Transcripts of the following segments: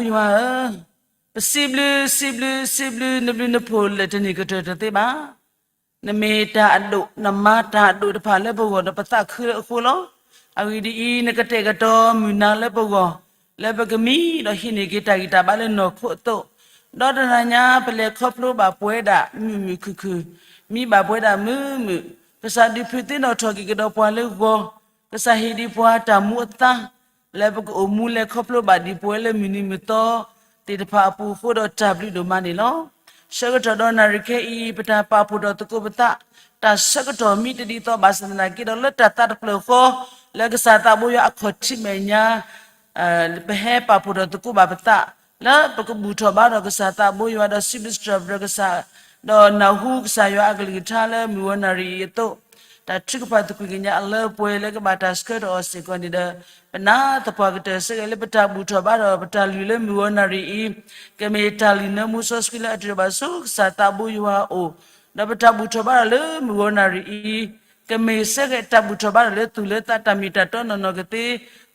ယွၤဧၢ, ပစံးဘျုး စံးဘျုး စံးဘျုး နဘျုးနဖှိၣ်လၢာ်တန့ၢ်ကတၢၢ်တသ့ဘၣ်. နမ့ၢ်တၢ်အဒိၣ် နမၤတၢ်အဒိၣ်တဖၣ်လၢပဂီၢ်ဒီးပသးခုလၢအဃိလီၤ. အဂ့ၢ်ဒ်အံၤ, နကတဲာ်ကတီၤမုၢ်နၤလၢပဂီၢ်, လၢပကမံဒီးဟံးန့ၢ်က့ၤတၢ်ဂံၢ်တၢ်ဘါလၢနီၢ်ခိအသိး, ဒီးတနၤညါ ပလဲၤခီဖျိဘၣ်ပဝဲဒၣ်မုာ်မုာ်ခုၣ်ခုၣ်, မံဘၣ်ပဝဲဒၣ်မုာ်မုာ်, ကစၢ်ဒုးဖုးသ့ၣ်နီၣ်ထီၣ်က့ၤကဒီးပှၤလၢဂီၤ, ကစၢ်ဟ့ၣ်ဒံးပှၤတၢ်မူအသါ လၢပကအိၣ်မူလဲၤခီဖျိဘၣ်ဒံးပဝဲလၢမုၢ်နံၤမုၢ်သီသ့ၣ်တဖၣ်အပူၤအဃိဒီးတၢ်ဘျုးဒိၣ်မးန့ၣ်လီၤ. ဆၢကတီၢ်ဒီးနၣ်ရံၣ်ခဲအံၤ ပတၢ်ပာ်ဖှိၣ်ထီၣ်သကိးပသး, တၢ်ဆၢကတီၢ်မံတဒ်သိးဘၣ်ဆၣ်သနာ်က့ဒီးလၢတၢ်သးတဖျၢၣ်ဃီ, လၢကစၢ်သးဘိယွၤအခီၣ်ထံးမဲာ်ညါ ပဟဲပာ်ဖှိၣ်ထီၣ်သကိးဘၣ်ပသး, လၢပကဘူၣ်ထီၣ်ဘါထီၣ်ကစၢ်သးဘိယွၤဒီးစံးဘျုးစံးထီၣ်ပတြၢၤကစၢ်, ဒီးနၢ်ဟူကစၢ်ယွၤအကလုၢ်ကထါလၢမုၢ်ဂီၤနၣ်ရံၣ်အံၤအသိး, တၢ်ထုကဖၣ်သကွံၢ်ကညးအလၢပှဲၤလၢကဘၣ်တၢ်ဆှၢထီၣ်အီၤစ့ၢ်ကီးန့ၣ်ဒီး, ပနာ်သပှၢ်ကတၢၢ်ဆၢဂ့ၤလၢပတၢ်ဘူၣ်ထီၣ်ဘါထီၣ်ပတၢ်လုၢ်လၢမုၢ်ဂီၤနၣ်ရံၣ်အံၤ, ကမ့ၢ်တၢ်လုၢ်နၢမူစီဆှံလၢအတၢ်ဘၣ်ဆိကစၢ်သးဘိယွၤအအိၣ်, ဒီးပတၢ်ဘူၣ်ထီၣ်ဘါထီၣ်လၢမုၢ်ဂီၤနၣ်ရံၣ်အံၤ ကမ့ၢ်ဆၢဂ့ၤတၢ်ဘူၣ်ထီၣ်ဘါထီၣ်လၢသူၣ်လၢသးတၢ်မ့ၢ်တၢ်တီနီၢ်နီၢ်ကသ့,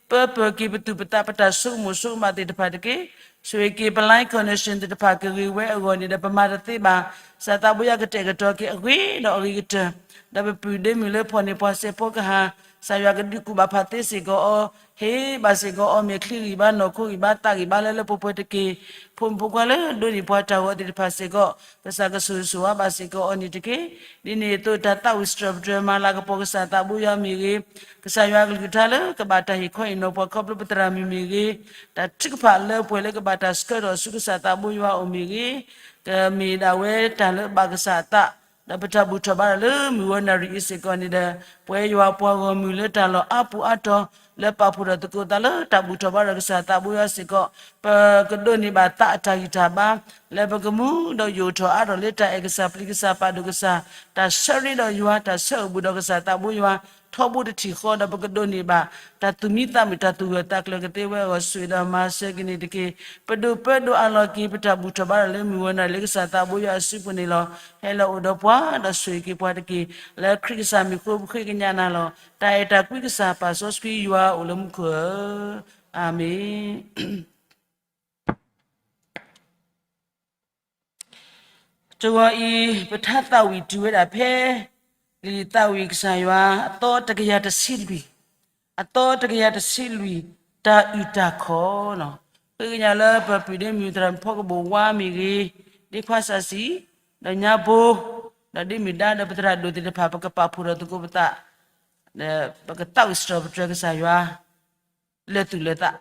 ပၢပၢၤက့ၤပသူၣ်ပသးပတၢ်ဆိကမိၣ်ဆိကမးသ့ၣ်တဖၣ်တက့ၢ်. ဆိၣ်ဂ့ၤက့ၤပ line connection သ့ၣ်တဖၣ်ကဂ့ၤဝဲအဂီၢ်န့ၣ်ဒီး ပမၤတသ့ဘၣ်. ကစၢ်သးဘိယွၤကတဲာ်ကတီၤက့ၤအဂ့ၤဒီးအဂ့ၤကတၢၢ်, ဒီးပပုၢ်ဒ့မုၣ်လၢဖီၣ်န့ၢ်ပှၤစဲးဖီကဟၣ်, ကစၢ်ယွၤကဒုးကူၣ်ဘၣ်ဖးသ့စ့ၢ်ကီးအီၤ, ဟ့ၣ်ဘၣ်စ့ၢ်ကီးအီၤ မဲာ်ချံဂံၢ်ဘါ နီၢ်ခိဂံၢ်ဘါ သးဂံၢ်ဘါလၢလၢပှဲၤပှဲၤတက့ၢ်. ဖိမုၣ်ဖိခွါလၢဒိးန့ၢ်ပှၤတၢ်ဂီၤသ့ၣ်တဖၣ်စ့ၢ်ကီး, ကစၢ်ကဆိၣ်ဂ့ၤဆိၣ်ဝါဘၣ်စ့ၢ်ကီးအီၤန့ၣ်တက့ၢ်. ဒ်န့ၣ်အသိးတၢ်သးဝံၣ်စံးထီၣ်ပတြၢၤမၤလၤကပီၤကစၢ်သးဘိယွၤမ့ၢ်ဂ့ၤ, ကစၢ်ယွၤအကလုၢ်ကထါလၢကဘၣ်တၢ်ဟ့ၣ်ခီဟ့ၣ်နီၤပှၤခီဖျိပသရၣ်မုၣ်မ့ၢ်ဂ့ၤ, တၢ်ထုကဖၣ်လၢပှဲၤလၢကဘၣ်တၢ်ဆှၢထီၣ်ဆူကစၢ်သးဘိယွၤအအိၣ်မ့ၢ်ဂ့ၤ, ကမ့ၢ်ဒၣ်ဝဲတၢ်လၢဘၣ်ကစၢ်အသး, ဒီးပတၢ်ဘူၣ်ထီၣ်ဘါထီၣ်လၢမုၢ်ဂီၤနၣ်ရံၣ်အံၤစ့ၢ်ကီးန့ၣ်ဒီး, ပဝဲယွၤပှၤဂီၢ်မုၢ်လၢတၢ်လီၢ်အါပူၤအါတီၤ, လၢပာ်ဖှိၣ်ထီၣ်သကိးသးလၢတၢ်ဘူၣ်ထီၣ်ဘါထီၣ်ကစၢ်သးဘိယွၤစ့ၢ်ကီး, ပကဒိးန့ၢ်ဘၣ်သးအတၢ်ဂံၢ်တၢ်ဘါ, လၢပကမူဒီးယိာ်ထီၣ်အါထီၣ်လၢတၢ်အဲၣ်ကစၢ်ပျံၤကစၢ်ပာ်ဒိၣ်ကစၢ်, တၢ်ဆၢရ့ဒီးယွၤ တၢ်ဆၢအိၣ်ဘူးဒီးကစၢ်သးဘိယွၤ, ထီဘိတထံၣ်ဃီဒီးပကဒိးန့ၢ်ဘၣ်, တၢ်သူၣ်မံသးမုာ် တၢ်သူၣ်ဂၢၢ်သးကျၢၤကသ့ဝဲအဂီၢ် ဆိၣ်ဂ့ၤဒီးမၤစၢၤက့ၤန့ၣ်တက့ၢ်. ပဒိၣ်ပၢဒိၣ်အးလီၤက့ၤ ပတၢ်ဘူၣ်ထီၣ်ဘါထီၣ်လၢမုၢ်ဂီၤနၣ်ရံၣ်လၢကစၢ်သးဘိယွၤအစုပူၤန့ၣ်လီၤ. ဟဲလီၤအိၣ်ဒီးပှၤဒီးဆိၣ်ဂ့ၤက့ၤပှၤတက့ၢ်. လၢခရံာ်ကစၢ်မံၤအဃိပဃ့ကညးနၤလီၤ. တၢ်အဲၣ်တၢ်ကွံကစၢ်ပာ်စီဆှံယွၤအိၣ်လၢမူခိၣ်ဧၢ, အၤမ့ၣ်. တဂီၤအံၤ ပထါသးဝံၣ်တုၤဝဲဒၣ်ဖဲ လံာ်သးဝံၣ်ကစၢ်ယွၤ အသီတကယၤတဆံလွံၢ်, အသီတကယၤတဆံလွံၢ်, တၢ်အုၣ်တၢ်ခီၣ်လီၤ. ဃ့ကညးလၢပပုၢ်ဒ့မုၣ်သရၣ်မုၣ်ဖီကဘိၣ်ဝါမ့ၢ်ဂ့ၤ, ဒ့ခွါစၢ်စံၣ်, ဒီးညါဘိ, ဒီးဒ့မုၣ်ဒါ ဒီးပသရၣ်ဒိၣ်သ့ၣ်တဖၣ် ပကပာ်ဖှိၣ်ထီၣ်သကိးပသး, ဒီးပကသးဝံၣ်စံးထီၣ်ပတြၢၤကစၢ်ယွၤ လၢသူၣ်လၢသး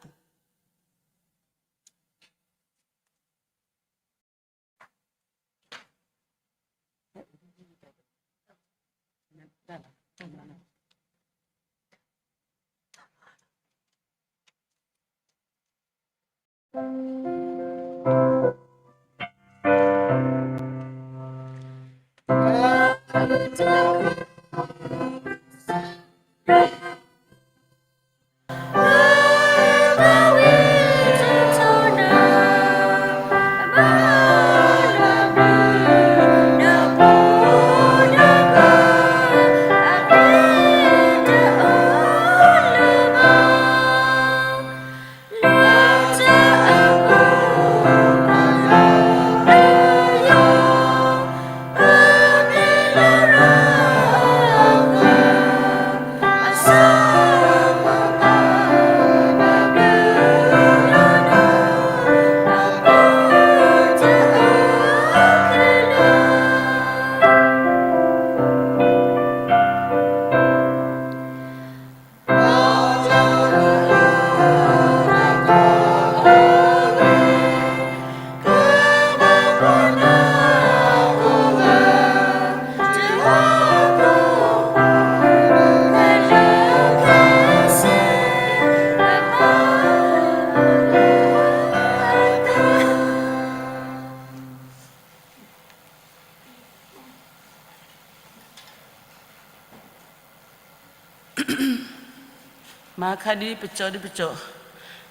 မၤခါဒ်ပကၠီဒ်ပကၠီ,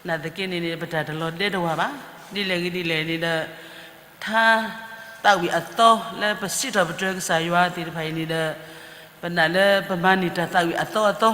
နာ်သက့န့ၣ်န့ၣ် ပတၢ်တလီၤဒဲတဝၢ်ဘၣ်. ဒ်လဲၣ်ဂ့ၤဒ်လဲၣ်န့ၣ်ဒီး, ထါသးဝံၣ်အသီလၢပစံးထီၣ်ပတြၢၤကစၢ်ယွၤသ့ၣ်တဖၣ်အံၤန့ၣ်ဒီး, ပနာ်လၢပမၤန့ၢ်တၢ်သးဝံၣ်အသီအသီ,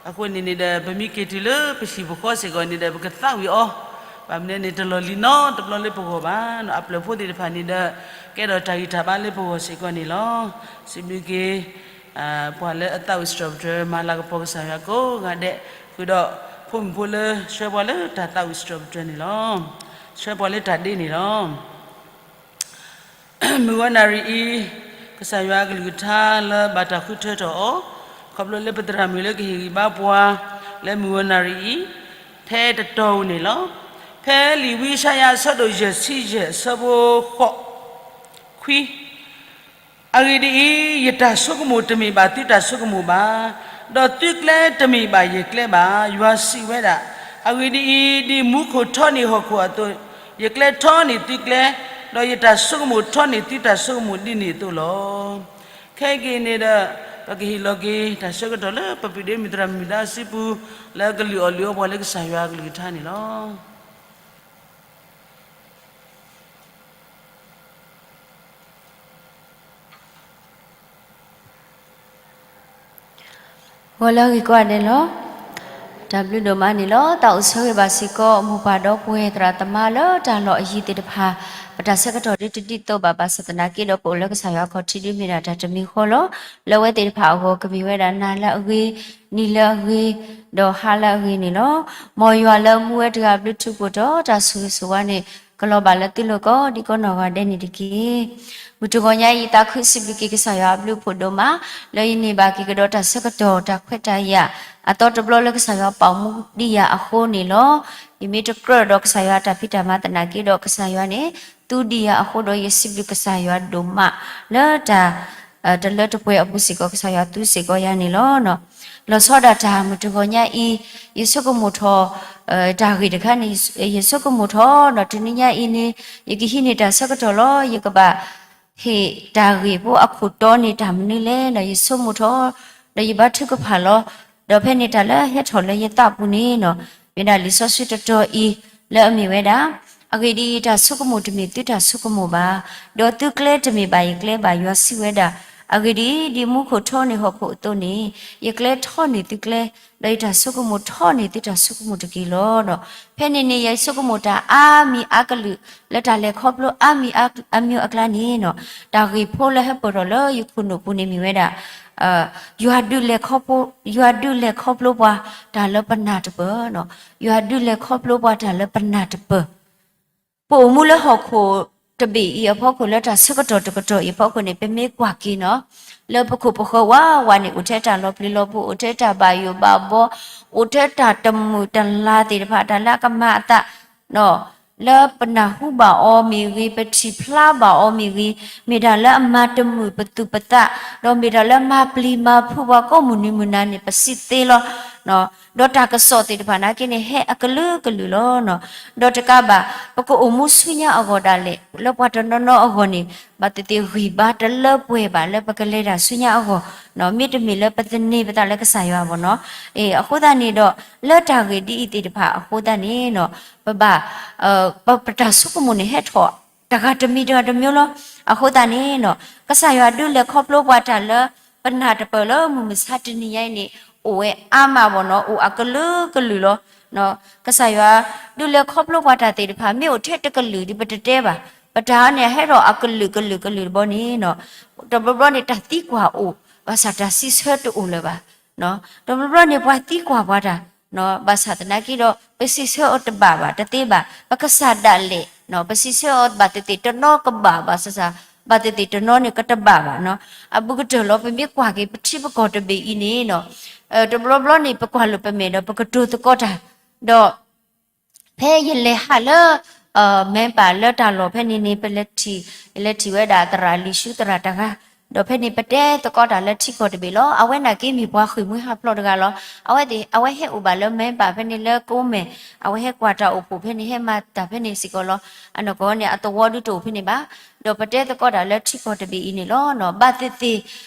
အဃိန့ၣ်န့ၣ်ဒီး ပမ့ၢ်က့ၤတုၤလၢပဟံၣ်ပဃီစ့ၢ်ကီးန့ၣ်ဒီး ပကသးဝံၣ်အီၤ, ဘၣ်မနုၤန့ၣ် တလီၢ်လံၤနီတဘျီလၢပဂီၢ်ဘၣ်. အပျဲၢ်ဖိသ့ၣ်တဖၣ်န့ၣ်ဒီး ကဲထီၣ်တၢ်ဂံၢ်တၢ်ဘါလၢပဂီၢ်စ့ၢ်ကီးန့ၣ်လီၤ. စံးဘျုးက့ၤ ပှၤလၢအသးဝံၣ်စံးထီၣ်ပတြၢၤ မၤလၤကပီၤကစၢ်ယွၤကိးဂၤဒဲး, ဃုာ်ဒီးဖိမုၣ်ဖိလၢဆှၢပှၤလၢတၢ်သးဝံၣ်စံးထီၣ်ပတြၢၤန့ၣ်လီၤ. ဆှၢပှၤလၢတၢ်ဒ့န့ၣ်လီၤ. မုၢ်ဂီၤနၣ်ရံၣ်အံၤ ကစၢ်ယွၤအကလုၢ်ကထါလၢဘၣ်တၢ်ဃုထၢထီၣ်အီၤ, ခီဖျိလၢပသရၣ်မုၣ်လၢကဟ့ၣ်ဂံၢ်ဘါပှၤ လၢမုၢ်ဂီၤနၣ်ရံၣ်အံၤ ထဲတတီၤဧိၤန့ၣ်လီၤ. ဖဲလံာ်ဝံယၡါယၤအဆၢဒိၣ်ယဲၢ်ဆံယဲၢ်အဆၢဖိဃိး, ခွံ အဂ့ၢ်ဒ်အံၤ, ယတၢ်ဆိကမိၣ်တမ့ၢ်ဘၣ်သုတၢ်ဆိကမိၣ်ဘၣ်, ဒီးသုကျဲတမ့ၢ်ဘၣ်ယကျဲဘၣ်, ယွၤစံးဝဲဒၣ်. အဂ့ၢ်ဒ်အံၤ, ဒ်မူခိၣ်ထီန့ၢ်ဟီၣ်ခိၣ်အသိး, ယကျဲထီန့ၢ်သုကျဲ, ဒီးယတၢ်ဆိကမိၣ်ထီန့ၢ်သုတၢ်ဆိကမိၣ်ဒ်န့ၣ်အသိးလီၤ. ခဲကနံၣ်အံၤန့ၣ်ဒီး ပကဟ့ၣ်လီၤက့ၤတၢ်ဆၢကတီၢ်လၢပပုၢ်ဒ့မုၣ်သရၣ်မုၣ်ဒါစုပူၤ လၢကလုၢ်အီၣ်လုၢ်အီပှၤလၢကစၢ်ယွၤအကလုၢ်ကထါန့ၣ်လီၤ. ဂီၤလၢအဂ့ၤကိးဂၤဒဲးလီၤ. တၢ်ဘျုးဒိၣ်မးန့ၣ်လီၤ. တၢ်အိၣ်ဆၢဂ့ၤဘၣ်စ့ၢ်ကီး မိၢ်ပၢ်ဒီပုၢ်ဝဲၢ်သရၣ်သမါလၢတၢ်လီၢ်အယံၤသ့ၣ်တဖၣ်, ပတၢ်ဆၢကတီၢ်ဒ်တဒ်သိးဘၣ် ဘၣ်ဆၣ်သနာ်က့ဒီး ပအိၣ်လၢကစၢ်ယွၤအခီၣ်ထံးဒ်မ့ၢ်ဒၣ်တၢ်တမံၤဃီလီၤ. လၢအဝဲသ့ၣ်တဖၣ်အဂီၢ် ကမ့ၢ်ဝဲဒၣ်နၤလၢအဂ့ၤ, နံၤလၢအဂ့ၤ, ဒီးဟါလၢအဂ့ၤန့ၣ်လီၤ. မ်ယွၤလၢမူဝဲတဂၤဘျုးထူးကိၢ်တီၤ တၢ်ဆိၣ်ဂ့ၤဆိၣ်ဝါန့ၣ် ကလီၤဘၣ်လၢသုလိၤကိးဒံကိးနီၢ်ဂၤဒဲးန့ၣ်တက့ၢ်. မုၢ်တဂီၤညါအံၤ သးခုစံးဘျုးက့ၤကစၢ်ယွၤအဘျုးအဖှိၣ်ဒိၣ်မး လၢယန့ၢ်ဘၣ်က့ၤကဒီးတၢ်ဆၢကတီၢ် တၢ်ခွဲးတၢ်ယာ် အသီတဘျီလၢကစၢ်ယွၤပာ်မူဒံးယၤအဃိန့ၣ်လီၤ. ယမ့ၢ်တကြၢးဒီးကစၢ်ယွၤအတၢ်ဖံးတၢ်မၤသနာ်က့ဒီး ကစၢ်ယွၤန့ၣ် သူဒံးယၤအဃိဒီး ယစံးဘျုးကစၢ်ယွၤဒိၣ်မး လၢတၢ် တလၢတပှဲၤအပူၤစ့ၢ်ကီး ကစၢ်ယွၤသူစ့ၢ်ကီးယၤန့ၣ်လီၤ. လီၤဆီဒၣ်တၢ်မုၢ်တဂီၤညါအံၤ ယဆိကမိၣ်ထီၣ် တၢ်ဂ့ၢ်တခါန့ၣ် ယဆိကမိၣ်ထီၣ်ဒီး တနံၤညါအံၤန့ၣ် ယကဟံးန့ၢ်တၢ်ဆၢကတီၢ်လီၤ. ယကဘၣ်ဟ့ၣ်တၢ်ဂ့ၢ်ဖိအခိၣ်တီန့ၣ် တၢ်မနုၤလဲၣ်န့ၣ် ယဆိကမိၣ်ထီၣ် ဒီးယဘါထုကဖၣ်လီၤ. ဒီးဖဲန့ၣ်တၢ်လၢဟဲထီၣ်လၢယသးပူၤန့ၣ် မ့ၢ်ဒၣ်လံာ်စီဆှံတတီၤအံၤ လၢအမ့ၢ်ဝဲဒၣ်, အဂ့ၢ်ဒ်အံၤ, တၢ်ဆိကမိၣ်တမ့ၢ်သုတၢ်ဆိကမိၣ်ဘၣ်, ဒီးသုကျဲတမ့ၢ်ဘၣ်ယကျဲဘၣ်, ယွၤစံးဝဲဒၣ်. အဂ့ၢ်ဒ်အံၤ, ဒ်မူခိၣ်ထီန့ၢ်ဟီၣ်ခိၣ်အသိးန့ၣ်, ယကျဲထီန့ၢ်သုကျဲ, ဒီးယတၢ်ဆိကမိၣ်ထီန့ၢ်သုတၢ်ဆိကမိၣ်တက့ၢ်လီၤ. ဖဲန့ၣ်န့ၣ် ယဆိကမိၣ်တၢ်အါမံၤအါကလုာ် လၢတၢ်လဲၤခီဖျိအါမံၤအါမံၤအကျါန့ၣ်, တၢ်ဂ့ၢ်ဖိလၢဟဲပၢၢ်ထီၣ်လၢယခိၣ်နူာ်ပူၤန့ၣ်မ့ၢ်ဝဲဒၣ် ယွၤဒုးလဲၤခီဖျိ, ယွၤဒုးလဲၤခီဖျိပှၤတၢ်လၢပနၢ်တပၢၢ်, ယွၤဒုးလဲၤခီဖျိပှၤတၢ်လၢပနၢ်တပၢၢ်. ပအိၣ်မူလၢဟီၣ်ခိၣ်တဘ့ၣ်အံၤအဖီခိၣ်လၢတၢ်ဆၢကတီၢ်တကတီၢ်အံၤအဖီခိၣ်န့ၣ် ပမ့ၢ်ကွၢ်က့ၤနီၤ, လၢပခိၣ်ပဃၢၤဝးဝးန့ၣ် အိၣ်ထဲတၢ်လီၤပျံၤလီၤဖုး, အိၣ်ထဲတၢ်ဘၣ်ယိၣ်ဘၣ်ဘီ, အိၣ်ထဲတၢ်တမုာ်တလၤသ့ၣ်တဖၣ် တၢ်လၢအကမၤအသး လၢပနၢ်ဟူဘၣ်အီၤမ့ၢ်ဂ့ၤ, ပထံၣ်ဖျါဘၣ်အီၤမ့ၢ်ဂ့ၤ, မ့ၢ်တၢ်လၢအမၤတမုာ်ပသူၣ်ပသး, ဒီးမ့ၢ်တၢ်လၢမၤပျံၤမၤဖုးပှၤကိးမုၢ်နံၤမုၢ်နၤန့ၣ် ပစံးသ့လီၤ. ဒီးတၢ်ကစီၣ်သ့ၣ်တဖၣ်နာ်က့န့ၣ် ဟဲအကလုာ်ကလုာ်လီၤ. ဒီးတကးဘၣ် ပကအိၣ်မူဆူညါအဂီၢ်ဒၣ်လဲာ် လၢပှၤတနီၤနီၤအဂီၢ်န့ၣ် ဘၣ်သ့ၣ်သ့ၣ်ဂံၢ်ဘါတလၢပှဲၤဘၣ်လၢပကလဲၤတၢ်ဆူညါအဂီၢ်, မ့တမ့ၢ်လၢပသန့ၤပသးလၢကစၢ်ယွၤဘၣ်နီၤ. အဃိသတးန့ၣ်ဒီး လၢတၢ်ဂ့ၢ်ဒ်အံၤသ့ၣ်တဖၣ်အဃိသတးန့ၣ် ပဘၣ် ပတၢ်ဆိကမိၣ်န့ၣ်ဟဲထီၣ် တဂၤတမံၤတဂၤတမံၤလီၤ. အဃိသတးန့ၣ် ကစၢ်ယွၤဒုးလဲၤခီဖျိပှၤတၢ်လၢပနၢ်တပၢၢ်လၢမုၢ်မဆါတနံၤညါအံၤန့ၣ် အိၣ်ဝဲအါမးဘၣ်နီၤ, အိၣ်အကလုာ်ကလုာ်လီၤ. ကစၢ်ယွၤဒုးလဲၤခီဖျိပှၤတၢ်သ့ၣ်တဖၣ် မ့ၢ်အိၣ်ထဲတကလုာ်ဒီးပတတဲဘၣ်, ပတၢ်န့ၣ် ဟဲထီၣ်အကလုာ်ကလုာ်ကလုာ်တဘီန့ၣ် တဘျီဘျီန့ၣ် တၢ်သံကွၢ်အိၣ်, ဘၣ်ဆၣ်တၢ်စံးဆၢတအိၣ်လၢၤဘၣ်. တဘျီဘျီန့ၣ် ပှၤသံကွၢ်ပှၤတၢ်, ဘၣ်ဆၣ်သနာ်က့ဒီး ပစံးဆၢအီၤတဘၣ်ဘၣ် တသ့ဘၣ်, ပကစၢ်ဒၣ်လဲာ် ပစံးဆၢအီၤဘၣ်သ့ၣ်သ့ၣ်တနီၤကဘၣ်ဘၣ်ဆၣ်ဆၣ်, ဘၣ်သ့ၣ်သ့ၣ်တနီၤန့ၣ်ကတဘၣ်ဘၣ်. အဘူးကတၢၢ်လီၤ ပမ့ၢ်ကွၢ်က့ၤပထံပကီၢ်တဘ့ၣ်အံၤန့ၣ် တဘျီဘျီန့ၣ် ပကွၢ်လိာ်ပမဲာ်ဒီး ပကတိၤသကိးတၢ်, ဒီး ဖဲယလဲၤဟးလၢ မဲပာ်လၢတၢ်လီၢ်ဖဲန့ၣ်န့ၣ် ပလဲၤထံၣ်, ယလဲၤထံၣ်ဝဲဒၣ်သရၣ်လံၤဆူသရၣ်တဂၤ, ဒီးဖဲန့ၣ် ပတဲသကိးတၢ်လၢထံကီၢ်တဘ့ၣ်လီၤ. အဝဲနာ်က့မ့ၢ်ပှၤဃ့ၢ်မှံဟးဖျိးတဂၤလီၤ. အဝဲသ့ၣ် အဝဲဟဲအိၣ်ဘၣ်လၢမဲပာ်ဖဲန့ၣ်လၢကိးမဲာ်, အဝဲဟဲကွၢ်တၢ်အိၣ်ဖှိၣ်ဖဲန့ၣ် ဟဲမၤတၢ်ဖဲန့ၣ်စ့ၢ်ကီးလီၤ. အနီၢ်ကီၢ်န့ၣ် အသဝီဒုးတအိၣ်ဖဲန့ၣ်ဘၣ်. ဒီးပတဲသကိးတၢ်လၢထံကီၢ်တဘ့ၣ်အံၤန့ၣ်လီၤ. ဘၣ်သ့ၣ်သ့ၣ်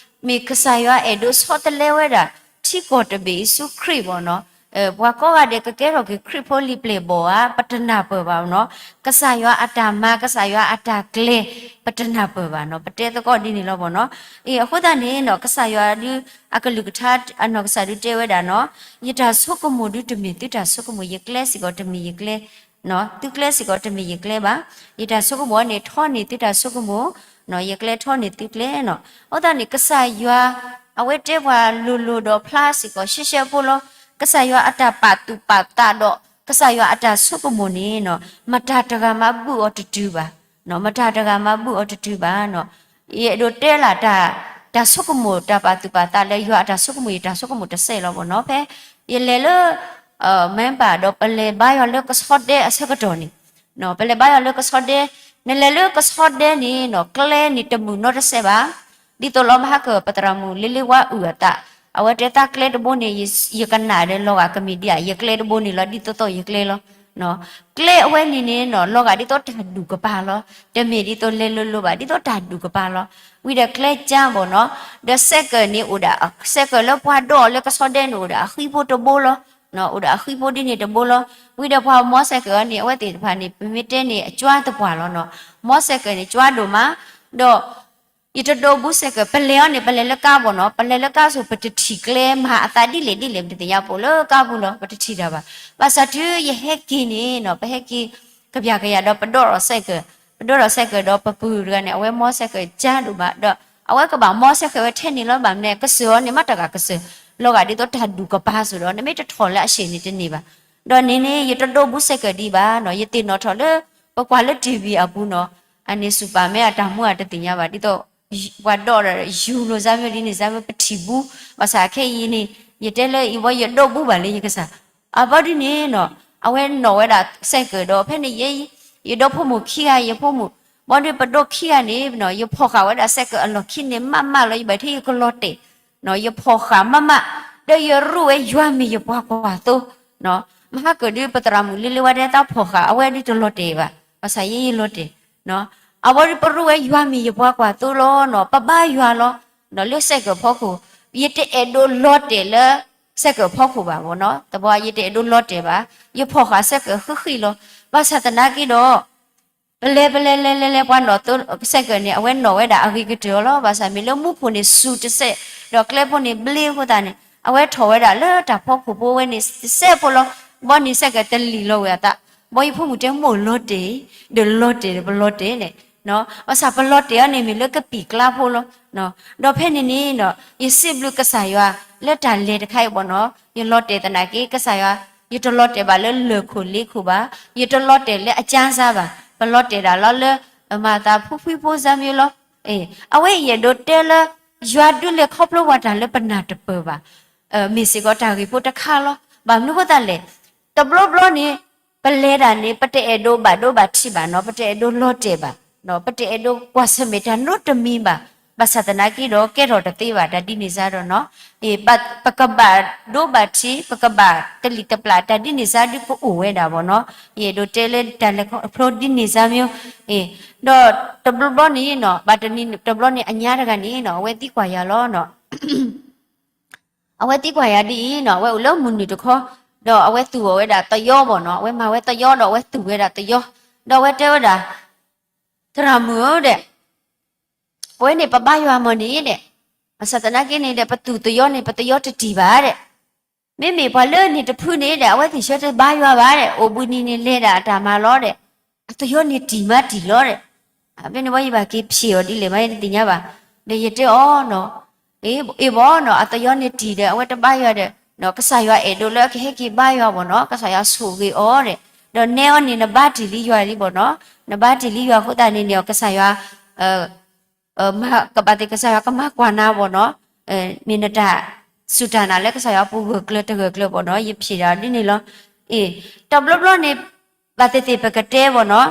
မ့ၢ်ကစၢ်ယွၤအဲၣ်ဒိးဆီတလဲဝဲဒၣ် ထံကီၢ်တဘ့ၣ် ယ့ၣ်ၡူးခရံာ်ဘၣ်နီၤ, ပှၤကိးဂၤဒဲးကကဲထီၣ်က့ၤခရံာ်ဖိလံၤပျဲၢ်ဘီၣ်ဧါ ပတနၢ်ပၢၢ်ဘၣ်နီၤ, ကစၢ်ယွၤအတၢ်မၤ ကစၢ်ယွၤအတၢ်ကျဲၤ ပတနၢ်ပၢၢ်ဘၣ်နီၤ, ပတဲသကိးဒ်န့ၣ်လီၤဘၣ်နီၤ. အဃိသတးန့ၣ်နီၤ ကစၢ်ယွၤဒုး အကလုၢ်ကထါအနီၢ်ကစၢ်ဒုးတဲဝဲဒၣ်နီၤ, ယတၢ်ဆိကမိၣ်ဒုးတမ့ၢ်သုတၢ်ဆိကမိၣ်, ယကျဲစ့ၢ်ကီးတမ့ၢ်ယကျဲ သုကျဲစ့ၢ်ကီးတမ့ၢ်ယကျဲဘၣ်. ယတၢ်ဆိကမိၣ်န့ၣ်ထီန့ၢ်သုတၢ်ဆိကမိၣ်, ယကျဲထီန့ၢ်သုကျဲနီၤ. အဃိသတးန့ၣ် ကစၢ်ယွၤ အဝဲတဲပှၤလိၤလိၤဒီးဖျါစ့ၢ်ကီးရှဲရှဲဖိလီၤ. ကစၢ်ယွၤအတၢ်ပာ်သူၣ်ပာ်သးဒီး ကစၢ်ယွၤအတၢ်ဆိကမိၣ်န့ၣ်နီၤ မတၤတဂၤမးဘုၣ်အီၤတတုၤဘၣ်. မတၤတဂၤမးဘုၣ်အီၤတတုၤဘၣ်နီၤ. ယအဲၣ်ဒိးတဲလၢ တၢ်ဆိကမိၣ် တၢ်ပာ်သူၣ်ပာ်သးလၢယွၤအတၢ်ဆိကမိၣ် ယတၢ်ဆိကမိၣ်တစဲးလီၤဘၣ်နီၤ. ဖဲယလဲၤလၢ မဲဘၣ်ဒီး ပလဲၤဘါယွၤလၢကဆီဒဲအဆၢကတီၢ်န့ၣ်, ပလဲၤဘါယွၤလၢကဆီဒဲ, နလဲၤလၢကဆီဒဲန့ၣ်နီၤ ကျဲန့ၣ်တမုာ်နီတစဲးဘၣ်. ဒ်သိးလီၤမဟါကၢၢ် ပသရၣ်မုၣ်လ့လ့ဝါအုၣ်အသး, အဝဲတဲသးကျဲတဘိန့ၣ် ယကနၣ်ဒီးလီၤဂာ်ကမ့ၢ်ဒ်ဧါ, ယကျဲတဘိန့ၣ်လီၤ ဒ်သိးသိးယကျဲလီၤ. ကျဲအဝဲန့ၣ်န့ၣ်နီၤ လီၤဂာ်ဒ်သိးတၢ်ဒူၣ်ကပၤလီၤ. တမ့ၢ်ဒ်သိးလဲၤလိၤလိၤဘၣ် ဒ်သိးတၢ်ဒူၣ်ကပၤလီၤ. ဝံၤဒီးကျဲကၠါဘၣ်နီၤ, ဒီးစဲးကၢးန့ၣ်အိၣ်ဒၣ် စဲးကၢးလၢပှၤဒိးအီၤလၢကဆီဒဲန့ၣ်အိၣ်ဒၣ်အဃံဖိတဘိလီၤ. အိၣ်ဒၣ်အဃံဖိဒ်န့ၣ်တဘိလီၤ. ဝံၤဒီးပှၤမီစဲးကၢးအီၤန့ၣ် အဝဲသ့ၣ်တဖၣ်န့ၣ် ပမ့ၢ်တဲန့ၣ် အကၠါသပှၢ်လီၤနီၤ. မီစဲးကၢးန့ၣ် ကၠါဒိၣ်မး, ဒီး ယတဒိးဘူးစဲးကၢး ပလဲၤအီၤန့ၣ် ပလဲၤလၢကါဘၣ်နီၤ, ပလဲၤလၢကါစိၤ ပတထံၣ်ကျဲမၤအသးဒ်လဲၣ်ဒ်လဲၣ် ပတသ့ၣ်ညါ ပအိၣ်လၢကါပူၤလီၤ ပတထံၣ်တၢ်ဘၣ်. ဘၣ်ဆၣ်တုၤယဟဲက့ၤန့ၣ်နီၤ ပဟဲက့ၤ ကပျၢ်ကယၤဒီးပဒိးထီၣ်စဲးကၢး, ပဒိးထီၣ်စဲးကၢးဒီးပပုၢ်တဂၤန့ၣ် အဝဲမီစဲးကၢးကၠါဒိၣ်မး ဒီးအဝဲကဘၣ်မီစဲးကၢးဝဲထဲန့ၣ်လီၤ. ဘၣ်မနုၤလဲၣ် ကစၢၢ်အီၤန့ၣ် မ့ၢ်တဂၤကစၢၢ် လီၤဂာ်ဒ်သိးတၢ်ဒူၣ်ကပၤစိၤဒီး နမ့ၢ်တထီၣ်လၢအဆံးန့ၣ်တန့ၢ်ဘၣ်. ဒီးန့ၣ်န့ၣ် ယတဒိးဘူးစဲးကၢးဒံးဘၣ်နီၤ, ယသ့ၣ်နီၣ်ထီၣ်လၢ ပကွၢ်လၢ TV အပူၤနီၤ, အန့ၣ် Superman အတၢ်မူအတသ့ၣ်ညါဘၣ် ဒ်သိး ပှၤဒိးဒီးယူၤလိာ်စၢ်မ့ၢ်ဒ်န့ၣ်စၢ်မ့ၢ် ပထံၣ်ဘူး, ဘၣ်ဆၣ်ခဲအံၤန့ၣ် ယတဲလၢအံၤဝဲ ယဒိးဘူးဘၣ်လၢယကစၢ်. အဘီဒ်န့ၣ်နီၤ အဝဲနီၣ်ဝဲဒၣ်စဲးကၢးဒီး ဖဲန့ၣ်ယဲ ယဒိးဖိမုၣ်ခံဂၤ ယဖိမုၣ်, ဘီဒ်ပဒိးခံဂၤန့ၣ် ယဖီၣ်ဃာ်ဝဲဒၣ်စဲးကၢးအလီၢ်ခံန့ၣ် မးမးလီၤ ယဘၣ်ထဲယကလီၤတဲာ် ယဖီၣ်ဃာ်မးမး, ဒီးယရူးဝဲယွၤမ့ၢ်ယပှၤကွၢ်သိ, မဟါကၢၢ်ဒုး ပသရၣ်မုၣ်လ့လ့ဝါတဲသးဖီၣ်ဃာ် အဝဲဒုးတလီၤတဲာ်ဘၣ်, ဘၣ်ဆၣ်ယဲယလီၤတဲာ်, အဝဲဒုးပရူးဝဲယွၤမ့ၢ်ယပှၤကွၢ်သိလီၤနီၤ, ပဘါယွၤလီၤ, ဒီးလၢစဲးကၢးဖီခိၣ်, ယတအဲၣ်ဒိးလီၤတဲာ်လၢ စဲးကၢးဖီခိၣ်ဘၣ်ဘၣ်နီၤ, တဘျီယတအဲၣ်ဒိးလီၤတဲာ်ဘၣ်, ယဖီၣ်ဃာ်စဲးကၢးဃံးဃံးလီၤ, ဘၣ်ဆၣ်သနာ်က့ဒီး ပလဲၤပလဲၤလဲၤလဲၤလဲၤ ပှၤနီၣ်သိ စဲးကၢးန့ၣ် အဝဲနီၣ်ဝဲဒၣ်အဂ့ၤကတၢၢ်အီၤလီၤ, ဘၣ်ဆၣ်မ့ၢ်လၢမူခိၣ်န့ၣ် စူၤတစဲး, ဒီးကျဲဖိန့ၣ်ဘျ့အဃိသတးန့ၣ် အဝဲထီၣ်ဝဲဒၣ်လၢတၢ်ဖီခိၣ်ဖိဝဲန့ၣ်တစဲးဖိလီၤ, ဘီန့ၣ်စဲးကၢးတလံၣ်လီၤဝဲအသး, ဘီယဖိမုၣ်တဲမိၢ်လီၤတဲာ်, ဒီးလီၤတဲာ်ဒီးပလီၤတဲာ်န့ၣ်, ဘၣ်ဆၣ်ပလီၤတဲာ်အီၤန့ၣ်မ့ၢ်လၢကပံာ်ကျါဖိလီၤ, ဒီးဖဲန့ၣ်န့ၣ် ယစံးဘျုးကစၢ်ယွၤ လၢတၢ်လဲၤတခါအံၤဘၣ်နီၤ, ယလီၤတဲာ်သနာ်က့ ကစၢ်ယွၤ, ယတလီၤတဲာ်ဘၣ်လၢလၢၢ်ခိၣ်လ့ခိၣ်ဘၣ်, ယတလီၤတဲာ်လၢအကၠါစၢ်ဘၣ်, ပလီၤတဲာ်ဒၣ်လီၤလၢ မၤသးဖှံဖှံဖိစၢ်မ့ၢ်လီၤ, အဝဲအံၤယအဲၣ်ဒိးတဲလၢ ယွၤဒုးလဲၤခီဖျိပှၤတၢ်လၢပနၢ်တပၢၢ်ဘၣ်, မ့ၢ်စ့ၢ်ကီးတၢ်ဂ့ၢ်ဖိတခါလီၤ, ဘၣ်မနုၤဃိသတးလဲၣ်, တဘျီဘျီန့ၣ် ပလဲၤဒၣ်န့ၣ် ပတအဲၣ်ဒိးဘၣ်ဒိဘၣ်ထံးဘၣ်နီၤ, ပတအဲၣ်ဒိးလီၤတဲာ်ဘၣ်, ပတအဲၣ်ဒိးကွၢ်ဆၢၣ်မဲာ်တၢ်နီတမံၤဘၣ်, ဘၣ်ဆၣ်သနာ်က့ဒီး ကဲထီၣ်တသ့ဘၣ် တၢ်ဒ်န့ၣ်စၢ်ဒီးနီၤ, ပကဘၣ်ဒိဘၣ်ထံး ပကဘၣ်တလံၣ်တပျၢ် တၢ်ဒ်န့ၣ်စၢ်ဒုးကအိၣ်ဝဲဒၣ်ဘၣ်နီၤ, ယအဲၣ်ဒိးတဲလၢတၢ်လဲၤခီဖျိဒ်န့ၣ်စၢ်မ့ၢ်, ဒီးတဘျီဘျီန့ၣ်နီၤ ဘၣ်တနံၤတဘျီန့ၣ် အညါတဂၤန့ၣ်နီၤ အဝဲသံကွၢ်ယၤလီၤနီၤ အဝဲသံကွၢ်ယၤဒ်အံၤနီၤ, အဝဲအိၣ်လၢမုၢ်နုာ်တခီ, ဒီးအဝဲသူၣ်အီၤဝဲဒၣ်သယီဘၣ်နီၤ, အဝဲမၤဝဲသယီဒီးအဝဲသူၣ်ဝဲဒၣ်သယီ, ဒီးအဝဲတဲဝဲဒၣ်, သရၣ်မုၣ်ဧၢဒီး, ပဝဲန့ၣ်ပဘါယွၤမ့ၢ်န့ၣ်ဒီး, ဘၣ်ဆၣ်သနာ်က့န့ၣ်ဒီး ပသူၣ်သယီန့ၣ် ပသယီတတံၢ်ဘၣ်ဒီး, မ့မ့ၢ်ပှၤလၢန့ၣ်တဖုန့ၣ်ဒီး အဝဲသ့ၣ်ဆၢတဘါယွၤဘၣ်ဒီး အိၣ်ဘှံးနံၤန့ၣ်လဲၤဒၣ်အတၢ်မၤလီၤဒီး, အသယီန့ၣ်တံၢ်မးတံၢ်လီၤဒီး, ဖဲန့ၣ်ဝဲယဘၣ်က့ၤဖျဲးအီၤဒ်လဲၣ်မး ယတသ့ၣ်ညါဘၣ်, ဒီးယတဲအီၤနီၤ, အ့ၣ်ဘၣ်နီၤ အသယီန့ၣ်တံၢ်ဒီး အဝဲတဘါယွၤဒီး, ကစၢ်ယွၤအဲၣ်ဒိးလၢအကဟဲက့ၤဘါယွၤဘၣ်နီၤ, ကစၢ်ယွၤဆိၣ်ဂ့ၤအီၤဒီး, ဒီးနဲအီၤန့ၣ် နဘါတ့ၢ်လံယွၤလံဘၣ်နီၤ, နဘါတ့ၢ်လံယွၤအဃိသတးန့ၣ်န့ၣ် ကစၢ်ယွၤ ကဘၣ်သ့ၣ်ကစၢ်ယွၤကမၤကွၢ်နၤဘၣ်နီၤ, မ့ၢ်နတၢ်စူၢ်တၢ်နာ်လၢကစၢ်ယွၤအပူၤဂၢၢ်ကျၢၤတဂၢၢ်ကျၢၤဘၣ်နီၤ, ယဖျဲးဒၣ်ဒ်န့ၣ်လီၤ. အ့ၣ်, တဘျီဘျီန့ၣ်, ဘၣ်သ့ၣ်သ့ၣ်ပကတဲဘၣ်နီၤ,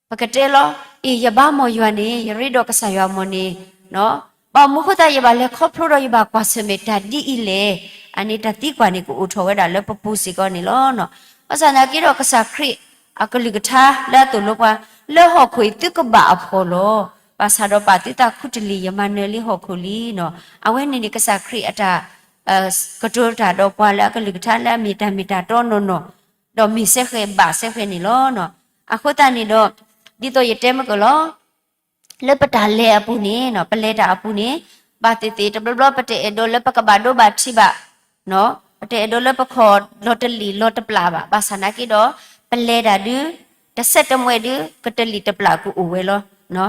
ပကတဲလီၤ, အ့ၣ် ယဘါမီၢ်ယွၤန့ၣ် ယရ့ဒီးကစၢ်ယွၤမီၢ်န့ၣ်, ဘၣ်မနုၤဃိသတးယဘၣ်လဲၤခီဖျိဒီးယဘၣ်ကွၢ်ဆၢၣ်မဲာ်တၢ်ဒ်အံၤလဲၣ်, အန့ၣ်တၢ်သံကွၢ်န့ၣ် ကအိၣ်ထီၣ်ဝဲဒၣ်လၢပပူၤစ့ၢ်ကီးန့ၣ်လီၤ. ဘၣ်ဆၣ်သနာ်က့ဒီးကစၢ်ခရံာ်အကလုၢ်ကထါလၢအသိၣ်လိပှၤ, လၢဟီၣ်ခိၣ်အံၤသုကဘၣ်အဖှီၣ်လီၤ. ဘၣ်ဆၣ်ဒီးပာ်သုသးခူတလ့ၢ် ယမၤနၢၤလံဟီၣ်ခိၣ်လံနီၤ. အဝဲန့ၣ်န့ၣ် ကစၢ်ခရံာ်အတၢ် ကတိၤတၢ်ဒီးပှၤလၢအကလုၢ်ကထါလၢအမ့ၢ်တၢ်မ့ၢ်တၢ်တီနီၢ်နီၢ်, ဒီးမ့ၢ်စဲဃဲၤဘၣ်စဲဃဲၤန့ၣ်လီၤ. အဃိသတးန့ၣ်ဒီး ဒ်သိးယတဲမ့ၢ်ကလီၤ လၢပတၢ်လဲၤအပူၤန့ၣ်, ပလဲၤတၢ်အပူၤန့ၣ်, ဘၣ်သ့ၣ်သ့ၣ် တဘျီဘျီပတအဲၣ်ဒိးလၢပကဘၣ်ဒိဘၣ်ထံးဘၣ်, ပတအဲၣ်ဒိးလၢပခီၣ်လီၤတလံၣ်လီၤတပျၢ်ဘၣ်. ဘၣ်ဆၣ်သနာ်က့ဒီး ပလဲၤတၢ်ဒုး တဆဲးတမှဲးဒုး ကတလံာ်တပျၢ်ကအိၣ်ဝဲလီၤ.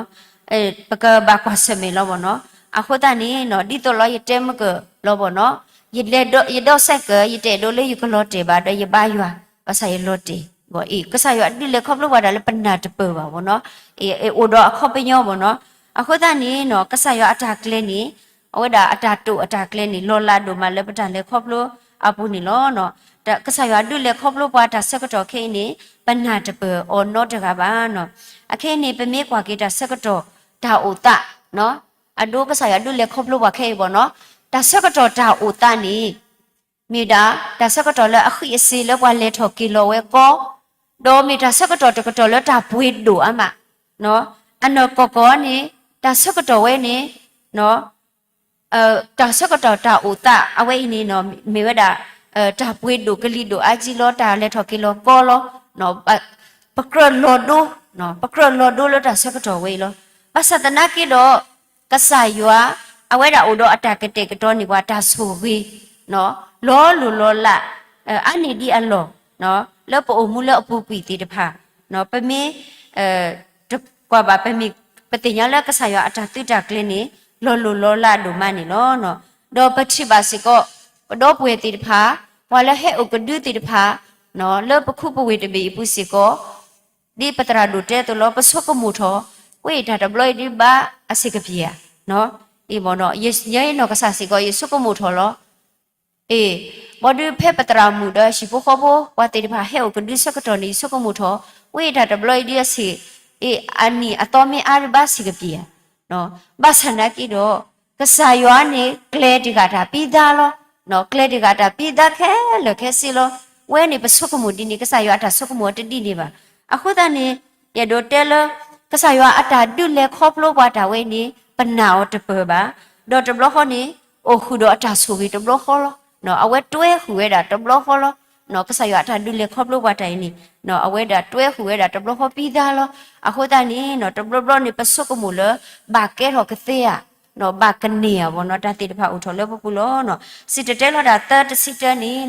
ပကဘၣ်ကွၢ်ဆၢၣ်မဲာ်လီၤဘၣ်နီၤ. အဃိသတးန့ၣ်နီၤ ဒ်သိးလီၤယတဲမုၢ်ကၢၢ်လီၤဘၣ်နီၤ, ယလဲၤဒီး ယဒီးစဲးကၢၢ် ယတအဲၣ်ဒိးလၢယကလီၤတဲာ်ဘၣ်ဒီးယဘါယွၤ, ဘၣ်ဆၣ်ယလီၤတဲာ်ဘၣ်အံၤ ကစၢ်ယွၤဒုးလဲၤခီဖျိပှၤတၢ်လၢပနၢ်တပၢၢ်ဘၣ်ဘၣ်နီၤ, အိၣ်ဒီးအခီပညီဘၣ်နီၤ. အဃိသတးန့ၣ်နီၤ ကစၢ်ယွၤအတၢ်ကျဲန့ၣ် အဝဲဒၣ်အတၢ်တိာ်အတၢ်ကျဲန့ၣ် လီၤလးဒိၣ်မးလၢပတၢ်လဲၤခီဖျိအပူၤန့ၣ်လီၤ. ကစၢ်ယွၤဒုးလဲၤခီဖျိပှၤတၢ်ဆၢကတီၢ်ခဲအံၤန့ၣ် ပနၢ်တပၢၢ်အီၤနီတဂၤဘၣ်နီၤ. အခဲအံၤန့ၣ် ပမ့ၢ်ကွၢ်က့ၤတၢ်ဆၢကတီၢ်တၢ်အိၣ်သး အဒိကစၢ်ယွၤဒုးလဲၤခီဖျိပှၤခဲအံၤဘၣ်နီၤ, တၢ်ဆၢကတီၢ်တၢ်အိၣ်သးန့ၣ် မ့ၢ်ဒၣ်တၢ်ဆၢကတီၢ်လၢအဃံအစ့ၤလၢပှၤလဲၤထီၣ်က့ၤလီၤဝဲကီ, ဒီးမ့ၢ်တၢ်ဆၢကတီၢ်တကတီၢ်လၢတၢ်ပှ့ၤဒိၣ်အါမး, အနီၢ်ကီၢ်ကီၢ်န့ၣ် တၢ်ဆၢကတီၢ်ဝဲန့ၣ် တၢ်ဆၢကတီၢ်တၢ်အိၣ်သးအဝဲအံၤန့ၣ် မ့ၢ်ဝဲဒၣ် တၢ်ပှ့ၤဒိၣ်ကလံၤဒိၣ်အါကံလီၤ တၢ်လဲၤထီၣ်က့ၤလီၤကီလီၤ. ပကြၢးလီၤဒိ, ပကြၢးလီၤဒိလၢတၢ်ဆၢကတီၢ်ဝဲအံၤလီၤ. ဘၣ်ဆၣ်သနာ်က့ဒီး ကစၢ်ယွၤ အဝဲဒၣ်အိၣ်ဒီးအတၢ်ကတဲာ်ကတီၤန့ၢ်ပှၤတၢ်ဆိၣ်ဂ့ၤ လီၤလိၢ်လီၤလး အါန့ၢ်ဒံးအလီၢ် လၢပအိၣ်မူလၢအပူၤကွံာ်သ့ၣ်တဖၣ် ပမ့ၢ် တကွၢ်ဘၣ်ပမ့ၢ် ပသ့ၣ်ညါလၢကစၢ်ယွၤအတၢ်သုးတၢ်ကျဲၤန့ၣ် လီၤလိၢ်လီၤလးဒိၣ်မးန့ၣ်လီၤ. ဒီးပထံၣ်ဘၣ်စ့ၢ်ကီး ပဒီပုၢ်ဝဲၢ်သ့ၣ်တဖၣ် ပှၤလၢဟဲအိၣ်ကဒုသ့ၣ်တဖၣ် လၢပခူပဝ့ၢ်တဘ့ၣ်အံၤပူၤစ့ၢ်ကီး ဒ်ပသရၣ်ဒိၣ်တဲအသိးလီၤ ပဆိကမိၣ်ထီၣ် ဝဲအံၤတၢ်တဘျီအံၤဒုးဘၣ်အဆံးကပၤဧါ. ယဲအံၤနီၢ်ကစၢ်စ့ၢ်ကီး ယဆိကမိၣ်ထီၣ်လီၤ. အ့ ဘၣ်ဒုးဖဲပသရၣ်မုၣ်ဒီးဟံၣ်ဖိဃီဖိ ပှၤသ့ၣ်တဖၣ်ဟဲအိၣ်ကဒုဆၢကတီၢ်န့ၣ် ယဆိကမိၣ်ထီၣ် ဝဲအံၤတၢ်တဘျီအံၤဒုးအဆံး အ့ အနံၣ်အသီမ့ၢ်အါဒုးဘၣ်ဆံးကပၤဧါ. ဘၣ်ဆၣ်သနာ်က့ဒီး ကစၢ်ယွၤန့ၣ် ကျဲၤတဂၤတၢ်ပံသါလီၤ. ကျဲၤတဂၤတၢ်ပံသါခဲလၢာ်ခဲဆ့လီၤ. ဝဲန့ၣ်ပဆိကမိၣ်ဒ်န့ၣ် ကစၢ်ယွၤအတၢ်ဆိကမိၣ်အတဒ်န့ၣ်ဘၣ်. အဃိသတးန့ၣ် ယအဲၣ်ဒိးတဲလၢ ကစၢ်ယွၤအတၢ်ဒုးလဲၤခီဖျိပှၤတၢ်ဝဲန့ၣ် ပနာ်အီၤတပၢၢ်ဘၣ်. ဒီးတဘျီဃီန့ၣ် အိၣ်ဃုာ်ဒီးအတၢ်ဆိၣ်ဂ့ၤတဘျီဃီလီၤ. အဝဲတွဲဃုာ်ဝဲဒၣ်တဘျီဃီလီၤ. ကစၢ်ယွၤအတၢ်ဒုးလဲၤခီဖျိပှၤတၢ်အံၤန့ၣ် အဝဲဒၣ်တွဲဃုာ်ဝဲဒၣ်တဘျီဃီပံသါလီၤ. အဃိသတးန့ၣ် တဘျီဘျီန့ၣ် ပဆိကမိၣ်လၢ ဘၣ်ကဲထီၣ်ကသ့ဧါ, ဘၣ်ကန့ၢ်ဧါဘၣ်နီၤ တၢ်သ့ၣ်တဖၣ်အိၣ်ထီၣ်လၢပပူၤလီၤ. စံၣ်တဲၤတဲလီၤတၢ်သၢတဆံတၢန့ၣ်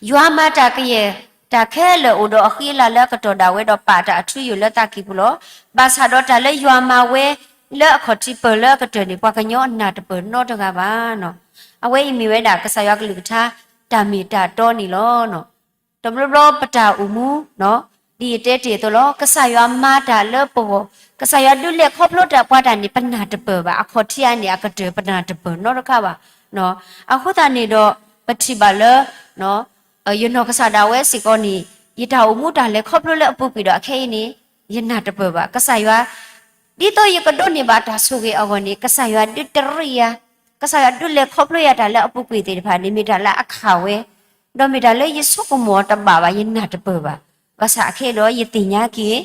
ယွၤမၤတၢ်ကယဲၢ်တၢ်ခဲလၢာ်အိၣ်ဒီးအဃံအလၤလၢအကတီၢ်ဒၣ်ဝဲဒီးပာ်တၢ်အထူအယိာ်လၢသးကံၢ်ပူၤလီၤ. ဘၣ်ဆၣ်ဒီးတၢ်လၢယွၤမၤဝဲလၢအခီၣ်ထံးပၢၢ်လၢအကတၢၢ်န့ၣ် ပှၤကညီအနၢ်တပၢၢ်နီတဂၤဘၣ်နီၤ. အဝဲအံၤမ့ၢ်ဝဲဒၣ်ကစၢ်ယွၤကလုၢ်ကထါ တၢ်မ့ၢ်တၢ်တီန့ၣ်လီၤ. တဘျီဘျီပတၢ်အိၣ်မူ ဒ်ယတဲတ့ၢ်အသိးလီၤ ကစၢ်ယွၤမၤတၢ်လၢပဂီၢ်, ကစၢ်ယွၤဒုးလဲၤခီဖျိတၢ်ပှၤတၢ်န့ၣ် ပနၢ်တပၢၢ်ဘၣ်, အခီၣ်ထံးအါန့ၢ်အကတၢၢ် ပနၢ်တပၢၢ်နီတခါဘၣ်. အဃိသတးန့ၣ်ဒီး ပထံၣ်ဘၣ်လၢ ယနီၢ်ကစၢ်ဒၣ်ဝဲစ့ၢ်ကီးန့ၣ် ယတၢ်အိၣ်မူတၢ်လဲၤခီဖျိလၢအပူၤကွံာ်ဒီးအခဲအံၤန့ၣ် ယနၢ်တပၢၢ်ဘၣ်. ကစၢ်ယွၤ ဒ်သိးယကဒိးန့ၢ်ဘၣ်တၢ်ဆိၣ်ဂ့ၤအဂီၢ်န့ၣ် ကစၢ်ယွၤဒုးတရံးယၤ, ကစၢ်ယွၤဒုးလဲၤခီဖျိယၤတၢ်လၢအပူၤကွံာ်သ့ၣ်တဖၣ်န့ၣ် မ့ၢ်တၢ်လၢအခးဝဲ, ဒီးမ့ၢ်တၢ်လၢယဆိကမိၣ်အီၤတဘၣ်ဘၣ် ယနၢ်တပၢၢ်ဘၣ်. ဘၣ်ဆၣ်အခဲအံၤဒီးယသ့ၣ်ညါက့ၤ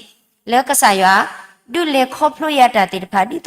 လၢကစၢ်ယွၤ ဒုးလဲၤခီဖျိယၤတၢ်သ့ၣ်တဖၣ်ဒ်သိး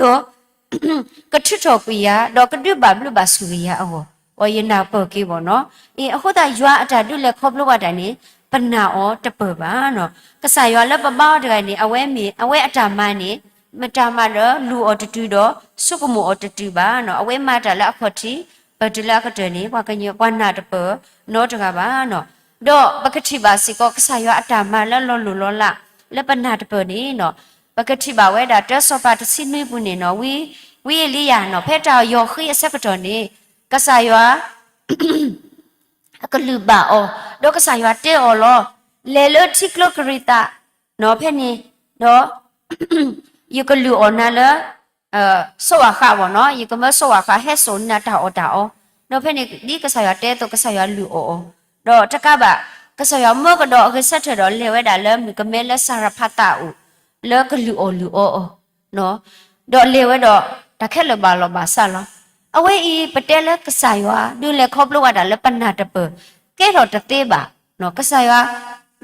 ကထုးထီၣ်ကွံာ်ယၤ ဒီးကဒုးဘၣ်ဘျုးဘၣ်ဆိၣ်ဂ့ၤယၤအဂီၢ်, အီ ယနၢ်ပၢၢ်က့ၤဘၣ်နီၤ. အ့ အဃိသတးယွၤအတၢ်ဒုးလဲၤခီဖျိပှၤတၢ်န့ၣ် ပနာ်အီၤတပၢၢ်ဘၣ်နီၤ. ကစၢ်ယွၤလၢပဘါအီၤတဂၤန့ၣ် အဝဲမ့ၢ် အဝဲအတၢ်မၤန့ၣ် မတၤမၤဒီးလူၤအီၤတတုၤဒီး ဆိကမိၣ်အီၤတတုၤဘၣ်နီၤ. အဝဲမၤတၢ်လၢအခီၣ်ထံး ပတုၤလၢအကတၢၢ်န့ၣ် ပှၤကညီ ပှၤနၢ်တပၢၢ်နီတဂၤဘၣ်နီၤ. ဒီးပကထံၣ်ဘၣ်စ့ၢ်ကီး ကစၢ်ယွၤအတၢ်မၤလၢလီၤလိၢ်လီၤလး လၢပနၢ်တပၢၢ်န့ၣ်နီၤ, ပကထံၣ်ဘၣ်ဝဲဒၣ် တၢစီၤပၤတဆံနွံပူၤန့ၣ်နီၤ, ဝံ ဝံအ့လံယၤနီၤ ဖဲတၢ်ယီၤဃ့အဆၢကတီၢ်န့ၣ် ကစၢ်ယွၤ အကလုၢ်ဘၣ်အီၤ, ဒီးကစၢ်ယွၤတဲအီၤလီၤ, လဲၤလၢထံကျိကရံးသးနီၤ ဖဲန့ၣ်, ဒီး ယကလုၢ်အီၣ်နၤလၢ စိးဝၣ်ဃးဘၣ်နီၤ, ယကမၢစိးဝၣ်ဃး ဟဲစိာ်နၤတၢ်အီၣ်တၢ်အီ, ဒီးဖဲန့ၣ် ဒ်ကစၢ်ယွၤတဲအသိး ကစၢ်ယွၤလုၢ်အီၣ်အီၤ, ဒီးတကးဘၣ် ကစၢ်ယွၤမၢကဒီးအဂဲၤဆၢထၢၣ်ဒီး လဲၤဝဲဒၣ်လၢမုၣ်ကမဲလၢစၤရဖးသးအအိၣ်, လၢကလုၢ်အီၣ်လုၢ်အီအီၤ ဒီးလဲၤဝဲဒီး တၢ်ခဲလၢာ်ဘၣ်လီၤဘၣ်စးလီၤ. အဝဲအံၤ ပတဲလၢကစၢ်ယွၤ ဒုးလဲၤခီဖျိဝဲဒၣ်လၢပနၢ်တပၢၢ် ကဲထီၣ်တသ့ဘၣ်. ကစၢ်ယွၤ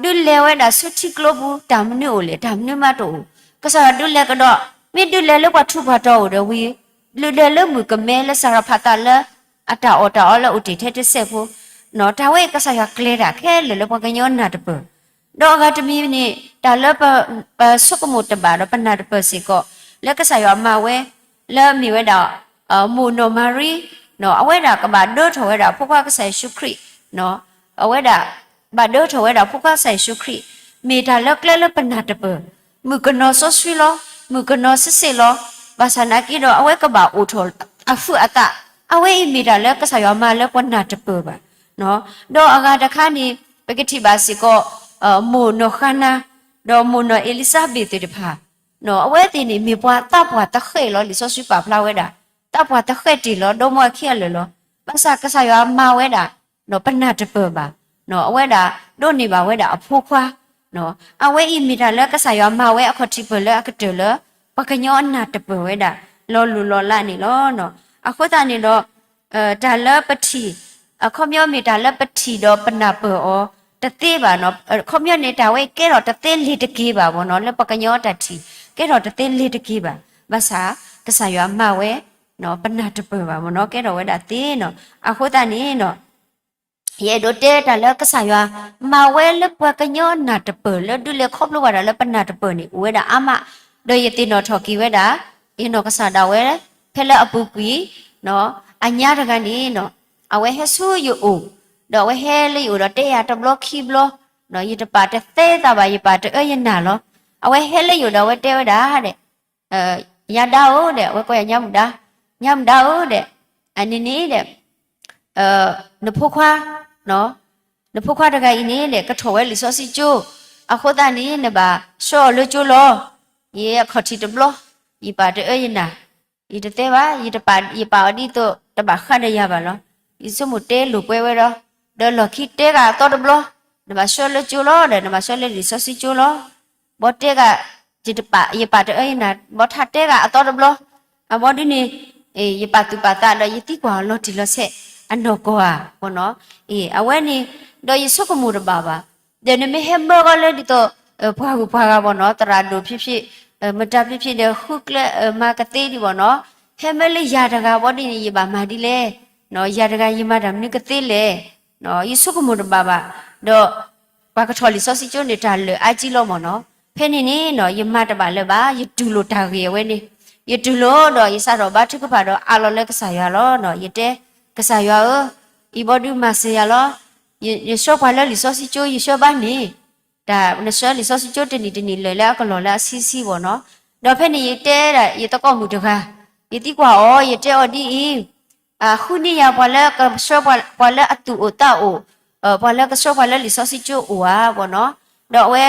ဒုးလဲၤဝဲဒၣ်ဆူထံကျိပူၤ တၢ်မနုၤအိၣ်လဲၣ် တၢ်မနုၤမးတအိၣ်. ကစၢ်ယွၤဒုးလဲၤကဒီး မ့ၢ်ဒုးလဲၤလၢပှၤထူးပှၤတီၤအိၣ်ဒီးဝံၤ ဒုးလဲၤလၢမုၣ်ကမဲလၢစၤရဖးသးလၢ အတၢ်အီၣ်တၢ်အီလၢအိၣ်တ့ၢ်ထဲတစဲးဖိ, တၢ်ဝဲအံၤကစၢ်ယွၤကျဲၤတၢ်ခဲလၢာ်လၢပှၤကညီနၢ်တပၢၢ် ဒီးအဂၤတမံၤန့ၣ် တၢ်လၢပ ပဆိကမိၣ်တဘၣ်ဒီးပနၢ်တပၢၢ်စ့ၢ်ကီး လၢကစၢ်ယွၤမၤဝဲ လၢအမ့ၢ်ဝဲဒၣ် မိၢ်နီၢ်မၤရံ အဝဲဒၣ်ကဘၣ်ဒၢထီၣ်ဝဲဒၣ်ဖိခွါကစၢ်ယ့ၣ်ၡူးခရံာ် အဝဲဒၣ် ဘၣ်ဒၢထီၣ်ဝဲဒၣ်ဖိခွါကစၢ်ယ့ၣ်ၡူးခရံာ်, မ့ၢ်တၢ်လၢကျဲလၢပနၢ်တပၢၢ်, မုၣ်ကနီၤစီဆှံလီၤ, မုၣ်ကနီၤဆ့ဆ့လီၤ. ဘၣ်ဆၣ်နာ်က့ဒီး အဝဲကဘၣ်အိၣ်ထီၣ်အဖုအသး, အဝဲအံၤမ့ၢ်တၢ်လၢကစၢ်ယွၤမၤလၢပှၤနၢ်တပၢၢ်ဘၣ်. ဒီးအဂၤတခါန့ၣ် ပကထံၣ်ဘၣ်စ့ၢ်ကီး မိၢ်နီၢ်ဃါနၤ, ဒီးမိၢ်နီၢ်အ့လံၤစဘ့းသ့ၣ်တဖၣ်, အဝဲသ့ၣ်န့ၣ် မ့ၢ်ပှၤသးပှၢ်သဃဲးလီၤ. လံာ်စီဆှံပာ်ဖျါဝဲဒၣ် သးပှၢ်သဃဲးတ့ၢ်လီၤ ဒီမါဝၤခံဂၤလၢာ်လီၤ. ဘၣ်ဆၣ်ကစၢ်ယွၤမၤဝဲဒၣ် ပနၢ်တပၢၢ်ဘၣ်. အဝဲဒၣ်ဒိးန့ၢ်ဘၣ်ဝဲဒၣ်အဖိခွါ, အဝဲအံၤမ့ၢ်တၢ်လၢကစၢ်ယွၤမၤဝဲအခီၣ်ထံးပၢၢ်လၢအကတၢၢ်လၢ ပှၤကညီအနၢ်တပၢၢ်ဝဲဒၣ် လီၤလိၤလီၤလးန့ၣ်လီၤ. အဃိသတးန့ၣ်ဒီး တၢ်လၢပထံၣ်, အခီပညီမ့ၢ်တၢ်လၢပထံၣ်ဒီးပနၢ်ပၢၢ်အီၤတသ့ဘၣ်နီၤ. အခီပညီန့ၣ် တၢ်ဝဲကဲထီၣ်တသ့လ့ၤတက့ၤဘၣ်ဘၣ်နီၤ, လၢပှၤကညီအတၢ်ထံၣ် ကဲထီၣ်တသ့လ့ၤတက့ၤဘၣ်. ဘၣ်ဆၣ် ကစၢ်ယွၤမၤဝဲ ပနၢ်တပၢၢ်ဘၣ်မ့ၢ်နီၤ, ကဲထီၣ်ဝဲဒၣ်သ့နီၤ. အဃိသတးန့ၣ် ယအဲၣ်ဒိးတဲတၢ်လၢကစၢ်ယွၤ မၤဝဲလၢပှၤကညီနၢ်တပၢၢ် လၢဒုးလဲၤခီဖျိဘၣ်တၢ်လၢပနၢ်တပၢၢ်န့ၣ် အိၣ်ဝဲဒၣ်အါမး, ဒီးယသ့ၣ်နီၣ်ထီၣ်က့ၤဝဲဒၣ် ယနီၢ်ကစၢ်ဒၣ်ဝဲ ဖဲလၢအပူၤကွံာ် အညါတဂၤန့ၣ် အဝဲဟဲဆူယအိၣ်, ဒီးအဝဲဟဲလၢယအိၣ်ဒီးတဲယၤတဘျီခံဘျီ, ဒီးယတပာ်တသ့သးဘၣ် ယပာ်တအၢယနၢ်လီၤ. အဝဲဟဲလၢယအိၣ်ဒီးအဝဲတဲဝဲဒၣ်ဒီး ညါဒါဧၢဒီး အဝဲကိးယၤညါမုၢ်ဒါ, ညါမုၢ်ဒါဧၢဒီး အန့ၣ်န့ၣ်ဒီး နဖိခွါ, နဖိခွါတဂၤအံၤန့ၣ်ဒီး ကထီၣ်ဝဲလံာ်စီဆှံကၠိ, အဃိသတးန့ၣ် နဘၣ်ဆှၢအီၤလၢကၠိလီၤ. ယအခီၣ်ထံးတဘျီ, ယပာ်တအၢယနၢ်, ယတသ့ဘၣ်, ယတပာ်, ယပာ်အီၤဒ်သိး တဘၣ်ဃးဒီးယၤဘၣ်လီၤ. ယဆိကမိၣ်တဲလိာ်ကွဲဝဲဒီး, ဒီးလီၢ်ခံတဲဂၤအသီတဘျီ, နဘၣ်ဆှၢလၢကၠိလီၤဒီး နဘၣ်ဆှၢလၢလံာ်စီဆှံကၠိလီၤ. ဘီတဲဂၤ, ယတပာ်, ယပာ်တအၢယနၢ်, ဘီထါတဲဂၤအသီတဘျီ, အဘီဒ်န့ၣ် ယပာ်သူၣ်ပာ်သးဒီး ယသံကွၢ်အီၤလီၤတံၢ်လီၤဆဲး အနီၢ်ကီၢ်ဧါ, ဘီနီၤ, အဝဲန့ၣ် ဒီးယဆိကမိၣ်တဘၣ်ဘၣ်. ဒီးနမ့ၢ်ဟဲမၢကီလၢဒ်သိး ပှၤဂုၤပှၤဂၤဘီနီၤ, သရၣ်ဒိၣ်ဖံးဖံး, မတၤဖံးဖံးဒီး ဃုကျဲမၤကသ့ဒံးဘီနီၤ, ဟဲမၢလၢယၤတဂၤဘီဒ်န့ၣ် ယဘၣ်မၤဒ်လဲၣ်, ယၤတဂၤယမၤတၢ်မနုၤကသ့လဲၣ်, ယဆိကမိၣ်တဘၣ်ဘၣ်. ဒီး ပှၤကထီၣ်လံာ်စီဆှံကၠိန့ၣ် တၢ်လၢာ်အါကံလီၤမ့ၢ်နီၤ. ဖဲန့ၣ်န့ၣ်နီၤ ယမၤတဘၣ်လၢၤဘၣ်, ယတူၢ်လိာ်တၢ်ဂ့ၢ်အဝဲန့ၣ်, ယတူၢ်လိာ်ဒီး ယစးထီၣ်ဘါထုကဖၣ်ဒီး အးလီၤလၢကစၢ်ယွၤလီၤ. ယတဲ, ကစၢ်ယွၤဧၢ, အံၤဘီဒုးမၤစၢၤယၤလီၤ. ယဆှၢပှၤလၢလံာ်စီဆှံကၠိ ယဆှၢဘၣ်န့ၣ်, တၢ်နဆှၢလံာ်စီဆှံကၠိတနံၣ်တနံၣ်လၢာ်လၢအကလီၢ်လၢအဆံဆံဘီနီၤ. ဒီးဖဲန့ၣ်ယတဲဒၣ် ယသကိးမုၣ်တဂၤ, ယသံကွၢ်အီၤ ယတဲအီၤဒ်အံၤ, ဃုန့ၢ်ယၤပှၤလၢကဆှၢပှၤလၢအသူၣ်အိၣ်သးအိၣ်, ပှၤလၢကဆှၢပှၤလၢလံာ်စီဆှံကၠိအိၣ်ဧါဘီနီၤ. ဒီးအဝဲ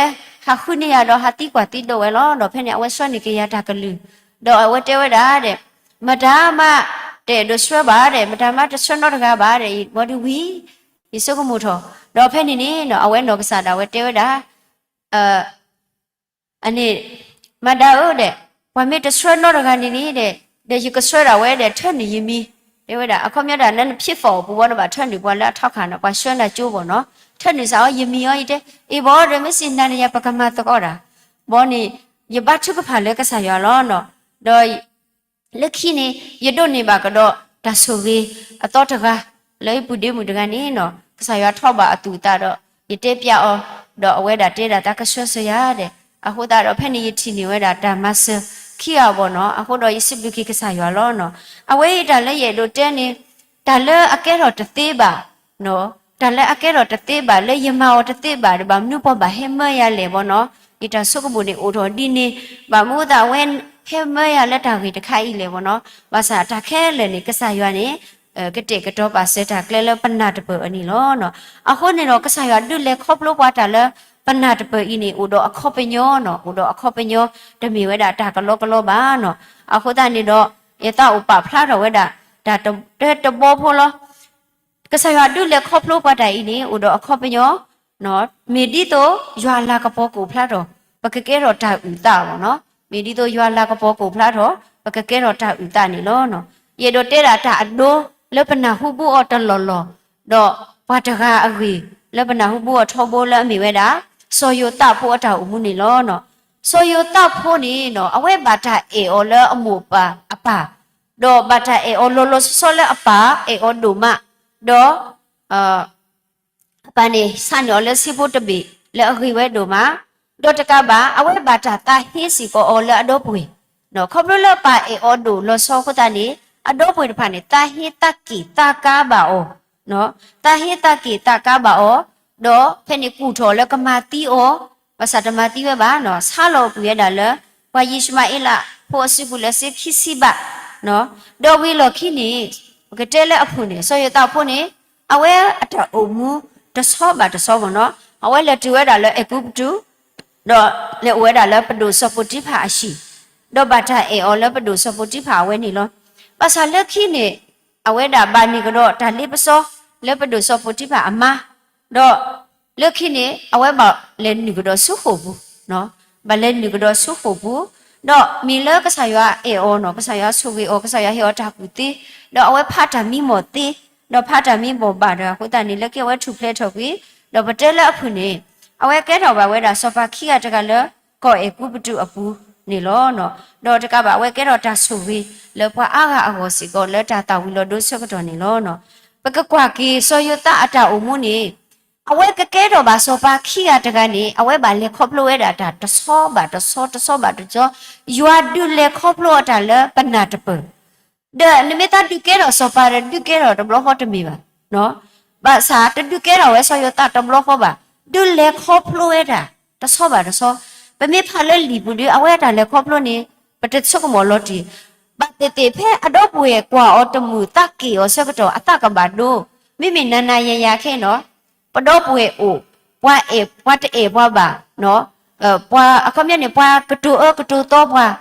ဟးဃုန့ၢ်ယၤဒီးဟးသံကွၢ်သံဒိးဝဲလီၤ. ဒီးဖဲန့ၣ် အဝဲဆှၢန့ၢ်က့ၤယၤတၢ်ကလုၢ်, ဒီးအဝဲတဲဝဲဒၣ်ဒီး, မတၤမး တအဲၣ်ဒိးဆှၢဘၣ်ဒီး မတၤမးတဆှၢနီတဂၤဘၣ်ဒီး ဘီဒုးဝံၤ ယဆိကမိၣ်ထီၣ်, ဒီးဖဲန့ၣ်န့ၣ်နီၤ အဝဲနီၢ်ကစၢ်ဒၣ်ဝဲတဲဝဲဒၣ် အန့ၣ်, မၤဒါဧၢဒီး, ပှၤမ့ၢ်တဆှၢနီတဂၤန့ၣ်န့ၣ်ဒီး, ဒီးယကဆှၢဒၣ်ဝဲဒီး ထၢနုာ်ယမံၤ, တဲဝဲဒၣ် အခီပညီဒၣ် လၢနဖံးဖီၣ်အပူၤဘီ နဘၣ်ထၢနုာ်ပှၤလၢအထီခါန့ၣ် ပှၤဆှၢနၤကၠိဘီနီၤ, ထၢနုာ်စ့ၢ်အီၤယမံၤအီၤ ယတဲ, အ့ၣ်ဘီဒီး မ့ၢ်စံးနၤန့ၣ် ယၤပကမၤသကိးတၢ်, ဘီန့ၣ်, ယဘါထုကဖၣ်လၢကစၢ်ယွၤလီၤနီၤ, ဒီး လၢခံန့ၣ် ယဒိးန့ၢ်ဘၣ်ကဒီးတၢ်ဆိၣ်ဂ့ၤအသီတဂၤ, လၢယပုၢ်ဒ့မုၣ်တဂၤန့ၣ်နီၤ ကစၢ်ယွၤထီၣ်ဘၣ်အသူၣ်အသးဒီး ယတဲပျးအီၤ, ဒီးအဝဲဒၣ်တဲဒၣ်သးကဆှၢစၢၤယၤဒီး, အဃိသတးဒီးဖဲန့ၣ်ယထံၣ်န့ၢ်ဝဲဒၣ်တၢ်မၤစၢၤခံဂၤဘီနီၤ, အဃိဒီးယစံးဘျုးက့ၤကစၢ်ယွၤလီၤနီၤ. အဝဲအံၤတၢ်လၢယအဲၣ်ဒိးတဲန့ၣ်, တၢ်လၢအကဲထီၣ်တသ့ဘၣ် တၢ်လၢအကဲထီၣ်တသ့ဘၣ် လၢယမၤအီၤတသ့ဘၣ်ဒီး ဘၣ်မနုၤပှၤဘၣ်ဟဲမၢယၤလဲၣ်ဘီနီၤ, ယတၢ်ဆိကမိၣ်န့ၣ်အိၣ်ထီၣ်ဒ်န့ၣ်, ဘၣ်မနုၤအဃိသတးအဝဲဟဲမၢယၤလၢတၢ်ဂ့ၢ်တခါအံၤလဲၣ်ဘီနီၤ, ဘၣ်ဆၣ်တၢ်ခဲလၢာ်န့ၣ် ကစၢ်ယွၤန့ၣ် ကတဲာ်ကတီၤပာ်စၢၤတၢ်ကျဲလၢပနၢ်တပၢၢ်အီၤန့ၣ်လီၤ. အဃိန့ၣ်ဒီး ကစၢ်ယွၤဒုးလဲၤခီဖျိပှၤတၢ်လၢပနၢ်တပၢၢ်အံၤန့ၣ် အိၣ်ဒီးအခီပညီနီၤ, အိၣ်ဒီးအခီပညီ, တမ့ၢ်ဝဲဒၣ်တၢ်ကလီကလီဘၣ်နီၤ. အဃိသတးန့ၣ်ဒီး ယသးအိၣ်ပာ်ဖျါထီၣ်ဝဲဒၣ် တၢ်တဘီဖိလီၤ. ကစၢ်ယွၤဒုးလဲၤခီဖျိပှၤတၢ်အံၤန့ၣ် အိၣ်ဒီးအခီပညီ, မ့ၢ်ဒ်သိးယွၤလၤကပီၤကအိၣ်ဖျါထီၣ်, ပကကဲထီၣ်တၢ်အုၣ်သးဘီနီၤ, မ့ၢ်ဒ်သိးယွၤလၤကပီၤကအိၣ်ဖျါထီၣ်, ပကကဲထီၣ်တၢ်အုၣ်သးန့ၣ်လီၤ. ယအဲၣ်ဒိးတဲဒၣ်တၢ်အဒိလၢပနၢ်ဟူဘၣ်အီၤတလီၢ်လီၢ်, ဒီးပှၤတဂၤအဂ့ၢ် လၢပနၢ်ဟူဘၣ်အီၤထီဘိလၢအမ့ၢ်ဝဲဒၣ် စီၤယိၤသးဖိအတၢ်အိၣ်မူန့ၣ်လီၤ. စီၤယိၤသးဖိန့ၣ် အဝဲဘၣ်တၢ်အဲၣ်အီၤလၢအမိၢ်အပၢ်အပၢ်, ဒီးဘၣ်တၢ်အဲၣ်အီၤလီၤလီၤဆီဆီလၢအပၢ်အဲၣ်အီၤဒိၣ်မး, ဒီး အပၢ်န့ၣ် ဆါန့ၢ်အီၤလၢဆံဖိတဘ့ၣ်လၢအဂ့ၤဝဲဒိၣ်မး, ဒီးတကးဘၣ် အဝဲဘၣ်တၢ်သးဟ့စ့ၢ်ကီးအီၤလၢအဒီပုၢ်ဝဲၢ်, ခီဖျိလၢအပၢ်အဲၣ်အီၤဒိၣ်လီၤဆီအဃိသတးန့ၣ် အဒီပုၢ်ဝဲၢ်တဖၣ်န့ၣ် သးဟ့သးက့ၣ်သးကါဘၣ်အီၤ, သးဟ့သးက့ၣ်သးကါဘၣ်အီၤ, ဒီးဖဲန့ၣ်ကူၣ်ထီၣ်လၢကမၤသံအီၤ, ဘၣ်ဆၣ်တမၤသံဝဲဘၣ်, ဆါလီၤကွံာ်ဝဲဒၣ်လၢ ပှၤယံးၡမၤအ့လးဖိအစုပူၤလၢစ့ခံဆံဘး, ဒီးဝံၤလီၢ်ခံန့ၣ် ပကတဲလၢအဖုၣ်န့ၣ် စီၤယိၤသးဖိန့ၣ် အဝဲအတၢ်အိၣ်မူတဆီဘၣ်တဆီဘၣ်နီၤ, အဝဲလဲၤတုၤဝဲဒၣ်လၢအဲၤကူပတူး ဒီးလဲၤအိၣ်ဝဲဒၣ်လၢပဒိၣ်စီၤပိၤတံဖၤအဟံၣ်, ဒီးဘၣ်တၢ်အဲၣ်အီၤလၢပဒိၣ်စီၤပိၤတံဖၤအဝဲန့ၣ်လီၤ. ဘၣ်ဆၣ်လၢခံန့ၣ် အဝဲဒၣ်ဘၣ်န့ၢ်ကဒီးတၢ်လ့ပစီ လၢပဒိၣ်စီၤပိၤတံဖၤအမါ, ဒီးလၢခံန့ၣ် အဝဲဘၣ်လဲၤနုာ်ကဒီးဆူဃိာ်ပူၤ, ဘၣ်လဲၤနုာ်ကဒီးဆူဃိာ်ပူၤ, ဒီးမ့ၢ်လၢကစၢ်ယွၤအဲၣ်အီၤနီၤ, ကစၢ်ယွၤဆိၣ်ဂ့ၤအီၤ, ကစၢ်ယွၤဟ့ၣ်အီၤတၢ်ကူၣ်သ့, ဒီးအဝဲဖးတၢ်မံမီၢ်သ့, ဒီးဖးတၢ်မံမီၢ်ဘၣ်ဒီးအဃိသတးန့ၣ် လၢခံအဝဲထူၣ်ဖျဲးထီၣ်ကွံာ်, ဒီးပတဲလၢအဖုၣ်န့ၣ် အဝဲကဲထီၣ်ဘၣ်ဝဲဒၣ်စီၤပၤခံဂၤတဂၤလၢ ကီၢ်အဲၤကူပတူးအပူၤန့ၣ်လီၤ. ဒီးတကးဘၣ် အဝဲကဲထီၣ်တၢ်ဆိၣ်ဂ့ၤလၢပှၤအါဂၤအဂီၢ်စ့ၢ်ကီး လၢတၢ်သၣ်ဝံၤလီၤဒိဆၢကတီၢ်န့ၣ်လီၤ. ပကကွၢ်က့ၤစီၤယိၤသးအတၢ်အိၣ်မူန့ၣ် အဝဲကကဲထီၣ်ဘၣ်စီၤပၤခံဂၤတဂၤန့ၣ် အဝဲဘၣ်လဲၤခီဖျိဝဲဒၣ်တၢ်တဆီဘၣ်တဆီ တဆီဘၣ်တဆီ, ယွၤဒုးလဲၤခီဖျိအီၤတၢ်လၢပနၢ်တပၢၢ် ဒီးနမ့ၢ်သးဒုးကဲထီၣ်စီၤပၤဒီး ဒုးကဲထီၣ်တဘျီဃီတမ့ၢ်ဘၣ်. ဘၣ်ဆၣ်တဒုးကဲထီၣ်ဝဲစီၤယိၤသးတဘျီဃီဘၣ်, ဒုးလဲၤခီဖျိဝဲဒၣ် တဆီဘၣ်တဆီ, ပမ့ၢ်ဖးလၢလံာ်ပူၤဒီး အဝဲအတၢ်လဲၤခီဖျိန့ၣ် ပတဆိကမိၣ်လီၤတံၢ်, ဘၣ်သ့ၣ်သ့ၣ်ဖဲအဒီပုၢ်ဝဲၢ်ကွၢ်အီၤတမုာ်သးက့ၣ်အီၤဆၢကတီၢ် အသးကဘၣ်ဒိ, မ့မ့ၢ်နၤနၤယၤယၤခဲအံၤနီၤ ပဒီပုၢ်ဝဲၢ်အိၣ်, ပှၤအဲၣ်, ပှၤတအဲၣ်ပှၤဘၣ်, ပှၤအခီပညီန့ၣ် ပှၤကတိၤအၢကတိၤသီပှၤ,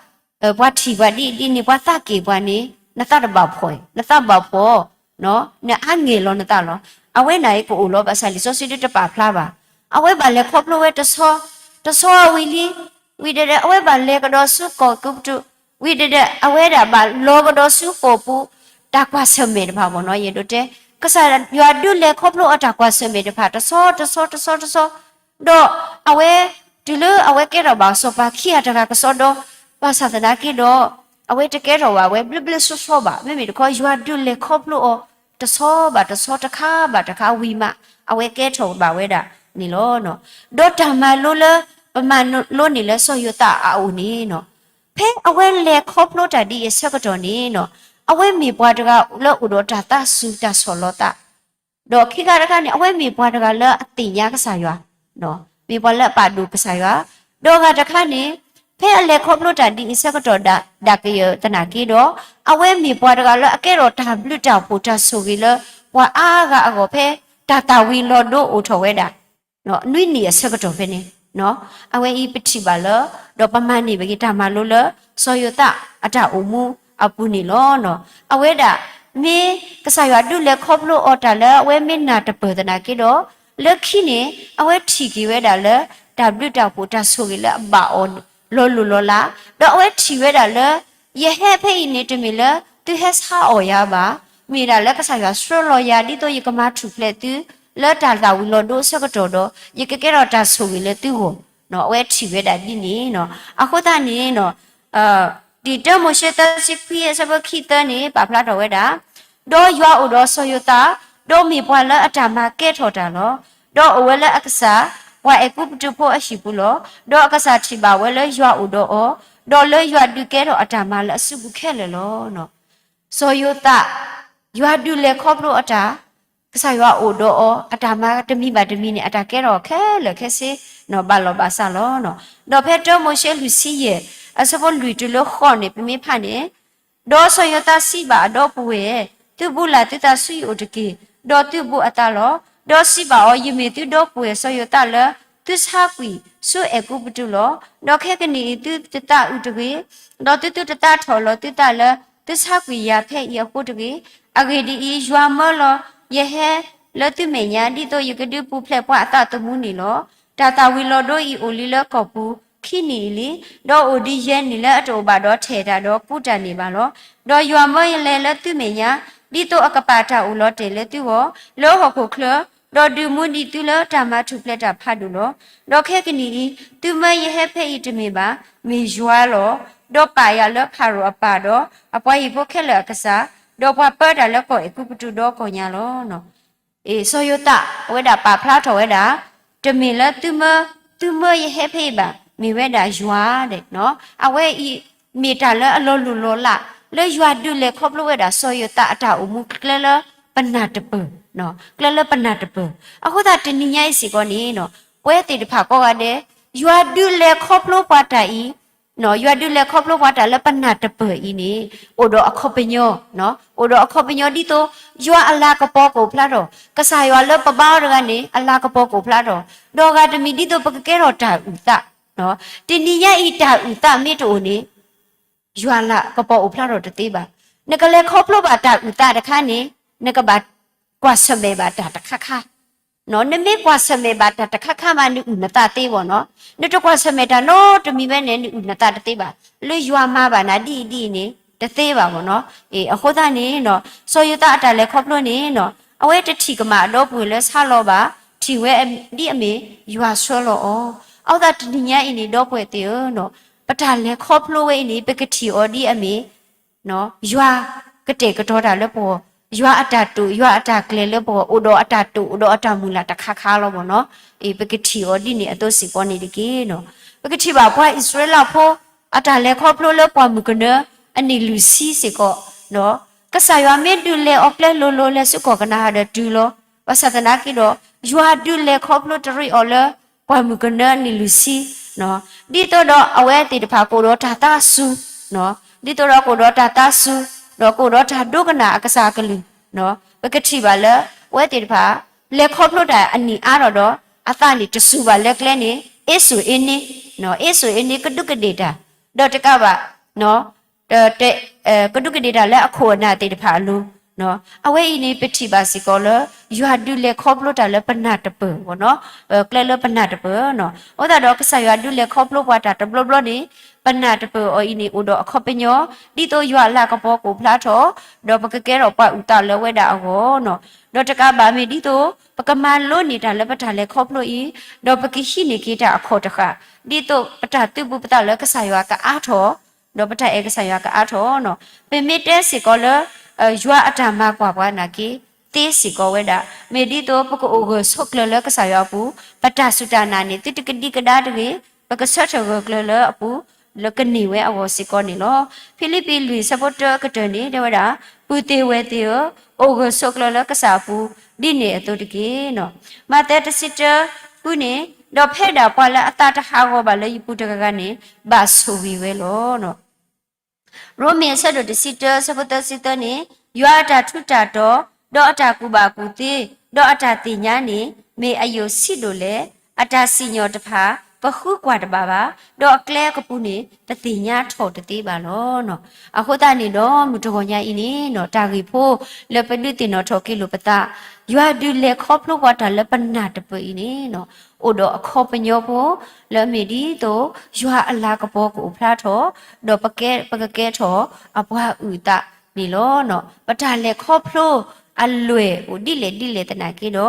ပှၤထံၣ်ပှၤဒ်အံၤဒ်န့ၣ် ပှၤသးက့ၣ်ပှၤန့ၣ် နသးတဘၣ်ဖှီၣ်, နသးဘၣ်ဖှီၣ်, နအါငဲၢ်လီၤနသးလီၤ. အဝဲန့ၣ်ကအိၣ်လီၤ ဘၣ်ဆၣ်လံာ်စီဆှံဒုတပာ်ဖျါဘၣ်. အဝဲဘၣ်လဲၤခီဖျိဝဲတဆီ, တဆီဝံၤလံ, ဝံၤဒီး အဝဲဘၣ်လဲၤကဒီးဆူကီၢ်အဲၤကူပတူး, ဝံၤဒီး အဝဲဒၣ်ဘၣ်လီၤကဒီးဆူဃိာ်ပူၤ တၢ်ကွၢ်ဆၢၣ်မဲာ်တဖၣ်ဘၣ်နီၤ ယအဲၣ်ဒိးတဲ, ကစၢ်ယွၤဒုးလဲၤခီဖျိအီၤတၢ်ကွၢ်ဆၢၣ်မဲာ်တဖၣ် တဆီတဆီတဆီတဆီ, ဒီးအဝဲ တုၤလၢအဝဲကဲထီၣ်ဘၣ်စီၤပၤခံဂၤတဂၤကစီဒီ, ဘၣ်ဆၣ်သနာ်က့ဒီး အဝဲတကဲထီၣ်ဘၣ်ဝဲဘျၢဘျၢဆီဆီဘၣ်, မ့မ့ၢ်တခီ ယွၤဒုးလဲၤခီဖျိအီၤ တဆီဘၣ်တဆီ တခါဘၣ်တခါဝံၤမး အဝဲကဲထီၣ်ဘၣ်ဝဲဒၣ်န့ၣ်လီၤ. ဒီးတၢ်မၤလိလၢ ပမၤလိန့ၢ်လၢစီၤယိၤသးအအိၣ်န့ၣ်နီၤ, ဖဲအဝဲလဲၤခီဖျိတၢ်ဒ်အံၤအဆၢကတီၢ်န့ၣ်နီၤ, အဝဲမ့ၢ်ပှၤတဂၤလၢအိၣ်ဒီးတၢ်သးစူၤတၢ်ဆီၣ်လီၤသး, ဒီးခံခါတခါန့ၣ် အဝဲမ့ၢ်ပှၤတဂၤလၢအသ့ၣ်ညါကစၢ်ယွၤ, မ့ၢ်ပှၤလၢအပာ်ဒိၣ်ကစၢ်ယွၤ, ဒီးဂၤတခါန့ၣ် ဖဲအလဲၤခီဖျိတၢ်ဒ်အံၤဆၢကတီၢ်ဒၣ်ကယၢၢ်သနာ်က့ဒီး အဝဲမ့ၢ်ပှၤတဂၤလၢအကဲထီၣ်တၢ်ဘျုးတၢ်ဖှိၣ်တၢ်ဆိၣ်ဂ့ၤလၢ ပှၤအါဂၤအဂီၢ်ဖဲ တၢ်သၣ်ဝံၤလီၤဒိအိၣ်ထီၣ်ဝဲဒၣ် နွံနံၣ်အဆၢကတီၢ်ဖဲန့ၣ်, အဝဲအံၤပထံၣ်ဘၣ်လၢ ဒီးပမၤန့ၢ်ဘၣ်က့ၤတၢ်မၤလိလၢ စီၤယိၤသးအတၢ်အိၣ်မူအပူၤန့ၣ်လီၤ. အဝဲဒၣ် မ့ၢ်ကစၢ်ယွၤဒုးလဲၤခီဖျိအီၤတၢ်လၢအဝဲမ့ၢ်နၢ်တပၢၢ်သနာ်က့ဒီး လၢခံန့ၣ် အဝဲထံၣ်က့ၤဝဲဒၣ်လၢ တၢ်ဘျုးတၢ်ဖှိၣ်တၢ်ဆိၣ်ဂ့ၤလၢအဘၣ်အီၤလီၤလိၤလီၤလး, ဒီးအဝဲထံၣ်ဝဲဒၣ်လၢ ယဟဲဖဲအံၤန့ၣ် တမ့ၢ်လၢသုဟဲဆါအီၣ်ယၤဘၣ်, မ့ၢ်ဒၣ်လၢကစၢ်ယွၤဆှၢလီၤယၤ ဒ်သိးယကမၤထူၣ်ဖျဲးသု လၢတၢ်သၣ်ဝံၤလီၤဒိအဆၢကတီၢ်ဒီး ယကကဲထီၣ်တၢ်ဆိၣ်ဂ့ၤလၢသုဂီၢ်, အဝဲထံၣ်ဝဲဒၣ်ဒ်န့ၣ်နီၤ. အဃိသတးန့ၣ်နီၤ တၢမိၤၡ့သၢဆံခွံအဆၢဖိခံသၢန့ၣ် ပာ်ဖျါထီၣ်ဝဲဒၣ်, ဒီးယွၤအိၣ်ဒီးစီၤယိၤသး, ဒီးမ့ၢ်ပှၤလၢအတၢ်မၤကဲထီၣ်တၢ်လီၤ. ဒီးအိၣ်ဝဲလၢအကစၢ်, ပှၤအဲၤကူပတူးဖိအဟံၣ်ပူၤလီၤ. ဒီးအကစၢ်ထံၣ်ဘၣ်ဝဲလၢယွၤအိၣ်ဒီးအီၤ, ဒီးလၢယွၤဒုးကဲထီၣ်အတၢ်မၤလၢအစုပူၤခဲလၢာ်လီၤ. စီၤယိၤသး, ယွၤဒုးလဲၤခီဖျိအတၢ်, ကစၢ်ယွၤအိၣ်ဒီးအီၤ, အတၢ်မၤတမံၤဘၣ်တမံၤန့ၣ် အတၢ်ကဲထီၣ်ခဲလၢာ်ခဲဆ့, ဘၣ်လီၤဘၣ်စးလီၤ. ဒီးဖဲတၢမိၤၡ့လွံၢ်ဆံယဲၢ်, အဆၢဖိလွံၢ်တုၤလၢဃိးန့ၣ် ပမ့ၢ်ဖးန့ၣ်, ဒီးစီၤယိၤသးစံးဘၣ်အဒီပုၢ်ဝဲၢ်, သုဘူးလၢ်သုသးဆူယအိၣ်တက့ၢ်, ဒီးသုဘူးအသးလီၤ. ဒီးစံးဘၣ်အီၤ, ယမ့ၢ်သုဒီပုၢ်ဝဲၢ်စီၤယိၤသးလၢ သုဆါကွံာ်ဆူအဲၤကူပတူးလီၤ. ဒီးခဲကနံၣ်အံၤသုတသးအုးတဂ့ၤ, ဒီးသုသုတသးထီၣ်လီၤသုသးလၢ သုဆါကွံာ်ယၤဖဲအံၤအဃိတဂ့ၤ. အဂ့ၢ်ဒ်အံၤ, ယွၤမၢလီၤယဟဲလၢသုမဲာ်ညါ ဒ်သိးယကဒုးပူၤဖျဲးပှၤအသးသမူန့ၣ်လီၤ. တၢ်သၣ်ဝံၤလီၤဒိအံၤအိၣ်လံလၢကီၢ်ပူၤခံနံၣ်အံၤလံ, ဒီးအိၣ်ဒံးယဲၢ်နံၣ်လၢအတအိၣ်ဘၣ်ဒီးထဲၣ်တၢ်ဒီးကူတၢ်န့ၣ်ဘၣ်လီၤ. ဒီးယွၤမၢယလဲၤလၢသုမဲာ်ညါ ဒ်သိးအကပာ်တၢ်အိၣ်လီၤတဲာ်လၢသုဂီၢ် လၢဟီၣ်ခိၣ်ချၢ, ဒီးဒုးမူဒံးသုလၢတၢ်မၤထူၣ်ဖျဲးတၢ်ဖးဒိၣ်လီၤ. ဒီးခဲကနံၣ်အံၤ သုမၢယဟဲဖဲအံၤတမ့ၢ်ဘၣ်, မ့ၢ်ယွၤလီၤ. ဒီးပာ်ယၤလၢဖၤရိၤအပၢ်ဒီး အပှၤဟံၣ်ဖိခဲလၢာ်အကစၢ်, ဒီးပှၤပၢတၢ်လၢကီၢ်အဲၤကူပတူးဒီကီၢ်ညါလီၤ. စီၤယိၤသး အဝဲဒၣ်ပာ်ဖျါထီၣ်ဝဲဒၣ်, တမ့ၢ်လၢသုမၢ, သုမၢယဟဲဖဲအံၤဘၣ်, မ့ၢ်ဝဲဒၣ်ယွၤဒဲး, အဝဲအံၤ မ့ၢ်တၢ်လၢအလီၤလိၢ်လီၤလး လၢယွၤဒုးလဲၤခီဖျိဝဲဒၣ် စီၤယိၤသးအတၢ်အိၣ်မူကျဲလၢပနၢ်တပၢၢ် ကျဲလၢပနၢ်တပၢၢ်. အဃိသတးတနံၤညါအံၤစ့ၢ်ကီးန့ၣ် ပဝဲသ့ၣ်တဖၣ်ကိးဂၤဒဲး ယွၤဒုးလဲၤခီဖျိပှၤတၢ်အံၤ, ယွၤဒုးလဲၤခီဖျိပှၤတၢ်လၢပနၢ်တပၢၢ်အံၤန့ၣ် အိၣ်ဒီးအခီပညီ, အိၣ်ဒီးအခီပညီဒ်သိး ယွၤအလၤကပီၤကအိၣ်ဖျါထီၣ်, ကစၢ်ယွၤလၢပဘါအီၤတဂၤန့ၣ် အလၤကပီၤကအိၣ်ဖျါထီၣ်, ဒီးအဂၤတမံၤဒ်သိးပကကဲထီၣ်တၢ်အုၣ်သး. တနံၤညါအံၤတၢ်အုၣ်သးမ့ၢ်တအိၣ်န့ၣ် ယွၤလၤကပီၤအိၣ်ဖျါထီၣ်တသ့ဘၣ်. နကလဲၤခီဖျိဘၣ်တၢ်အုၣ်သးတခါန့ၣ် နကဘၣ်ကွၢ်ဆၢၣ်မဲာ်ဘၣ်တၢ်တခါခါ နမ့ၢ်ကွၢ်ဆၢၣ်မဲာ်ဘၣ်တၢ်တခါခါမး နအုၣ်နသးသ့ဘၣ်နီၤ. နတကွၢ်ဆၢၣ်မဲာ်တၢ်နီတမံၤဝဲန့ၣ် နအုၣ်နသးတသ့ဘၣ်. လၢယွၤမၤဘၣ်နၤဒ်အံၤဒ်အံၤန့ၣ် တသ့ဘၣ်ဘၣ်နီၤ. အဃိသတးန့ၣ် စီၤယိၤသးအတၢ်လဲၤခီဖျိန့ၣ် အဝဲတထံၣ်ကမၣ်အဒီပုၢ်ဝဲၢ်လၢဆါလီၤဘၣ်, ထံၣ်ဝဲဒ်အမ့ၢ်ယွၤဆှၢလီၤအီၤ. အဃိသတးတနံၤညါအံၤန့ၣ် ဒီပုၢ်ဝဲၢ်သ့ၣ်ဧၢ, ပတၢ်လဲၤခီဖျိဝဲအံၤန့ၣ် ပကထံၣ်အီၤဒ်အမ့ၢ် ယွၤကတဲာ်ကတီၤတၢ်လၢပဂီၢ်, ယွၤအတၢ်တိာ် ယွၤအတၢ်ကျဲၤလၢပဂီၢ် အိၣ်ဒီးအတၢ်တိာ် အိၣ်ဒီးအတၢ်မုၢ်လၢ်တခါခါလီၤဘၣ်နီၤ. ပကထံၣ်အီၤဒ်န့ၣ်အသိးစ့ၢ်ကီးန့ၣ်တက့ၢ်. ပကထံၣ်ဘၣ်ပှၤအံၣ်စရ့လးဖိ အတၢ်လဲၤခီဖျိလၢပှၢ်မုၢ်ကနၢ အနံၣ်လွံၢ်ဆံစ့ၢ်ကီး, ကစၢ်ယွၤမ့ၢ်ဒုးလဲၤအီၤကျဲလိၤလိၤ လဲၤဆူကီၢ်ကနၤအၣ်ဒီးတုၤလီၤ. ဘၣ်ဆၣ်သနာ်က့ဒီး ယွၤဒုးလဲၤခီဖျိတရံးအီၤလၢ ပှၢ်မုၢ်ကနၢအနံၣ်လွံၢ်ဆံ, ဒ်သိးဒီးအဝဲသ့ၣ်တဖၣ်ကအိၣ်ဒီးတၢ်သးစူၤ, ဒ်သိးဒီးကအိၣ်ဒီးတၢ်သးစူၤ, ဒီးကအိၣ်ဒီးတၢ်ဒိကနၣ်အကစၢ်အကလုၢ်, ပကထံၣ်ဘၣ်လၢ အဝဲသ့ၣ်တဖၣ် လဲၤခီဖျိတၢ်အနံၣ်အါထီၣ်ဒီး အသးန့ၣ်တစူၤဘၣ်လၢကျဲန့ၣ် အ့စိၣ်အ့န့, အ့စိၣ်အ့န့ ကဒူးကဒ့ၣ်တၢ်, ဒီးတကးဘၣ် ကဒူးကဒ့ၣ်တၢ်လၢအခိၣ်အနၢ်သ့ၣ်တဖၣ်အလိၤ, အဝဲအံၤန့ၣ် ပထံၣ်ဘၣ်စ့ၢ်ကီးလၢ ယွၤဒုးလဲၤခီဖျိတၢ်လၢပနၢ်တပၢၢ်နီၤ, ကျဲလၢပနၢ်တပၢၢ်နီၤ. အဃိသတးဒီးကစၢ်ယွၤဒုးလဲၤခီဖျိပှၤတၢ်တဘျီဘျီန့ၣ် ပနၢ်တပၢၢ်အီၤအံၤန့ၣ် အိၣ်ဒီးအခီပညီ ဒ်သိးယွၤအလၤကပီၤကအိၣ်ဖျါထီၣ်, ဒီးပကကဲထီၣ်ပှၤအုၣ်သးလၢဝဲဒၣ်အဂီၢ်နီၤ. ဒီးတကးဘၣ်မ့ၢ်ဒ်သိး ပကမၤလိန့ၢ်တၢ်လၢပတၢ်လဲၤခီဖျိအံၤ, ဒီးပကဟံးန့ၢ်က့ၤတၢ်အခီၣ်တဃၣ်, ဒ်သိးပတၢ်သုးဘူးပသးလၢကစၢ်ယွၤကအါထီၣ် ဒီးပတၢ်အဲၣ်ကစၢ်ယွၤကအါထီၣ်နီၤ. ပမ့ၢ်တဲစ့ၢ်ကီးလၢ ယွၤအတၢ်မၤကွၢ်ပှၤနာ်က့ သ့စ့ၢ်ကီးဝဲဒၣ်, မ့ၢ်ဒ်သိးပကအိၣ်ဂၢၢ်ဆိးကျၢၤလၢကစၢ်ယွၤအပူၤ, ပတၢ်စူၢ်တၢ်နာ်န့ၣ် သုတကဒံကဒါတဂ့ၤ, ပကဆၢထၢၣ်ဂၢၢ်ကျၢၤလၢအပူၤ လၢကန့ၢ်ဝဲအဂီၢ်စ့ၢ်ကီးန့ၣ်လီၤ. ဖံလံးပံးလွံၢ်ဆၢဖိတၢအကတၢၢ်န့ၣ် တဲဝဲဒၣ်, ပုၢ်သ့ၣ်ဝဲၢ်သ့ၣ်ဧၢ, အိၣ်ဂၢၢ်ဆိးကျၢၤလၢကစၢ်အပူၤ ဒ်န့ၣ်အသိးတက့ၢ်နီၤ. မးသဲတဆံတၢဃုန့ၣ်, ဒီးဖဲဒၣ်ပှၤလၢအသးတဟးဂီၤဘၣ်လၢယပူၤတဂၤဂၤန့ၣ် ဘၣ်ဆိၣ်ဂ့ၤဝဲလီၤ. ရိမ့ၤအဆၢဒိၣ်တဆံတၢ ဆၢဖိသၢဆံသၢန့ၣ်, ယွၤအတၢ်ထူးတၢ်တီၤ, ဒီးအတၢ်ကူၣ်ဘၣ်ကူၣ်သ့, ဒီးအတၢ်သ့ၣ်ညါန့ၣ် မ့ၢ်အယိာ်ဆံးဒိၣ်လဲၣ်. အတၢ်စံၣ်ညီၣ်တဖၣ် ပဃုကွၢ်တဘၣ်ဘၣ်, ဒီးအကျဲအကပူၤန့ၣ် ပသ့ၣ်ညါထီၣ်တသ့ဘၣ်လီၤ. အဃိသတးန့ၣ်ဒီး မုၢ်တဂီၤညါအံၤန့ၣ် တၢ်ဂ့ၢ်ဖိလၢပဒုးသ့ၣ်နီၣ်ထီၣ်က့ၤလိာ်ပသး, ယွၤဒုးလဲၤခီဖျိပှၤတၢ်လၢပနၢ်တပၢၢ်အံၤန့ၣ် အိၣ်ဒီးအခီပညီဖိ လၢအမ့ၢ်ဒ်သိး ယွၤအလၤကပီၤကအိၣ်ဖျါထီၣ်, ဒီးပကကဲထီၣ်အပှၤအုၣ်အသးန့ၣ်လီၤ. ပတၢ်လဲၤခီဖျိအလွဲၢ်အိၣ်ဒ်လဲၣ်ဒ်လဲၣ်သနာ်က့ဒီး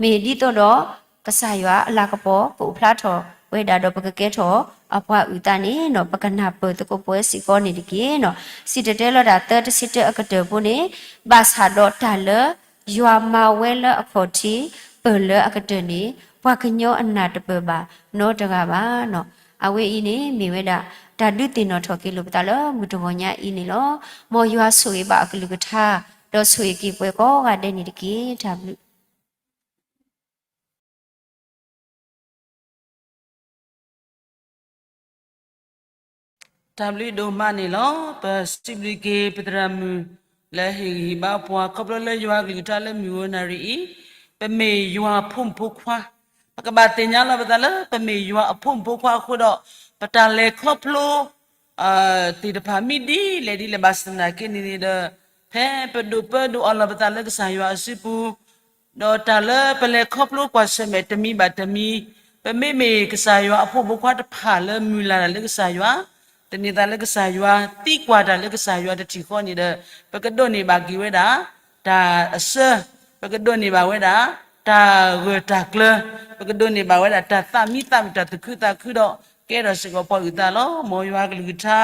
မ့ၢ်ဒ်သိးဒီး ကစၢ်ယွၤအလၤကပီၤကအိၣ်ဖျါထီၣ်ဝဲဒၣ်ဒီး ပကကဲထီၣ်အပှၤအုၣ်အသးန့ၣ် ပကနၢ်ပၢၢ်သကိးပဝဲစ့ၢ်ကီးန့ၣ်တက့ၢ်. စံၣ်တဲၤတဲလီၤတၢ်သၢတဆံတၢအကတၢၢ်ဖိန့ၣ်, ဘၣ်ဆၣ်ဒီးတၢ်လၢယွၤမၤဝဲလၢအခီၣ်ထံး ပၢၢ်လၢအကတၢၢ်န့ၣ် ပှၤကညီအနၢ်တပၢၢ်ဘၣ်နီတဂၤဘၣ်. အဝဲအံၤန့ၣ်မ့ၢ်ဝဲဒၣ် တၢ်ဒုးသ့ၣ်နီၣ်ထီၣ်က့ၤလိာ်ပသးလၢမုၢ်တဂီၤညါအံၤန့ၣ်လီၤ. မ်ယွၤဆိၣ်ဂ့ၤဘၣ်အကလုၢ်ကထါ, ဒီးဆိၣ်ဂ့ၤက့ၤပှၤကိးဂၤဒဲးန့ၣ်တက့ၢ်. တၢ်ဘျုး တၢ်ဘျုးဒိၣ်မးန့ၣ်လီၤ. ပစံးဘျုးက့ၤပသရၣ်မုၣ် လၢဟ့ၣ်ဂံၢ်ဟ့ၣ်ဘါပှၤ ခီဖျိလၢယွၤအကလုၢ်ကထါလၢမုၢ်ဝဲနၣ်ရံၣ်အံၤ, ပမ့ၢ်ယွၤအဖိမုၣ်ဖိခွါ, ပကဘၣ်သ့ၣ်ညါလီၤပသးလၢ ပမ့ၢ်ယွၤအဖိမုၣ်ဖိခွါအဃိဒီး ပတၢ်လဲၤခီဖျိ သ့ၣ်တဖၣ်မ့ၢ်ဒ်လဲၣ်ဒ်လဲၣ်ဘၣ်ဆၣ်သနာ်က့န့ၣ်ဒီး ဖဲပဒိးပၢဒိးအီလီၤပသးလၢကစၢ်ယွၤအစုပူၤ ဒီးတၢ်လၢပလဲၤခီဖျိကွၢ်ဆၢၣ်မဲာ်တမံၤဘၣ်တမံၤ, ပမ့မ့ၢ်ကစၢ်ယွၤအဖိမုၣ်ဖိခွါတဖၣ်လၢမုၢ်လၢ်တၢ်လၢကစၢ်ယွၤ, သန့ၤသးလၢကစၢ်ယွၤ, သံကွၢ်တၢ်လၢကစၢ်ယွၤတထံၣ်ဃီန့ၣ်ဒီး ပကဒိးန့ၢ်ဘၣ်က့ၤဝဲဒၣ် တၢ်အဆၢ, ပကဒိးန့ၢ်ဘၣ်ဝဲဒၣ် တၢ်ဂၢၢ်တၢ်ကျၢၤ, ပကဒိးန့ၢ်ဘၣ်ဝဲဒၣ် တၢ်သးမံသးမုာ် တၢ်သူၣ်ခုသးခုဒီး ကဲထီၣ်စ့ၢ်ကီးပှၤအုၣ်သးလီၤ. မ်ယွၤကလုၢ်ကထါ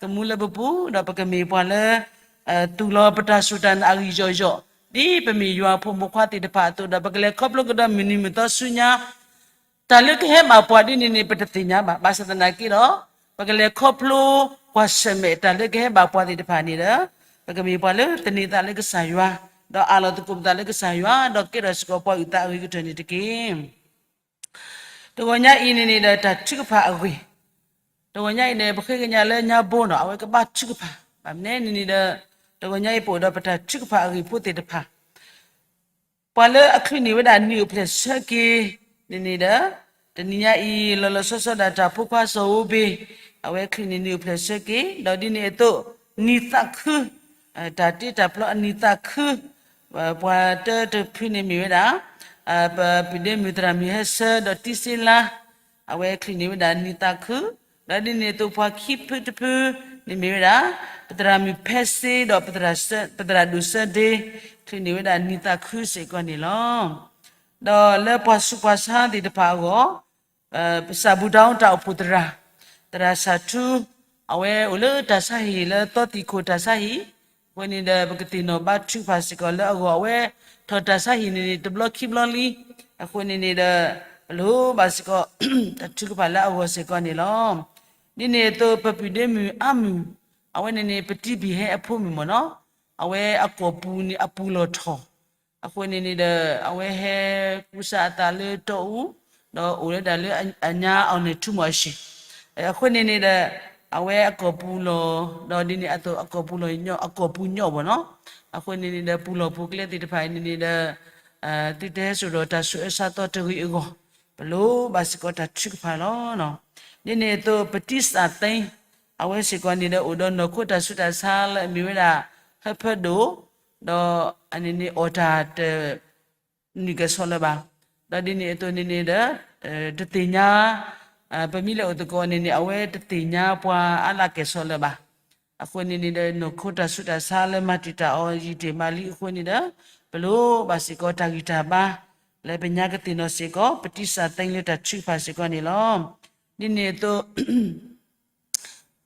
ကမူလၢပပူၤ ဒီးပကမ့ၢ်ပှၤလၢ သူၣ်လီၤပတၢ်စူၢ်တၢ်နာ်အဂံၢ်ယီၣ်ယီၣ်, ဒ်ပမ့ၢ်ယွၤအဖိမုၣ်ဖိခွါသ့ၣ်တဖၣ်အသိးဒီး ပကလဲၤခီဖျိကဒီးမုၢ်နံၤမုၢ်သီဆူညါ တၢ်လၢကဟဲဘၣ်ပှၤဒ်န့ၣ်န့ၣ် ပတသ့ၣ်ညါဘၣ်. ဘၣ်ဆၣ်သနာ်က့ဒီး ပကလဲၤခီဖျိကွၢ်ဆၢၣ်မဲာ်တၢ်လၢကဟဲဘၣ်ပှၤသ့ၣ်တဖၣ်န့ၣ်ဒီး ပကမ့ၢ်ပှၤလၢသန့ၤသးလၢကစၢ်ယွၤ, ဒီးအးလီၤသကိးပသးလၢကစၢ်ယွၤ, ဒီးကဲထီၣ်စ့ၢ်ကီးပှၤအုၣ်သးအဂ့ၤကတၢၢ်န့ၣ်တက့ၢ်. တဂီၤညါအံၤန့ၣ်န့ၣ်ဒီးတၢ်ထုကဖၣ်အဂ့ၢ်, တဂီၤညါအံၤန့ၣ် ပဃ့ကညးလၢညါဘိနီၤ အဝဲကဘၣ်ထုကဖၣ်, ဘၣ်မနုၤန့ၣ်န့ၣ်ဒီး တဂီၤညါအံၤပအိၣ်ဒီးပတၢ်ထုကဖၣ်အဂ့ၢ်ဖိသ့ၣ်တဖၣ် ပှၤလၢအချုးန့ၢ်ဝဲဒၣ်နံၣ်အိၣ်ဖျဲၣ်ဆၢက့ၤန့ၣ်န့ၣ်ဒီး တနံၤညါအံၤ လီၤလီၤဆီဆီဒၣ်တၢ်ဖိခွါစီၤဧိၤဘ့ၣ် အဝဲချုးန့ၢ်နံၣ်အိၣ်ဖျဲၣ်ဆၢက့ၤ ဒီးဒ်န့ၣ်အသိး နံၣ်သးခု တၢ်တ့တၢ်ဖျီအနံၣ်သးခု ပှၤတၢတဖုန့ၣ်မ့ၢ်ဝဲဒၣ် ပပုၢ်ဒ့မုၣ်သရၣ်မုၣ်ဟဲဆၢဒီးတံစ့လါ အဝဲချုးန့ၢ်ဝဲဒၣ်နံၣ်သးခု, ဒီးဒ်န့ၣ်အသိးပှၤခံဖုတဖုန့ၣ်မ့ၢ်ဝဲဒၣ် ပသရၣ်မုၣ်ဖဲစ့ဒီး ပသရၣ်ဒိၣ်စၢဒ့ ချုးန့ၢ်ဝဲဒၣ်နံၣ်သးခုစ့ၢ်ကီးန့ၣ်လီၤ. ဒီးလၢပှၤဆူးပှၤဆါသ့ၣ်တဖၣ်အဂီၢ် ပစၢ်ဘူတၢ်အိၣ်ဖှိၣ်သရၣ်, သရၣ်စၢ်ထူ, အဝဲအိၣ်လၢတၢ်ဆါဟံၣ်လၢသီသံၣ်ခိၣ်တၢ်ဆါဟံၣ်, အဃိန့ၣ်ဒီး ပကသ့ၣ်နီၣ်ဘါထုကဖၣ်စ့ၢ်ကီးလၢအဂီၢ် အဝဲထီၣ်တၢ်ဆါဟံၣ်န့ၣ်န့ၣ် တဘျီခံဘျီလံ, အဃိန့ၣ်န့ၣ်ဒီး ပလိၣ်ဘၣ်စ့ၢ်ကီး တၢ်ထုကဖၣ်လၢအဂီၢ်စ့ၢ်ကီးန့ၣ်လီၤ. ဒ်န့ၣ်အသိးပပုၢ်ဒ့မုၣ်အါမုၢ်, အဝဲန့ၣ်န့ၣ် ပတံဘံၣ်ဟဲအဖိမုၣ်မ့ၢ်နီၤ, အဝဲအကိာ်ပူၤန့ၣ်အပူၤလီၢ်ထီၣ် အဃိန့ၣ်န့ၣ်ဒီး အဝဲဟဲကူစါအသးလၢတီအူ, ဒီးအိၣ်ဝဲဒၣ်လၢအညါအီၤန့ၣ်ထူမီၢ်အၡံၣ်, အဃိန့ၣ်န့ၣ်ဒီး အဝဲအကိာ်ပူၤလီၢ်, ဒီးဒ်န့ၣ်အသိးအကိာ်ပူၤလီၢ် အကိာ်ပူၤညီၣ်ဘၣ်နီၤ, အဃိန့ၣ်န့ၣ်ဒီး ပူၤလီၢ်ပူၤကျဲသ့ၣ်တဖၣ်အံၤန့ၣ်န့ၣ်ဒီး သုတဟဲစိာ်ဒီးတၢ်ဆူးအၢဆါသီတဂ့ၤအဂီၢ်, ပလိၣ်ဘၣ်စ့ၢ်ကီးတၢ်ထုကဖၣ်လီၤ. ဒ်န့ၣ်အသိးပတံစၢ်သ့, အဝဲစ့ၢ်ကီးန့ၣ်ဒီး အိၣ်ဒီးနီၢ်ခိတၢ်ဆူးတၢ်ဆါလၢအမ့ၢ်ဝဲဒၣ် ဟၢဖၢဒိၣ်, ဒီးအန့ၣ်န့ၣ်အီၣ်တၢ်တ နုာ်ကဲၤဆီလၢၤဘၣ်, ဒီးဒ်န့ၣ်အသိးန့ၣ်န့ၣ်ဒီး တသ့ၣ်ညါ, ပမ့ၢ်လဲၤအိၣ်သကိးန့ၣ်န့ၣ် အဝဲတသ့ၣ်ညါပှၤအါလၢကဲၤဆီလၢၤဘၣ်, အဃိန့ၣ်န့ၣ်ဒီး နီၢ်ခိတၢ်ဆူးတၢ်ဆါလၢမၤတံာ်တာ်အီၤယံာ်တ့ၢ်မးလံအဃိန့ၣ်ဒီး ပလိၣ်ဘၣ်စ့ၢ်ကီးတၢ်ဂံၢ်တၢ်ဘါ လၢပညါကသ့ၣ်နီၣ်စ့ၢ်ကီး ပတံစၢ်သ့လၢတၢ်ထုကဖၣ်စ့ၢ်ကီးန့ၣ်လီၤ. ဒ်န့ၣ်အသိး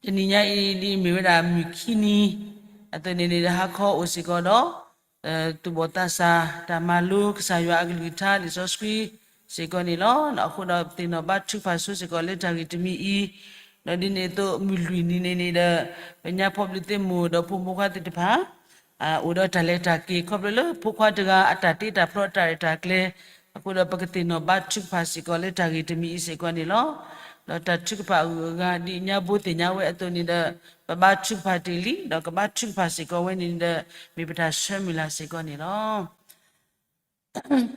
တနံၤညါအံၤဒ်အမ့ၢ်ဝဲဒၣ်မုၢ်ခံနံၤ, အသိးန့ၣ်န့ၣ်ဒီးဟါခီအိၣ်စ့ၢ်ကီးဒီး သူၣ်ဘီၣ်သးစၢ် တၢ်မၤလိကစၢ်ယွၤအကလုၢ်ကထါ လံာ်စီဆှံစ့ၢ်ကီးန့ၣ်လီၤ. အဃိဒီးပသ့ၣ်နီၣ်ဘါထုကဖၣ်ဆိစ့ၢ်ကီးလၢတၢ်ဂ့ၢ်တမံၤအံၤ, ဒီးဒ်န့ၣ်အသိးမုၢ်လွံၢ်နံၤန့ၣ်န့ၣ်ဒီး ပညါဖီဘျုးသ့ၣ်မိၢ်ဒီးဖိမုၣ်ဖိခွါသ့ၣ်တဖၣ် အိၣ်ဒီးတၢ်လဲၤတၢ်က့ၤ ခီဖျိလၢဖိခွါတဂၤအတၢ်တ့တၢ်ဖျီတၢ်ရဲၣ်တၢ်ကျဲၤ, အဃိဒီးပကသ့ၣ်နီၣ်ဘါထုကဖၣ်စ့ၢ်ကီးလၢတၢ်ဂ့ၢ်တမံၤအံၤစ့ၢ်ကီးန့ၣ်လီၤ. ဒီးတၢ်ထုကဖၣ်အဂုၤအဂၤ ဒ်ညါဘိသ့ၣ်ညါဝဲအသိးန့ၣ်ဒီး ပဘါထုကဖၣ်တ့ၢ်လံ, ဒီးကဘါထုကဖၣ်စ့ၢ်ကီးဝဲန့ၣ်ဒီး မ့ၢ်ပတၢ်ဆၢမုၢ်လၢ်စ့ၢ်ကီးန့ၣ်လီၤ.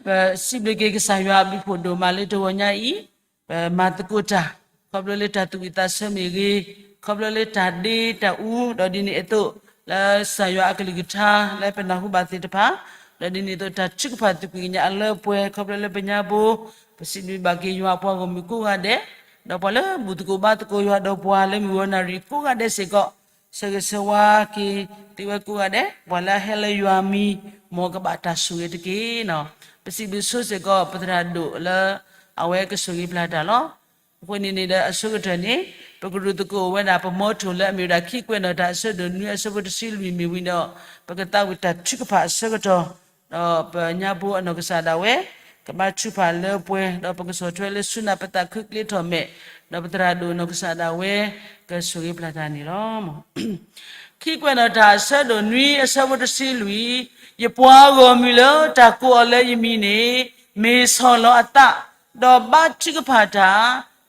ပစံးဘျုးက့ၤကစၢ်ယွၤအဘျုးဖှိၣ်ဒိၣ်မးလၢတဂီၤညါအံၤ, ပမၤသကိးတၢ် ခီဖျိလၢတၢ်သူၣ်ဝံၣ်သးဆၢမ့ၢ်ဂ့ၤ, ခီဖျိလၢတၢ်ဒ့တၢ်အူ, ဒီးဒ်န့ၣ်အသိး လၢကစၢ်ယွၤအကလုၢ်ကထါ လၢပနၢ်ဟူဘၣ်သ့ၣ်တဖၣ်, ဒီးဒ်န့ၣ်အသိးတၢ်ထုကဖၣ်သကွံာ်ကညးအလၢပှဲၤ ခီဖျိလၢပညါဘိ, ပစံးဘျုးဘၣ်က့ၤယွၤအပှၤဂီၢ်မုၢ်ကိးဂၤဒဲး, ဒီးပှၤလၢဘူၣ်သကိးဘါသကိးယွၤဒီးပှၤလၢမုၢ်ဂီၤနၣ်ရံၣ်ကိးဂၤဒဲးစ့ၢ်ကီး ဆၢဂ့ၤဆၢဝါက့ၤသုဝဲကိးဂၤဒဲး, ပှၤလၢအဟဲလၢယွၤမံၤ မ်ကဘၣ်တၢ်ဆိၣ်ဂ့ၤတက့ၢ်. ပစံးဘျုးဆိစ့ၢ်ကီး ပသရၣ်ဒိၣ်လၢ အဝဲကဆိၣ်ဂ့ၤပျၢ်တၢ်လီၤ. အဃိန့ၣ်န့ၣ်ဒီးအဆိကတၢၢ်န့ၣ် ပကရူၢ်သကိးဝဲဒၣ်ပမီထိၣ်လၢအမ့ၢ်ဝဲဒၣ်ခံကွဲးနီၣ်တၢ်အဆၢဒိၣ်နွံအဆၢဖိတဆံလွံၢ်မ့ၢ်ဝံၤဒီး ပကသးဝံၣ်တၢ်ထုကဖၣ်အဆၢကတီၢ် ဒီးပညါဘိအနီၢ်ကစၢ်ဒၣ်ဝဲ ကဘါထုကဖၣ်လၢပှဲၤ ဒီးပကဆီၣ်ထွဲလၢဆူနၢ်ပသးခုကျ့ထီၣ်မဲာ်, ဒီးပသရၣ်ဒိၣ်နီၢ်ကစၢ်ဒၣ်ဝဲ ကဆိၣ်ဂ့ၤပျၢ်တၢ်န့ၣ်လီၤ. ခံကွဲးနီၣ်တၢ်အဆၢဒိၣ်နွံအဆၢဖိတဆံလွံၢ်, ယပှၤဂီၢ်မုၢ်လၢတၢ်ကိးအီၤလၢယမံၤန့ၣ် မ့ၢ်ဆီၣ်လီၤအသး, ဒီးဘါထုကဖၣ်တၢ်,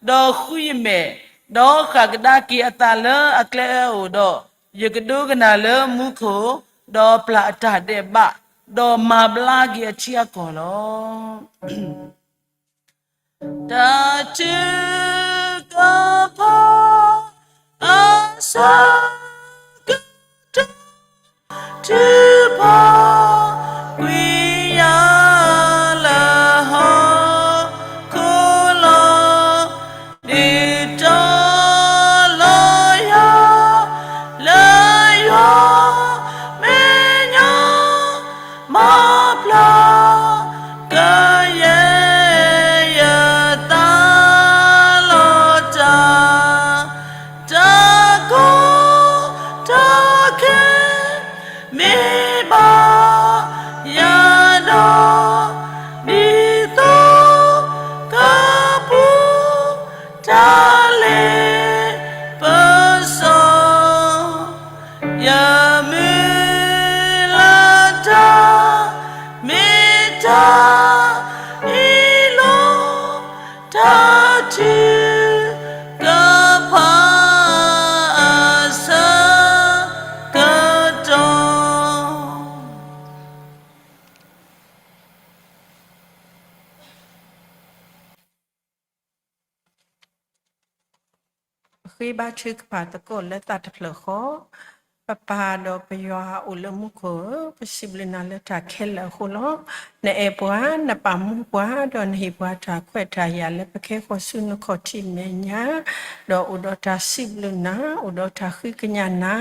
ဒီးဃုယမဲာ်, ဒီးဃၣ်ကဒါက့ၤအသးလၢအကျဲအအိၣ်ဒီး, ယကဒိကနၣ်လၢမူခိၣ်, ဒီးပျၢ်အတၢ်ဒဲးဘး, ဒီးမၤဘျါက့ၤအထံအကီၢ်လီၤ. တၢ်ထုကဖၣ် အဆၢကတီၢ် ထုကဖၣ် ကွံာ်ယၤလၢဟီၣ်ခိၣ်လီၤ, ဒုးတီလီၤယၤ လၢယွၤမဲာ်ညါ မၤဖျါ ကယဲၢ်ယသးလီၤတၢ်, တၢ်ကိး ဃ့ဘါထုကဖၣ်သကိးလၢသးတဖျၢၣ်ဃီ, ပပၢ်ဒီးပယွၤအိၣ်လၢမူခိၣ်ဧၢ, ပစံးဘျုးနၤလၢတၢ်ခဲလၢာ်အဃိလီၤ. နအဲၣ်ပှၤ, နပာ်မူပှၤ, ဒီးနဟ့ၣ်ပှၤတၢ်ခွဲးတၢ်ယာ်လၢပကဟဲဃီၤဆူနခီၣ်ထံးမဲာ်ညါ, ဒီးအိၣ်ဒီးတၢ်စံးဘျုးနၤ, အိၣ်ဒီးတၢ်ဃ့ကညးနၤ,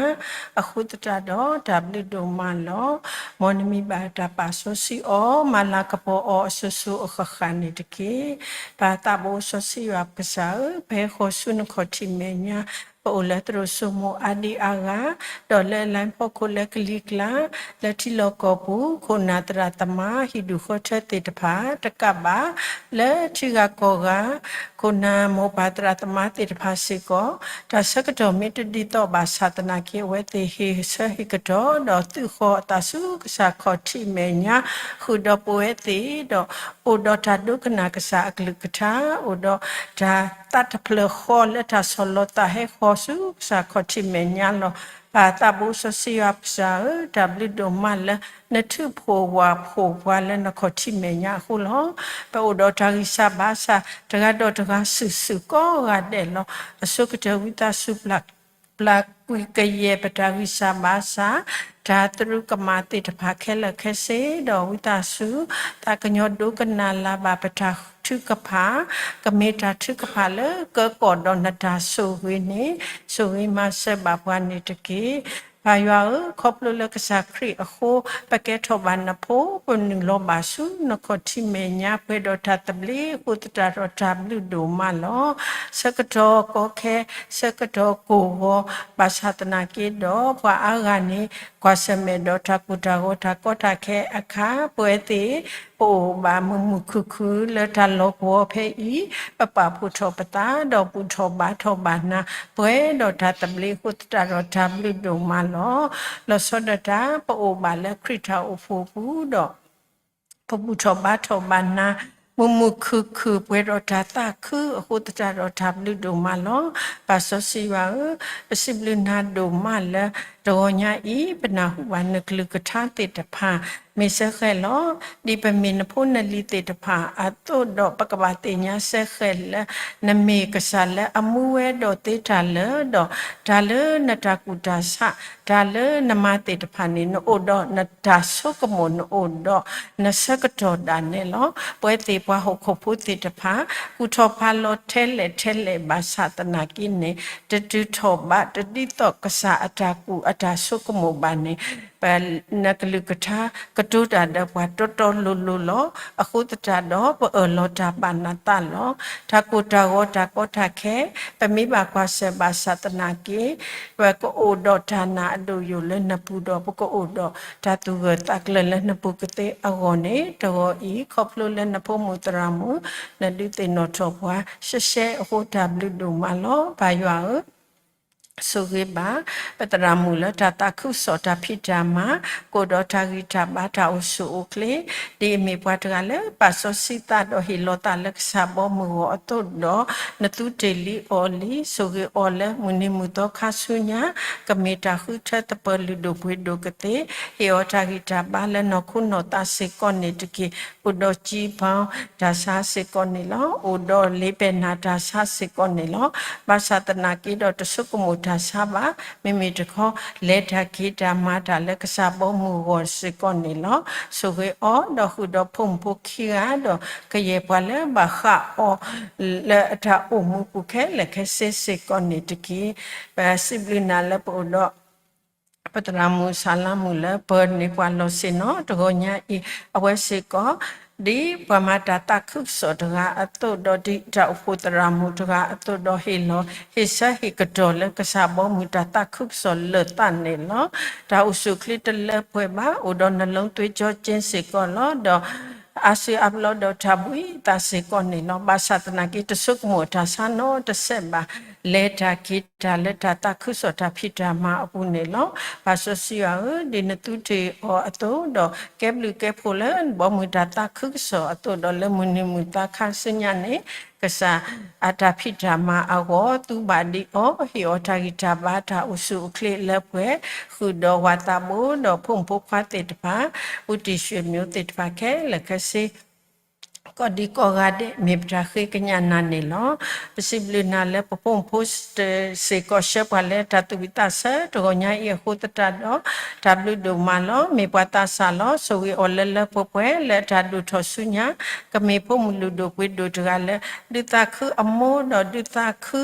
အဃိသတးဒီးတၢ်ဘျုးဒိၣ်မးလီၤ. မ်နမံၤဘၣ်တၢ်ပာ်စီဆှံအီၤ, မၤလၤကပီၤအီၤအစိၤစိၤအဃၣ်ဃၣ်န့ၣ်တက့ၢ်. ပၢ်သးဘိစီဆှံယွၤပကစၢ်ဧၢ, ပဟဲဃီၤဆူနခီၣ်ထံးမဲာ်ညါ, ပအိၣ်လၢသရိာ်စိမိၤအါဒံအါဂၤ, ဒီးလၢအလါဖီခိၣ်လၢကလံၤကျါ, လၢထံလီၢ်ကီၢ်ပူၤ, ခိၣ်နၢ်သရၣ်သမါ ဟံၣ်ဒူၣ်ဃီထၢသ့ၣ်တဖၣ်, တကးဘၣ်, လၢထံဂၤကီၢ်ဂၤ, ခိၣ်နၢ်မိၢ်ပၢ်သရၣ်သမါသ့ၣ်တဖၣ်စ့ၢ်ကီး, တၢ်ဆၢကတီၢ်မ့ၢ်တဒ်သိးဘၣ်ဆၣ်သနာ်က့ အဝဲသ့ၣ်ဟ့ၣ်ဆၢဟ့ၣ်ကတီၤ, ဒီးသုးဃီၤအသးဆူကစၢ်ခီၣ်ထံးမဲာ်ညါ, ဃုာ်ဒီးပဝဲသ့ၣ်, ဒီးအိၣ်ဒီးတၢ်ဒိကနၣ်ကစၢ်အကလုၢ်ကထါ, အိၣ်ဒီးတၢ်သးတဖျၢၣ်ဃီလၢတၢ်ဆီၣ်လီၤသးဟဲဃီၤဆူကစၢ်ခီၣ်ထံးမဲာ်ညါလီၤ. ပၢ်သးဘိစီဆှံယွၤပကစၢ်ဧၢ, တၢ်ဘျုးဒိၣ်မးလၢ နထုးဖှိၣ်ဝၢ်ဖှိၣ်ပှၤလၢနခီၣ်ထံးမဲာ်ညါအဃိလီၤ. ပအိၣ်ဒီးတၢ်ဂံၢ်စၢ်ဘါစၢ် တဂၤဒီးတဂၤစုာ်စုာ်ကိးဂၤဒဲးလီၤ. အဆိကတၢၢ်ဝံသးစူၤ ပျၢ်ကွံာ်ကယဲၢ်ပတၢ်ဂံၢ်စၢ်ဘါစၢ်, တၢ်သရူးကမၣ်သ့ၣ်တဖၣ်ခဲလၢာ်ခဲဆ့, ဒီးဝံသးစူၤ သးကညီၤဒိကနၣ်လၢ်ဘၣ်ပတၢ်ထုကဖၣ်, ကမ့ၢ်တၢ်ထုကဖၣ်လၢကကိးဒီးနတၢ်ဆိၣ်ဂ့ၤန့ၣ်, ဆိၣ်ဂ့ၤမၤစၢၤဘၣ်ပှၤန့ၣ်တက့ၢ်. ပၢ်ယွၤဧၢ, ခီဖျိလၢကစၢ်ခရံာ်အဃိ ပကဲထီၣ်ဘၣ်နဖိ, ပနုာ်လီၤဘၣ်ဆူနခီၣ်ထံးမဲာ်ညါ, ပှဲၤဒီးတၢ်သဘျ့အဃိသတးဒီးတၢ်ဘျုးဒိၣ်မးလီၤ. ဆၢကတီၢ်ကီခဲ, ဆၢကတီၢ်ကိၢ်ဂီၤ, ဘၣ်ဆၣ်သနာ်က့ဒီး ပှၤအါဂၤန့ၣ် ကွၢ်ဆၢၣ်မဲာ်ဒီးတၢ်ကိၢ်တၢ်ဂီၤတၢ်ကီတၢ်ခဲအခါ, ပဝဲသ့ၣ် ပအိၣ်ဘၣ်မုာ်မုာ်ခုၣ်ခုၣ်လၢတၢ်လီၢ်ကဝီၤဖဲအံၤ, ပပာ်ဖှိၣ်ထီၣ်ပသး ဒီးဘူၣ်ထီၣ်ဘါထီၣ်ဘၣ်နၤ, ပှဲၤဒီးတၢ်သဘျ့အဃိသတးဒီးတၢ်ဘျုးဒိၣ်မးလီၤ. လီၤဆီဒၣ်တၢ် ပအိၣ်ဘၣ်လၢခရံာ်တၢ်အိၣ်ဖှိၣ်အပူၤဒီး ပဘူၣ်ထီၣ်ဘါထီၣ်ဘၣ်နၤ, မုာ်မုာ်ခုၣ်ခုၣ်ပှဲၤဒီးတၢ်သးခုအဃိသတးဒီးတၢ်ဘျုးဒိၣ်မးလီၤ. ပၢ်စီဆှံယွၤဧၢ, ပစံးဘျုးနၤဒိၣ်မးလၢ တဂီၤညါအံၤ ပနၢ်ဟူဘၣ်နကလုၢ်ကထါသ့ၣ်တဖၣ် မ့ၢ်စဲဃဲးလီၤ. ဒ်ပမ့ၢ်နဖိနလံၤသ့ၣ်တဖၣ်အသိးဒီး ပကဘၣ်သ့ၣ်ညါစဲဃဲးလၢ နမ့ၢ်ကစၢ်လၢအမူဝဲဒီးသ့တၢ်လၢာ်ဒီး တၢ်လၢနတၢ်ကူၣ်တၢ်ဆး တၢ်လၢနမၤသ့ၣ်တဖၣ်န့ၣ် နအိၣ်ဒီးနတၢ်ဆိကမိၣ် နအိၣ်ဒီးနဆၢကတီၢ်ဒၣ်နဲလီၤ. ပဝဲသ့ၣ်ပှၤဟီၣ်ခိၣ်ဖိသ့ၣ်တဖၣ် ကူၣ်ထီၣ်ဖးလီၤထဲလဲၣ်ထဲလဲၣ်ဘၣ်ဆၣ်သနာ်က့န့ၣ် တတုၤထီၣ်ဘးတဒ်သိးကစၢ်အတၢ်ကူၣ်အတၢ်ဆိကမိၣ်ဘၣ်န့ၣ် နကလုၢ်ကထါကတိၤတၢ်ဒီးပှၤတီတီလိၤလိၤလီၤ. အဃိသတးဒီး ပအၢၣ်လီၤတၢ်ဘၣ်နၤသးလီၤ. တၢ်ကိၢ်တၢ်ဂီၤတၢ်ကီတၢ်ခဲ ပမ့ၢ်ဘၣ်ကွၢ်ဆၢၣ်ဘၣ်ဆၣ်သနာ်က့ ပကအိၣ်ဒီးတၢ်နာ်အဒိၣ်ယိာ်လၢနပူၤဒီး ပကအိၣ်ဒီးတၢ်သူၣ်ဂၢၢ်သးကျၢၤလၢနပူၤကသ့အဂီၢ်န့ၣ် တဂီၤအံၤ ခီဖျိလၢနဖိမုၣ်သရၣ်မုၣ် နဒုးသ့ၣ်နီၣ်ထီၣ်ပှၤရှဲရှဲအဃိ တၢ်ဘျုးဒိၣ်မးလီၤ. ပၢ်ယွၤဧၢ ဆိၣ်ဂ့ၤဘၣ် ပသရၣ်မုၣ်လၢတၢ်သးခုကစီၣ်တၢ်ဖံးတၢ်မၤ ကအိၣ်ဒီးတၢ်ဂံၢ်တၢ်ဘါတၢ်အိၣ်ဆူၣ်အိၣ်ချ့ ဒ်အမ့ၢ်ပှၤတဂၤလၢပာ်စီဆှံသးဒီးဟ့ၣ်လီၤသးလၢကစၢ်ဘီမုၢ်ဂီၢ်အသိးဒီး နသူတ့ၢ်လံအီၤလံ ဆိၣ်ဂ့ၤအီၤလၢမုၢ်နံၤမုၢ်သီခါဆူညါ ကမ့ၢ်တၢ်ဃုထၢသပၢၤလုၢ်ဒိၣ်ပှ့ၤဒိၣ်ကသ့ ဟ့ၣ်အီၤတၢ်ဂံၢ်တၢ်ဘါလၢနီၢ်ခိနီၢ်သးစ့ၢ်ကီးန့ၣ်တက့ၢ်. အိၣ်ဒီးကၠံပီ တၢ်ဆါစ့ၢ်ကီးန့ၣ်လီၤ. အိၣ်ဒီးလ့ပဲၢ်နၢ်တၢ်ဆါစ့ၢ်ကီးန့ၣ်လီၤ. ဘၣ်ဆၣ်သနာ်က့ဒီးတဆိကမိၣ်တၢ်ဆါဘၣ်. မ့မ့ၢ်တခီ လဲၤတၢ်က့ၤတၢ်မၤတၢ်လၢကစၢ်ဘီမုၢ်ဂီၢ်စ့ၢ်ကီးန့ၣ်လီၤ. ဆိၣ်ဂ့ၤအီၤဒီးဃုာ်ဒီးဖိမုၣ်ဖိခံဂၤဒီး ကယဲၢ်ပှၤလၢဘၣ်ဃးအီၤ လၢအတၢ်အိၣ်မူပူၤခဲလၢာ်ခဲဆ့စ့ၢ်ကီးန့ၣ်တက့ၢ်. ပစံးဘျုးနၤလၢပအိၣ်ဒီး ပသရၣ်မုၣ်ဆၣ်လါမုၣ်လၢပၢၤန့ၢ်ပှၤလီၤဆ့ၣ်နီၤတဂီၤညါအံၤ အဝဲစ့ၢ်ကီး ဒ်ပှၤမၤတၢ်သးခုကစီၣ်တဂၤအသိးဒီး ဒ်တၢ်အိၣ်ဖှိၣ်သရၣ်မုၣ်တဂၤအသိးဒီး ဟ့ၣ်လီၤဟ့ၣ်ဆၢဟ့ၣ်ကတီၢ်လၢကစၢ်ဘီမုၢ်တၢ်သးခုကစီၣ်လၢာ်သးန့ၣ်လီၤ. တၢ်အိၣ်ဆူၣ်အိၣ်ချ့တလၢပှဲၤဘၣ် အိၣ်ဒီးနလုံးသွေးကြောကျဉ်းစ့ၢ်ကီးလီၤ. ဒီး အါစုအါဘျီဒီးတၢ်ဘှံးသးစ့ၢ်ကီးန့ၣ်လီၤ. ဘၣ်ဆၣ်သနာ်က့ တဆိကမိၣ်တၢ်ဆါနီတစဲးဘၣ်. လဲၤတၢ်က့ၤတၢ်လၢတၢ်သးခုကစီၣ်တၢ်ဖံးတၢ်မၤအပူၤန့ၣ်လီၤ. ပၢ်စီဆှံယွၤဧၢ, ဒ်နသူတ့ၢ်အီၤအသိးဒီး ကဲဘျုးကဲဖှိၣ်လၢနဘီမုၢ်တၢ်သးခုကစီၣ်အသိးဒီး လၢမုၢ်နံၤမုၢ်သီခါဆူညါန့ၣ် ကစၢ်အတၢ်ဖံးတၢ်မၤအဂီၢ် သူဘၣ်ဒံးအီၤ, ဟ့ၣ်အီၤတၢ်ဂံၢ်တၢ်ဘါတၢ်အိၣ်ဆူၣ်အိၣ်ချ့လၢပှဲၤ, ဃုာ်ဒီးဝၤသးဘိဒီးဖိမုၣ်ဖိခွါသ့ၣ်တဖၣ်, ဦးတံၢ်ရွှ့ၣ်မျိုးသ့ၣ်တဖၣ်ခဲလၢာ်ခဲဆ့ ကိးဒံကိးဂၤဒဲး မ့ၢ်ပတၢ်ဃ့ကညးနၤန့ၣ်လီၤ. ပစံးဘျုးနၤလၢပဖိမုၣ်ဖိစ့ၢ်ကီး ဆှၢပှၤလၢတၢ်သူၣ်ဝံၣ်သးဆၢတဂီၤညါအံၤအဃိသတးဒီး တၢ်ဘျုးဒိၣ်မးလီၤ. မ့ၢ်ပှၤသးစၢ်လီၤ. ဆိၣ်ဂ့ၤအီၤလၢလၢပှဲၤပှဲၤလၢအတၢ်ဒိၣ်ထီၣ်ဆူညါ, ကမ့ၢ်ဖိမုၣ်လုၢ်ဒိၣ်ပှ့ၤဒိၣ်တဂၤလၢ ဒုးသးခုအမိၢ်ဒီးဒုးသးခု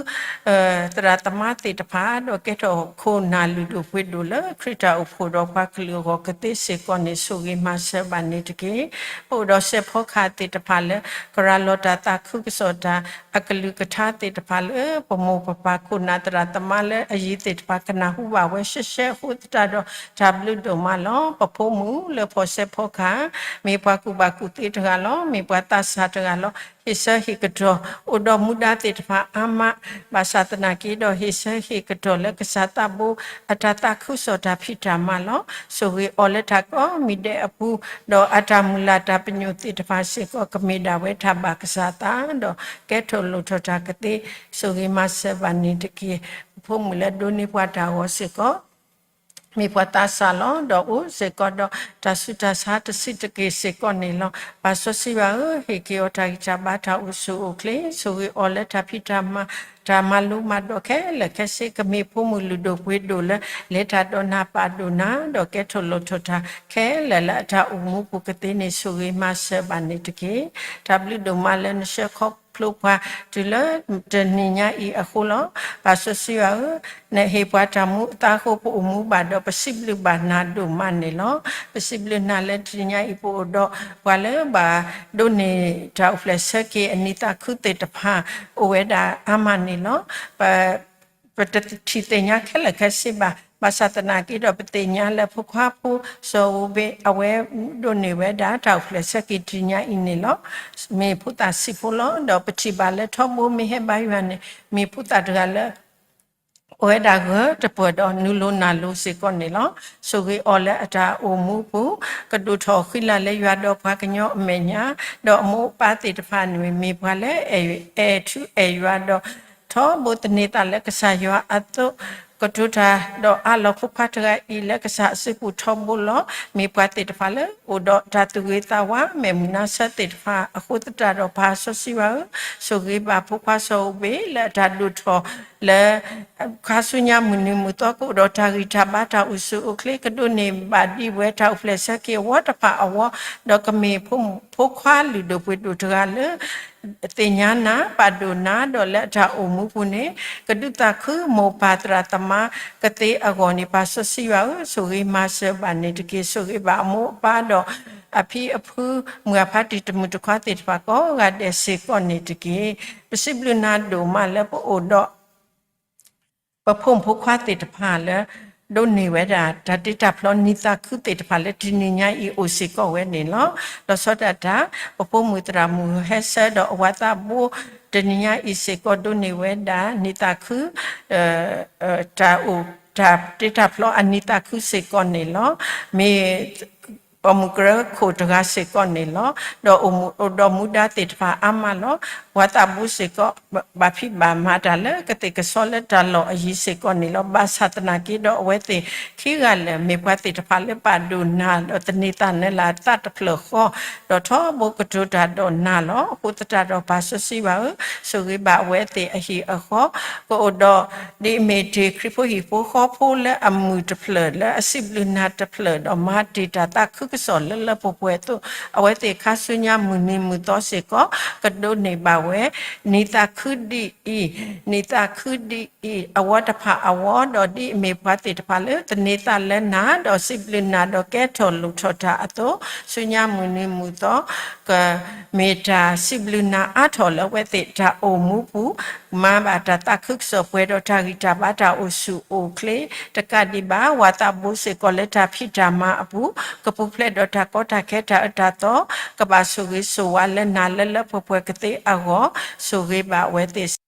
သရၣ်သမါသ့ၣ်တဖၣ် ဒီးကဲထီၣ်ခိၣ်နၢ်လုၢ်ဒိၣ်ပှ့ၤဒိၣ်လၢခရံာ်တၢ်အိၣ်ဖှိၣ်ဒီးပှၤကလုာ်အဂီၢ်ကသ့စ့ၢ်ကီးန့ၣ် ဆိၣ်ဂ့ၤမၤစၢၤဘၣ်န့ၣ်တက့ၢ်. ပအိၣ်ဒီးစဲးဖီကဟၣ်သ့ၣ်တဖၣ်လၢ ကရၤလီၤတၢ်သးခုကစီၣ်တၢ် အကလုၢ်ကထါသ့ၣ်တဖၣ်လၢ ပမိၢ်ပပၢ်ခိၣ်နၢ်သရၣ်သမါလၢအယံၤသ့ၣ်တဖၣ်ကနၢ်ဟူဘၣ်ဝဲရှဲရှဲအဃိသတးဒီး တၢ်ဘျုးဒိၣ်မးလီၤ. ပဖိမုၣ်လၢဖီၣ်စဲးဖီကဟၣ် မ့ၢ်ပှၤကူၣ်ဘၣ်ကူၣ်သ့တဂၤလီၤ. မ့ၢ်ပှၤသးစၢ်တဂၤလီၤ. ဟ့ၣ်ဆၢဟ့ၣ်ကတီၢ် အိၣ်ဒီးမူဒါသ့ၣ်တဖၣ်အါမး, ဘၣ်ဆၣ်သနာ်က့ဒီး ဟ့ၣ်ဆၢဟ့ၣ်ကတီၢ်လၢကစၢ်သးဘိအတၢ်သးခုကစီၣ်တၢ်ဖံးတၢ်မၤလီၤ. ဆိၣ်ဂ့ၤအီၤလၢတၢ်ကိးမံၤဒဲးအပူၤ, ဒီးအတၢ်မုၢ်လၢ်တၢ်ပညိၣ်သ့ၣ်တဖၣ်စ့ၢ်ကီး ကမ့ၢ်ဒၣ်ဝဲတၢ်ဘၣ်ကစၢ်သး ဒီးကဲထီၣ်လိၣ်ထီၣ်တၢ်ကသ့ ဆိၣ်ဂ့ၤမၤစၢၤဘၣ်န့ၣ်တက့ၢ်. ပဖိမုၣ်လၢဒိးန့ၢ်ပှၤတၢ်ဂီၤစ့ၢ်ကီး မ့ၢ်ပှၤသးစၢ်လီၤ. ဒီးအိၣ်စ့ၢ်ကီးဒီးတၢ်ဆူးတၢ်ဆါတဆံးတက့ၢ်စ့ၢ်ကီးန့ၣ်လီၤ. ပၢ်စီဆှံယွၤဧၢ, ဟ့ၣ်က့ၤအီၤတၢ်ဂံၢ်တၢ်ဘါတၢ်အိၣ်ဆူၣ်အိၣ်ချ့, ဆိၣ်ဂ့ၤအီၤလၢတၢ်ဖံးတၢ်မၤ တၢ်မၤလိမၤဒိးခဲလၢာ်ခဲဆ့ ကမ့ၢ်ဖိမုၣ်လုၢ်ဒိၣ်ပှ့ၤဒိၣ်လၢ လဲၤတၢ်ဒီးနၤပာ်ဒိၣ်နၤ ဒီးကဲထီၣ်လိၣ်ထီၣ်တၢ်ခဲလၢာ်လၢအတၢ်အိၣ်မူပူၤကသ့န့ၣ် ဆိၣ်ဂ့ၤမၤစၢၤဘၣ်န့ၣ်တက့ၢ်. တၢ်ဘျုးဒိၣ်မးလၢနဆှၢခီဖျိပှၤတုၤလၢတနံၤညါအံၤအဃိလီၤ. ပၢ်စီဆှံယွၤဧၢ, နဟ့ၣ်ပှၤတၢ်မူအသးအဃိ ပအိၣ်မူဘၣ်ဒီးပစံးဘျုးဘၣ်နၤဒိၣ်မးန့ၣ်လီၤ. ပစံးဘျုးနၤလၢတနံၤညါအံၤ ပအိၣ်ဒီးပှၤလၢဘၣ်ဒိးန့ၢ်တၢ်အိၣ်ဖျဲၣ်ဆၢက့ၤအနံၤသးခုသ့ၣ်တဖၣ် အိၣ်ဝဲဒၣ်အါမးန့ၣ်လီၤ. ပ ပတထံၣ်သ့ၣ်ညါခဲလၢာ်ခဲဆ့ဘၣ်. ဘၣ်ဆၣ်သနာ်က့ဒီး ပသ့ၣ်ညါလၢဖိခွါဖိစီၤဧိၤဘ့း အဝဲဒိးန့ၢ်ဝဲဒၣ်တၢ်အိၣ်ဖျဲၣ်ဆၢက့ၤတနံၤညါအံၤန့ၣ်လီၤ. မ့ၢ်ဖိသၣ်ဆံးဖိလီၤ. ဒီးပထံၣ်ဘၣ်လၢထီဘိမ့ၢ်ဟဲဘါယွၤန့ၣ် မ့ၢ်ဖိသၣ်တဂၤလၢ အိၣ်ဝဲဒၣ်ဂၢၢ်တပၢၢ်ဒီးနုာ်လိၤနၢ်လိၤစ့ၢ်ကီးန့ၣ်လီၤ. ဆိၣ်ဂ့ၤအီၤလၢအတၢ်အိၣ်မူပူၤ ကဒိၣ်ထီၣ်ဃံလၤလၢယွၤဒီးပှၤကညီအမဲာ်ညါ, ဒီးအမိၢ်အပၢ်သ့ၣ်တဖၣ်န့ၣ် မ့ၢ်ပှၤလၢအဲၣ်ထူအဲၣ်ယွၤဒီး ထီဘိသန့ၤသးလၢကစၢ်ယွၤအသိး, ကတိၤတၢ်ဒီးအးလီၤဖိခွါတဂၤအံၤလၢကစၢ်အစုပူၤထီဘိလီၤ. မ့ၢ်ပှၤသ့ၣ်တဖၣ်လၢအိၣ်ဒီးတၢ်သူၣ်ဂ့ၤသးဝါ မဲာ်မုာ်နါဆၢသ့ၣ်တဖၣ်အဃိသတးဒီး ပၢ်စီဆှံယွၤဧၢ, ဆိၣ်ဂ့ၤဘၣ်ဖိခွါစီၤဧိၤဘ့းလၢအတၢ်ဒိၣ်ထီၣ်လၢ ခါဆူညါမုၢ်နံၤမုၢ်သီကအိၣ်ဒီးတၢ်ဂံၢ်တၢ်ဘါတၢ်အိၣ်ဆူၣ်အိၣ်ချ့ ကဒိးန့ၢ်ဘၣ်ဒံးဝဲတၢ်အိၣ်ဖျဲၣ်ဆၢက့ၤအဝီတဖၣ်အဝီ, ဒီးကမ့ၢ်ဖိခွါလုၢ်ဒိၣ်ပှ့ၤဒိၣ်တဂၤလၢ သ့ၣ်ညါနၤ ပာ်ဒိၣ်နၤ ဒီးလၢအတၢ်အိၣ်မူပူၤန့ၣ် ကဒုးသးခုမိၢ်ပၢ်သရၣ်သမါကသ့အဂီၢ်န့ၣ် ပၢ်စီဆှံယွၤဧၢ, ဆိၣ်ဂ့ၤမၤစၢၤဘၣ်န့ၣ်တက့ၢ်. ဆိၣ်ဂ့ၤဘၣ်အမိၢ်အပၢ်ဒီး အဖံအဖု မုၢ်အဖါတံၢ်တမုၢ်တခွါသ့ၣ်တဖၣ်ကိးဂၤဒဲးစ့ၢ်ကီးန့ၣ်တက့ၢ်. ပစံးဘျုးနၤဒိၣ်မးလၢပအိၣ်ဒီး ပဖိမုၣ်ဖိခွါသ့ၣ်တဖၣ်လၢ ဒိးန့ၢ်ဝဲဒၣ်တၢ်တ့တၢ်ဖျီနံၤသးခုသ့ၣ်တဖၣ်လၢတနံၤညါအံၤအိၣ်စ့ၢ်ကီးဝဲန့ၣ်လီၤ. လီၤဆီဒၣ်တၢ် ပဖိမုၣ်သရၣ်မုၣ်ဟဲဆၢဒီးအဝၤသးဘိ တနံၤညါအံၤစ့ၢ်ကီးဒိးန့ၢ်ဝဲဒၣ် နံၤသးခု တၢ်အိၣ်တၢ်တ့တၢ်ဖျီအနံၤသးခုစ့ၢ်ကီးန့ၣ်လီၤ. မ့ၢ် ပိာ်မုၣ်ကရၢခိၣ်တဂၤစ့ၢ်ကီးန့ၣ်လီၤ. ဒီးအိၣ်ဒီးမူဒါသ့ၣ်တဖၣ်အါမးလီၤ. ပှၤသးဘိစ့ၢ်ကီး ဘၣ်ဖံးဘၣ်မၤတၢ်လၢကသ့ၣ်ကဆီလၢတၢ်လီၢ်အယံၤစ့ၢ်ကီးန့ၣ်လီၤ. ဘၣ်ဆၣ်သနာ်က့ဒီးအဝဲသ့ၣ်ခံဂၤလၢာ် မ့ၢ်ပှၤသ့ၣ်တဖၣ်လၢပာ်ဒိၣ်နၤ ဒီးသန့ၤသးနၤလၢအသးတဖျၢၣ်ဃီ ဒီးထီဘိကတိၤတၢ်ဒီးနၤလီၤ. အဃိသတးဒီးပၢ်စီဆှံယွၤဧၢ, ဆိၣ်ဂ့ၤဘၣ်အဝဲသ့ၣ်အဟံၣ်အဃီ ကအိၣ်ဒီး ဒ်အမ့ၢ်တ့ၢ်ခရံာ်ဖိဟံၣ်ဖိဃီဖိလၢအမုာ်တဖျၢၣ် လၢအစံးဘျုးနၤတဖျၢၣ် ဒီးမၤတ့ၢ်တၢ်သးခုကစီၣ်လၢလၢပှဲၤပှဲၤအသိး အဝဲသ့ၣ်ခါဆူညါမုၢ်နံၤမုၢ်သီစ့ၢ်ကီး ကဒိးန့ၢ်ဘၣ်ဝဲ နံၤသးခုဒ်အံၤ, နံၤသးခုဒ်အံၤ အဝီတဖၣ်အဝီ ဒီးဒ်အမ့ၢ်ပှၤသ့ၣ်တဖၣ်လၢသန့ၤသးလၢနၤ ဒီးစံးဘျုးနၤ ဒီးကဲထီၣ်လိၣ်ထီၣ်တၢ်အသိး ဆူညါမုၢ်နံၤမုၢ်သီ ကမ့ၢ်တၢ်စံးဘျုးနၤအါထီၣ်လၢအဝဲသ့ၣ်တၢ်အိၣ်မူပူၤ မၤဘၣ်တၢ်သးခုကစီၣ်ပှဲၤဒီးတၢ်ဂံၢ်တၢ်ဘါတၢ်အိၣ်ဆူၣ်အိၣ်ချ့ တကးဒံးဘၣ် ဝၤသးဘိစ့ၢ်ကီးလၢတၢ်ဖံးတၢ်မၤအပူၤ ကပူၤဖျဲးဒီးတၢ်ကီတၢ်ခဲတၢ်အၢတၢ်သီ ကဘၣ်ဆိၣ်ဂ့ၤဆိၣ်ဝါလၢနၤလၢလၢပှဲၤပှဲၤကသ့အဂီၢ် ဆိၣ်ဂ့ၤဘၣ်အဝဲသ့ၣ် စ့ၢ်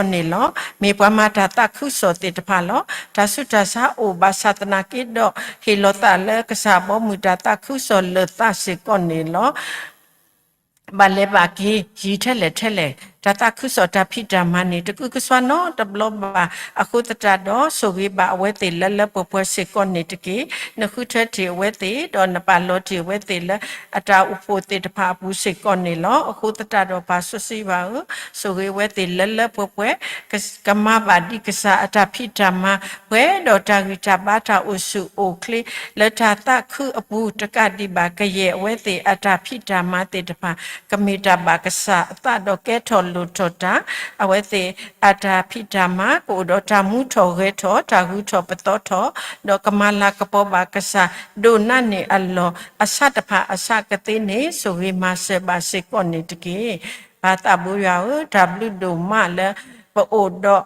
ကီးန့ၣ်လီၤ. မ့ၢ်ပှၤမၤတၢ်သးခုကစီၣ်သ့ၣ်တဖၣ်လီၤ. တၢ်ဆူးတၢ်ဆါအိၣ်ဘၣ်ဆၣ်သနာ်က့ဒီး ဟ့ၣ်လီၤသးလၢကစၢ်ဘီမုၢ်တၢ်သးခုကစီၣ်လၢာ်သးစ့ၢ်ကီးန့ၣ်လီၤ. ဘၣ်လဲၤဘၣ်က့ၤယံာ်ထဲလဲၣ်ထဲလဲၣ်, တၢ်သးခုကစီၣ်တၢ်ဖံးတၢ်မၤန့ၣ် တကူးကစွါနီတဘျီဘၣ်. အဃိသတးဒီး ဆိၣ်ဂ့ၤဘၣ်အဝဲသ့ၣ်လၢလၢပှဲၤပှဲၤစ့ၢ်ကီးန့ၣ်တက့ၢ်. နဃုထၢတ့ၢ်အဝဲသ့ၣ်, ဒီးနပာ်လီၤတ့ၢ်အဝဲသ့ၣ်လၢအတၢ်အိၣ်ဖှိၣ်သ့ၣ်တဖၣ်အပူၤစ့ၢ်ကီးန့ၣ်လီၤ. အဃိသတးဒီး ပၢ်စီဆှံယွၤဧၢ, ဆိၣ်ဂ့ၤအဝဲသ့ၣ်လၢလၢပှဲၤပှဲၤ, ကမၤဘၣ်ဒ်ကစၢ်အတၢ်ဖံးတၢ်မၤ, ပှဲၤဒီးတၢ်ဂံၢ်တၢ်ဘါ တၢ်အိၣ်ဆူၣ်အိၣ်ချ့ လၢတၢ်သးခုအပူၤ တကးဒံးဘၣ် ကယဲၢ်အဝဲသ့ၣ်အတၢ်ဖံးတၢ်မၤသ့ၣ်တဖၣ် ကမ့ၢ်တၢ်ဘၣ်ကစၢ်အသး ဒီးကဲထီၣ်လိၣ်ထီၣ်တၢ်, အဝဲသ့ၣ်အတၢ်ဖံးတၢ်မၤ ကအိၣ်ဒီးတၢ်မူထီၣ်ဂဲၤထီၣ် တၢ်ဂုၤထီၣ်ပသီထီၣ်, ဒီးကမၤလၤကပီၤဘၣ်ကစၢ် ဒိၣ်နးန့ၢ်အလီၢ် အဆးတဖၣ်အဆးကသ့န့ၣ် ဆိၣ်ဂ့ၤမၤစၢၤဘၣ်စ့ၢ်ကီးန့ၣ်တက့ၢ်. ပၢ်သးဘိယွၤဧၢ, တၢ်ဘျုးဒိၣ်မးလၢ ပအိၣ်ဒီး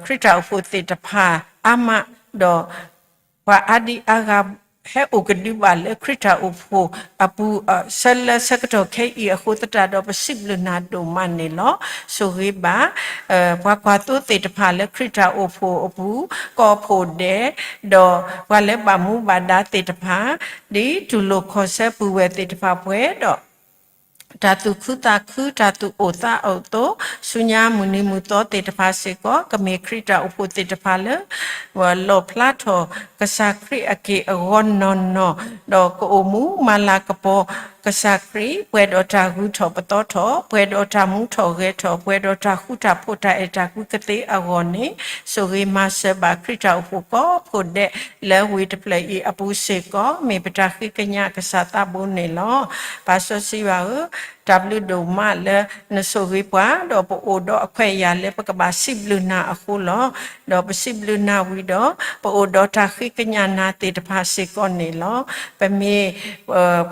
ခရံာ်တၢ်အိၣ်ဖှိၣ်သ့ၣ်တဖၣ်အါမး, ဒီးပှၤအါဒံအါဂၤ ဟဲအိၣ်ကဒုဘၣ်လၢခရံာ်တၢ်အိၣ်ဖှိၣ်အပူၤ ဆၢလၢဆၢကတီၢ်ခဲအံၤအဃိသတးဒီး ပစံးဘျုးနၤဒိၣ်မးန့ၣ်လီၤ. ဆိၣ်ဂ့ၤဘၣ် ပှၤကွၢ်သိသ့ၣ်တဖၣ်လၢခရံာ်တၢ်အိၣ်ဖှိၣ်အပူၤ, ကီၢ်ဖှိၣ်ဒဲး, ဒီးပှၤလၢဘၣ်မူဘၣ်ဒါသ့ၣ်တဖၣ်, ဒ်တူၢ်လိာ်ခီၣ်ဆၢပုၢ်ဝဲၢ်သ့ၣ်တဖၣ်ပှဲၤဒီး တၢ်သူၣ်ခုသးခု တၢ်သူၣ်အိၣ်သးအိၣ်အသိး, ဆူညါမုၢ်နံၤမုၢ်သီသ့ၣ်တဖၣ်စ့ၢ်ကီး ကမ့ၢ်ခရံာ်တၢ်အိၣ်ဖှိၣ်သ့ၣ်တဖၣ်လၢ လီၣ်ဖျါထီၣ်ကစၢ်ခရံာ်အက့ၢ်အဂီၤနီၢ်နီၢ်, ဒီးကအိၣ်မူမၤလၤကပီၤကစၢ်ခရံာ် ပှဲၤဒီးတၢ်ဂုၤထီၣ်ပသီထီၣ်, ပှဲၤဒီးတၢ်မူထီၣ်ဂဲၤထီၣ်, ပှဲၤဒီးတၢ်ဃူတၢ်ဖိးတၢ်အဲၣ်တၢ်ကွံကသ့အဂီၢ်န့ၣ်, ဆိၣ်ဂ့ၤမၤစၢၤဘၣ်ခရံာ်တၢ်အိၣ်ဖှိၣ်ကီၢ်ဖှိၣ်ဒဲး လၢဝ့ၢ်တဖျၢၣ်အံၤအပူၤစ့ၢ်ကီး မ့ၢ်ပတၢ်ဃ့ကညးကစၢ်သးဘိန့ၣ်လီၤ. ပၢ်စီဆှံယွၤဧၢ, တၢ်ဘျုးဒိၣ်မးလၢနဆိၣ်ဂ့ၤပှၤ, ဒီးပအိၣ်ဒီးအခွဲးအယာ်လၢပကဘၣ်စံးဘျုးနၤအဃိလီၤ. ဒီးပစံးဘျုးနၤဝံၤဒီး ပအိၣ်ဒီးတၢ်ဃ့ကညးနၤသ့ၣ်တဖၣ်စ့ၢ်ကီးန့ၣ်လီၤ. ပမ့ၢ်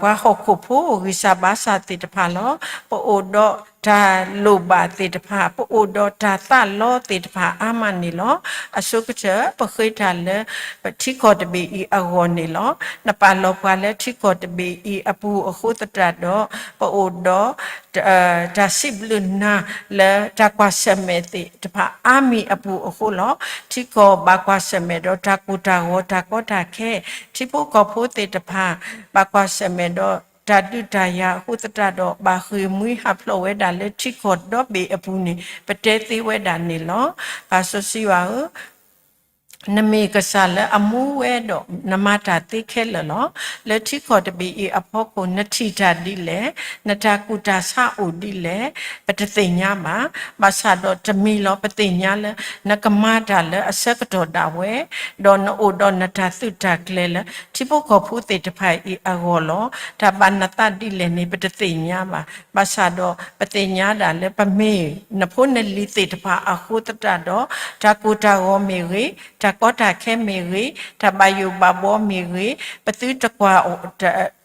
ပှၤဟီၣ်ခိၣ်ဖိဂံၢ်စၢ်ဘါစၢ်သ့ၣ်တဖၣ်လီၤ. ပအိၣ်ဒီးတၢ်လိၣ်ဘၣ်သ့ၣ်တဖၣ်, ပအိၣ်ဒီးတၢ်သးလီသ့ၣ်တဖၣ်အါမးန့ၣ်လီၤ. အဆိကတၢၢ် ပဃ့တၢ်လၢပထံကီၢ်တဘ့ၣ်အံၤအဂီၢ်န့ၣ်လီၤ. နပာ်လီၤပှၤလၢထံကီၢ်တဘ့ၣ်အံၤအပူၤအဃိသတးဒီး ပအိၣ်ဒီး တၢ်စံးဘျုးနၤလၢတၢ်ကွၢ်ဆၢၣ်မဲာ်သ့ၣ်တဖၣ်အါမံၤအပူၤအဃိလီၤ. ထံကီၢ်ဘၣ်ကွၢ်ဆၢၣ်မဲာ်ဒီးတၢ်ကိၢ်တၢ်ဂီၤတၢ်ကီတၢ်ခဲ, ထံဖိကီၢ်ဖိသ့ၣ်တဖၣ် ဘၣ်ကွၢ်ဆၢၣ်မဲာ်ဒီးတၢ်ဒုးတၢ်ယၤအဃိသတးဒီး ဘၣ်ဃ့ၢ်မှံဟးဖျိးဝဲဒၣ်လၢထံကီၢ်ဒီဘ့ၣ်အပူၤန့ၣ် ပတဲသ့ဝဲဒၣ်န့ၣ်လီၤ. ပၢ်စီဆှံယွၤဧၢ, နမ့ၢ်ကစၢ်လၢအမူဝဲဒီး နမၤတၢ်သ့ခဲလၢာ်လီၤ. လၢထံကီၢ်တဘ့ၣ်အံၤအဖီခိၣ် နထံၣ်တၢ်ဒ်လဲၣ်, နတၢ်ကူၣ်တၢ်ဆးအိၣ်ဒ်လဲၣ်, ပတသ့ၣ်ညါဘၣ်. ဘၣ်ဆၣ်ဒီးတမံၤလီၤပသ့ၣ်ညါလၢ နကမၤတၢ်လၢအဆၢကတီၢ်ဒၣ်ဝဲ, ဒီးနအိၣ်ဒီးနတၢ်သုးတၢ်ကျဲၤလၢ ထံဖိကီၢ်ဖိသ့ၣ်တဖၣ်အံၤအဂီၢ်လီၤ. တၢ်ဘၣ်နသးဒ်လဲၣ်န့ၣ် ပတသ့ၣ်ညါဘၣ်. ဘၣ်ဆၣ်ဒီးပသ့ၣ်ညါဒၣ်လၢပမ့ၢ်နဖိနလံၤသ့ၣ်တဖၣ်အဃိသတးဒီး တၢ်ကိၢ်တၢ်ဂီၤမ့ၢ်ဂ့ၤ, တၢ်ကီတၢ်ခဲမ့ၢ်ဂ့ၤ, တၢ်ဘၣ်ယိၣ်ဘၣ်ဘှီမ့ၢ်ဂ့ၤ, ပသုတကွၢ်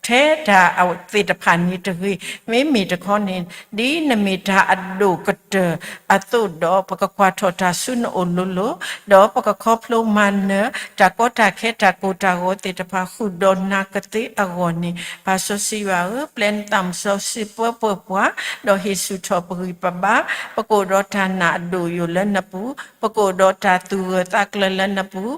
ထဲတၢ်သ့ၣ်တဖၣ်န့ၣ်တဂ့ၤ, မ့မ့ၢ်တခီန့ၣ် ဒ်နမ့ၢ်တၢ်အဒိၣ်ကတၢၢ်အသိးဒီး ပကကွၢ်ထီၣ်တၢ်ဆူနအိၣ်လိၤလိၤ, ဒီးပကခီဖျိမၤနၢၤ တၢ်ကီတၢ်ခဲတၢ်ကိၢ်တၢ်ဂီၤသ့ၣ်တဖၣ်ဃုာ်ဒီးနၤကသ့အဂီၢ်န့ၣ်, ပၢ်စီဆှံယွၤဧၢ, ပျဲနသးစီဆှံပၢပၢပှၤ, ဒီးဟ့ၣ်ဆူၣ်ထီၣ်ပဂံၢ်ပဘါ, ပကအိၣ်ဒီးတၢ်နာ်အဒိၣ်ယိာ်လၢနပူၤ, ပကအိၣ်ဒီးတၢ်သူၣ်ဂၢၢ်သးကျၢၤလၢနပူၤ,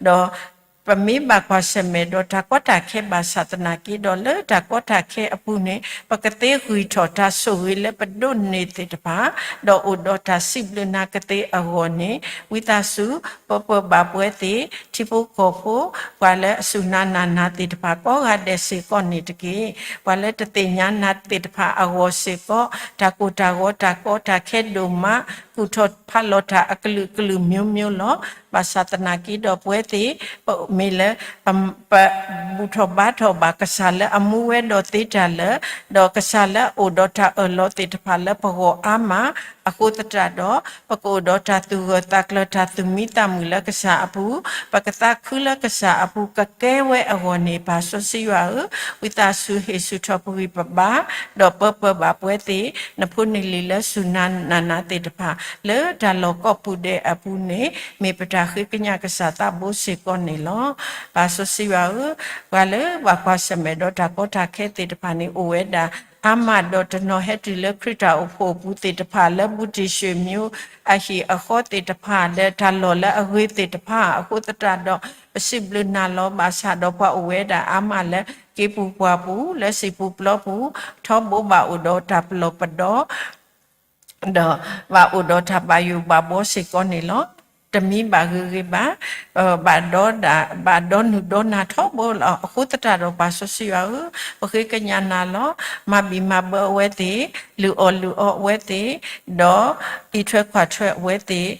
ဒီး ပမ့ၢ်ဘၣ်ကွၢ်ဆၢၣ်မဲာ်ဒီးတၢ်ကီတၢ်ခဲဘၣ်ဆၣ်သနာ်က့ဒီး လၢတၢ်ကီတၢ်ခဲအပူၤန့ၣ် ပကသ့ဂံၢ်ထီၣ်တၢ်ဆိၣ်ဂ့ၤလၢပဒိးန့ၢ်သ့ၣ်တဖၣ်, ဒီးအိၣ်ဒီးတၢ်စံးဘျုးနၤကသ့အဂီၢ်န့ၣ်, ဝံသးစူၤ ပၢပၢဘၣ်ပဝဲသ့ၣ် ထံဖိကီၢ်ဖိ ပှၤလၢအစူၢ်နၤနာ်နၤသ့ၣ်တဖၣ်ကိးဂၤဒဲးစ့ၢ်ကီးန့ၣ်တက့ၢ်. ပှၤလၢတသ့ၣ်ညါနၤသ့ၣ်တဖၣ်အဂီၢ်စ့ၢ်ကီး တၢ်ကိၢ်တၢ်ဂီၤတၢ်ကီတၢ်ခဲဒိၣ်မး, ကူၣ်ထီၣ်ဖးလီၤတၢ်အကလုာ်ကလုာ်မျိုးမျိုးလီၤ. ဘၣ်ဆၣ်သနာ်က့ဒီးပဝဲသ့ၣ် ပမ့ၢ်လၢ ပဘူၣ်ထီၣ်ဘါထီၣ်ဘၣ်ကစၢ်လၢအမူဝဲဒီးသ့တၢ်လၢာ်, ဒီးကစၢ်လၢအအိၣ်ဒီးတၢ်အၢၣ်လီၤသ့ၣ်တဖၣ်လၢပဂီၢ်အါမး, အဃိသတးဒီး ပကအိၣ်ဒီးတၢ်သူၣ်ဂၢၢ်သးကျၢၤ တၢ်သူၣ်မံသးမုာ်လၢကစၢ်အပူၤ, ပကသးခုလၢကစၢ်အပူၤ ကကဲဝဲအဂီၢ်န့ၣ် ပၢ်စီဆှံယွၤဧၢ, ဝံသးစူၤဟ့ၣ်ဆူၣ်ထီၣ်ပဂံၢ်ပဘါ, ဒီးပၢပၢဘၣ်ပဝဲသ့ၣ် နဖိနလံၤလၢစူၢ်နၤနာ်နၤသ့ၣ်တဖၣ် လၢတၢ်လီၢ်ကိးပူၤဒဲးအပူၤန့ၣ် မ့ၢ်ပတၢ်ဃ့ကညးကစၢ်သးဘိစ့ၢ်ကီးန့ၣ်လီၤ. ပၢ်စီဆှံယွၤဧၢ, ပှၤလၢဘၣ်ကွၢ်ဆၢၣ်မဲာ်ဒီးတၢ်ကီတၢ်ခဲသ့ၣ်တဖၣ်န့ၣ် အိၣ်ဝဲဒၣ်အါမးဒီးတနီၤဟဲတုၤလၢခရံာ်တၢ်အိၣ်ဖှိၣ်အပူၤသ့ၣ်တဖၣ် လၢဘူးတံၢ်ရွှ့ၣ်မျိုးအဟံၣ်အဃီသ့ၣ်တဖၣ် လၢတၢ်လီၢ်လၢအဂ့ၤသ့ၣ်တဖၣ် အဃိသတးဒီး ပစံးဘျုးနၤလီၤ. ဘၣ်ဆၣ်ဒီးပှၤအိၣ်ဝဲဒၣ်အါမးလၢ က့ၤပူၤပှၢ်ပူၤ လၢစံာ်ပူၤပျီပူၤ ထီဘိဘၣ်အိၣ်ဒီးတၢ်ပလီၢ်ပဒီ ဒီးဘၣ်အိၣ်ဒီးတၢ်ဘၣ်ယိၣ်ဘၣ်ဘှီစ့ၢ်ကီးန့ၣ်လီၤ. တမံဘၣ်ဂ့ၤဂ့ၤဘၣ်, ဘၣ်ဒီဒၣ် ဘၣ်ဒီနုၢ်ဒီနၤထီဘိလီၤ. အဃိသတးဒီးပၢ်စီဆှံယွၤဧၢ, ပဃ့ကညးနၤလီၤ. မၤဘံၣ်မၤဘၢအဝဲသ့ၣ်, လုၢ်အီၣ်လုၢ်အီအဝဲသ့ၣ်, ဒီးအံးထွဲကွၢ်ထွဲအဝဲသ့ၣ်